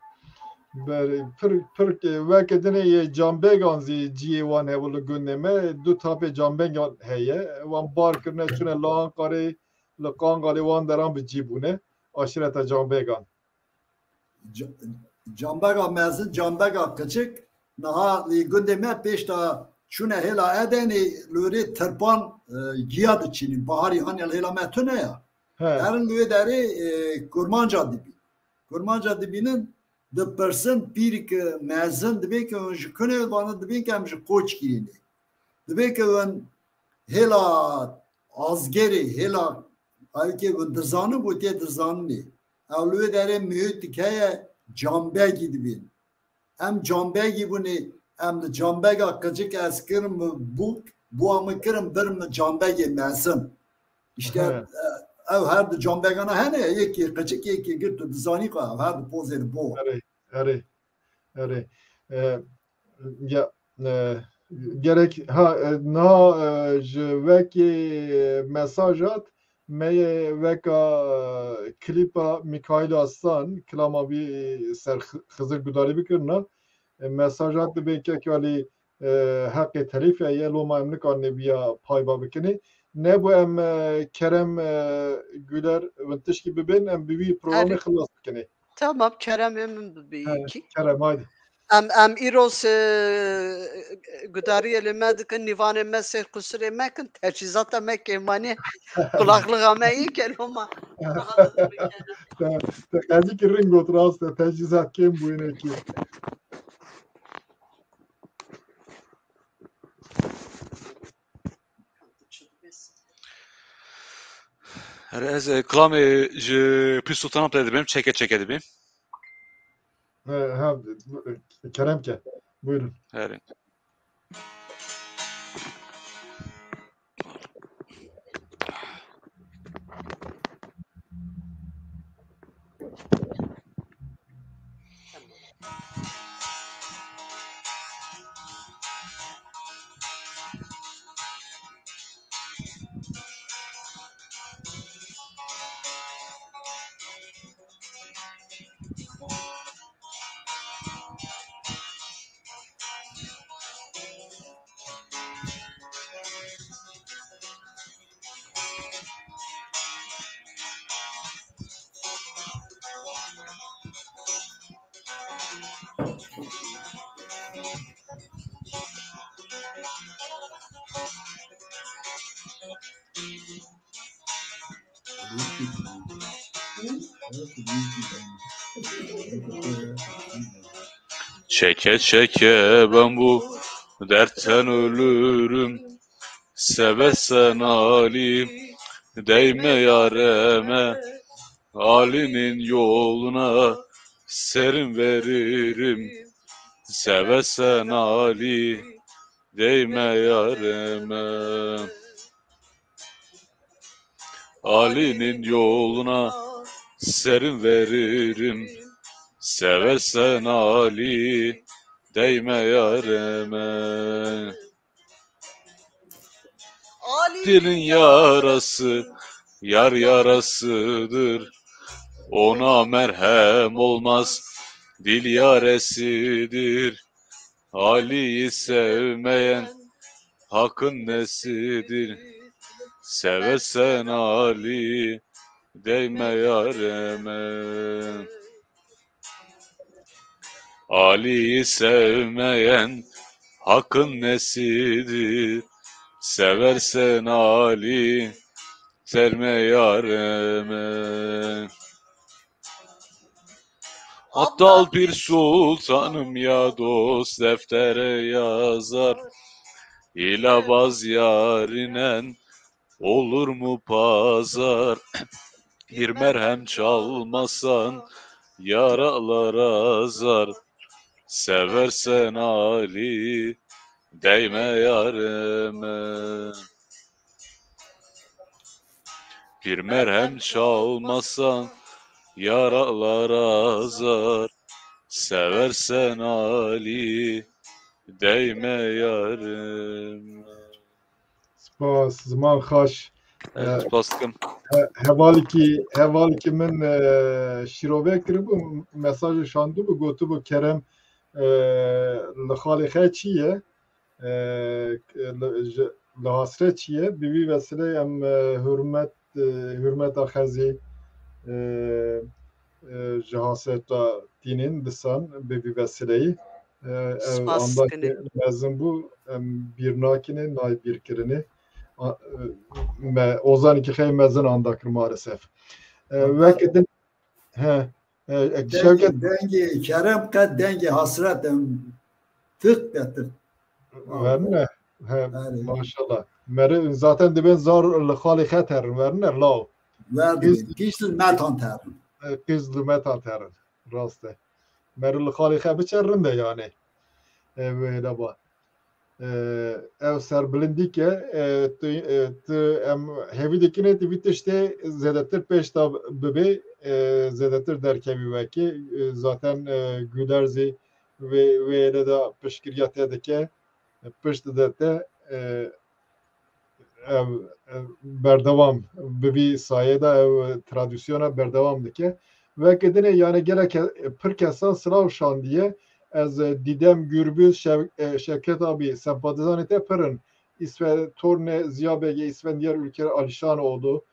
Ber, pir, pir, e, weke dinê yê Canbêgan zî ciyê wan hebû li gundê me. Du tapê Canbêgan heye. Wan bar kirine çûne li Anqarê, li Qangalê wan deran bi cî bûne. Aşireta Canbêgan. Ca-, Canbega mezin, Canbega kiçik. Niha li gundê me pêşta çûne hêla Edenê, li wêrê tirpan, e, giya diçînin. Baharî hanya li hêla me tune ya. He. Herin li wê derê, e, kurmanca dibî. Kurmanca dibînin, dipirsin pîrike mezin, dibê ke hûn ji kunê, vana dibên ke em ji Qoçgirê ne. Dibê ke hûn hêla Azgerê, hêla ayikê hûn dizanin, gotiye dizaninê. Ew li wê derê mihêtik heye, Canbegî dibên. Em Canbegî bûnê, em li Canbega qicik ez kirim, bûk, bûa min kirim, birim li Canbegê mezin. İşte, He. e, ew her du Canbegana hene, yekê qicik, yekê girt, tu dizanî ku ew her du pozê li bo. Erê, erê, erê. E, ya, e, gerek, ha, e, niha, e, ji wekî mesaj hat, me yê weka, e, klîpa Mikaîl Aslan, kilama wî ser Xi-, Xizir gudarî bikirina. E, mesaj hat dibê kek alî e, heqê telîfê ye, loma em nikarine viya payva bikinê. Nebû em, e, Kerem, e, Güler, win tişkî bibên, em bi wî programê Erê. xilas bikinê. Tamam, Keremê min bibê He, yekî. Kerem, haydi. Em, em îro se, e, gudariyê li me dikin, nîvanê me sêr qusirê me kin, teçhîzata me kêmanî, qulaqlixa me yê ke loma. Te, te qezî kirin got rast e, teçhîzat kêm bûyîne kî. Erê ez, e, kilamê ji Pîr Sultan Ahmet dibêm, çeke çeke dibêm. Ha, ha, kerem ke. Buyurun. Herê. Çeke çeke ben bu dertten ölürüm. Seve sen Ali, değme yareme. Ali'nin yoluna serin veririm. Seve sen Ali, değme yareme. Ali'nin yoluna serin veririm. Seve sen Ali, değme yareme. Dilin yarası yar yarasıdır. Ona merhem olmaz, dil yaresidir. Ali'yi sevmeyen Hakkın nesidir? Seve sen Ali, değme yareme. Ali'yi sevmeyen Hakkın nesidir? Seversen Ali, serme yareme. Aptal bir sultanım ya dost deftere yazar. Hilebaz yarinen olur mu pazar? Bir merhem çalmasan yaralar azar. Seversen Ali, değme yareme. Bir merhem çalmasan yaralar azar. Seversen Ali, değme yareme. Spas, ziman xaş. Evet, spas dikim. He-, hevalekî, hevalekî min, e, şîrove kiribû, mesajê şandibû, gotibû Kerem, e, li xalê xe çi ye? E, li, ji, li hasret çi ye? Bi vî vesileyê em, e, hurmet, e, hurmeta xezî, e, e, ji hasreta tînin disan bi vî vesileyî. E, ew Spas andakê kirin. Mezin bû, em bîr nakine, nayê bîrkirinê. A, e, me, Ozanekî xeyê mezin anda kir maalesef. E, wek din, he, e, e, Şevket. Dengê, dengê Kerem qet dengê hasret em tık be tık. Verine. He, Erê. Maşallah. Meri zaten dibên zar li xalê xe terin, verine, law. Verdin, Qîz- qîz li metan terin. E, qîz li metan terin. Rast e. Meri li xalê xe biçe rind e yani. E, wê hele ba. E, ev serbilindî ke, e, tu, e, tu em hevî dikine tu vî tiştê zêdetir pêş de bibê, e, zêdetir derkevî wekî. E, zaten, e, Güler zî vê, vê yêne de piştgiriya te dike, pişt dide te, e, ev, ev berdewam bi vî sayê de ev tradisyona berdewam dike. Weke dinê yani gelek ke-, pir kesan silav şandiye. Ez, e, Didem Gürbüz, Şev-, e, Şevket abi, sempatizanê te pir in. İsve-, tornê Ziya Begê, İsfendiyar Ülker Alişanoğlu,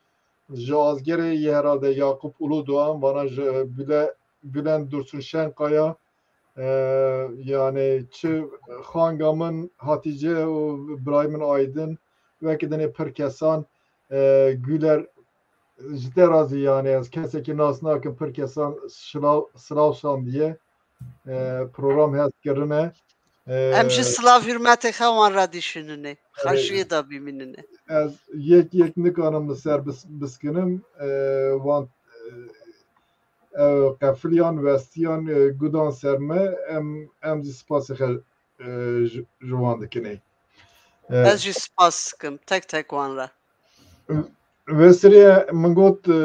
ji Azgerê yê herhalde Yakup Uludoğan, vana ji Bile-, Bülent Dursun Şenkaya, e, yani çi Xanga min Hatice û birayê min Aydin, wekî dinê pir kesan, e, Güler ji te razî yani ez kesekî nas nakim, pir kesan silav, silav şandiye, e, program hest kirine. Em jî silav hûrmetê xwe wan re dişîninê. Xweşiyê de bimîninê. Ez yek yek nikarim li ser bis- biskinim. E, wan e, ew qefiliyan, westiyan, e, gudan ser me. Em, em jî spasê xwe e, ji, ji wan dikinê. E, Ez jî spas dikim tek tek wan re. Wesirê min got e,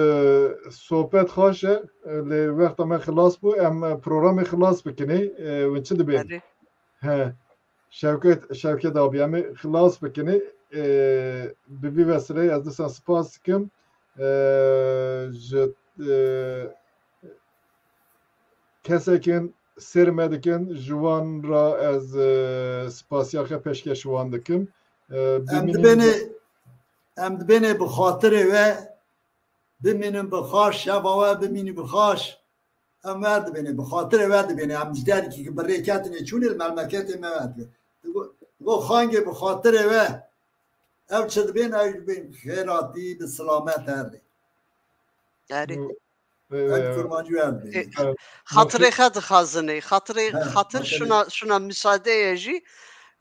sohbet xweş e, e, lê wexta me xilas bû, em e, programê xilas bikinê. E, win çi dibên? Erê. He. Şevket, Şevket abi, em ê xilas bikinê. E, bi vî wesirê ez dîsan spas dikim. E, ji e, kesekên sêr me dikin, ji wan re ez e, spasiya xwe pêşkeş wan dikim. E, Em bimînin- dibênê em dibênê bi xatirê we bimînin bi xaş, şeva we bimînî bi xaş. Em wer dibênê, bi xatirê we dibênê. Em ji derkî ki bi rê ketine çûnê li melmeketê me wer dibê. Digo, digo xangê bi xatirê we. Ev çi dibên, ew dibên xêratî bi silamet her rê. Erê. E, Ev kurmancî wer dibên. E, Xatirê xwe dixwazin ê. Xatirê He, xatir xatirê. şuna şuna müsaade ye jî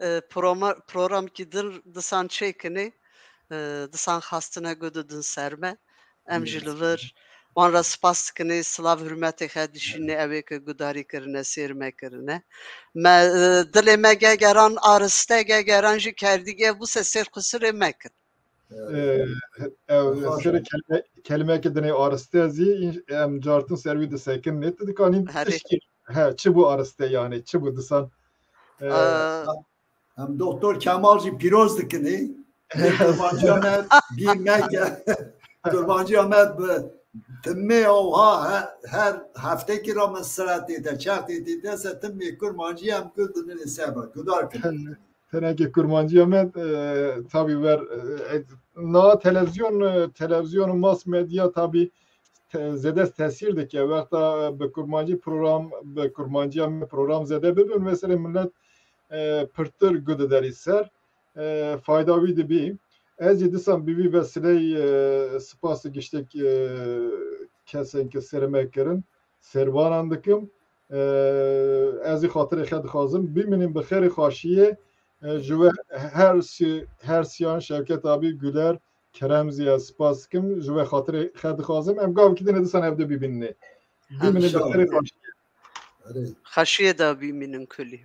e, program programkî din disan çêkinê. E, disan xastine gudu din ser me. Em jî Yes. li vir wan re spas dikinê, silav hurmetê xwe dişînê, ew ê ke gudarî kirine, sêr me kirine. Me e, dilê me gegeran, ariste gegeran jî kerdî, ev bûse sêr qusirê me kir. E, ew, serê kelime, kelimeke dinê ariste zî, em cartin ser wî disekin, ne tu dikanîn Herê. Tişkî, he, çi bû ariste yani, çi bû disan? E, Aa, Em Doktor Kemal jî pîroz dikinê. Kurmanciya me bîr neke. Kurmanciya me bi timê oha her, her heftekî ra min sira tête, çer tête, se timê kurmancî em gul dibinê seba, gudar kirin. Tenekê kurmanciya me e, tabî ver e, na televizyon e, televizyon û mass medya tabî te, zêde tesîr dike. Wexta e, bi kurmancî program, bi kurmanciya me program zêde bibin, mesela millet e, pirtir gudiderî ser e, fayda wî dibî. Ez jî disan bi vî vesileyî e, spas giştek e, kesên ke serê me kirin, servanan dikim. E, ez jî xatirê xwe dixwazim. Bimînin bi xêrê xweşiyê. E, ji we her sî, her siyan Şevket abi, Güler, Kerem zî ez spas dikim. Ji we xatirê xwe dixwazim. Em gavekî din ê disan evde bibînê. Bimînin bi Enşallah. Xêrê xweşiyê. Erê. Xeşiyê de bimînin kulî.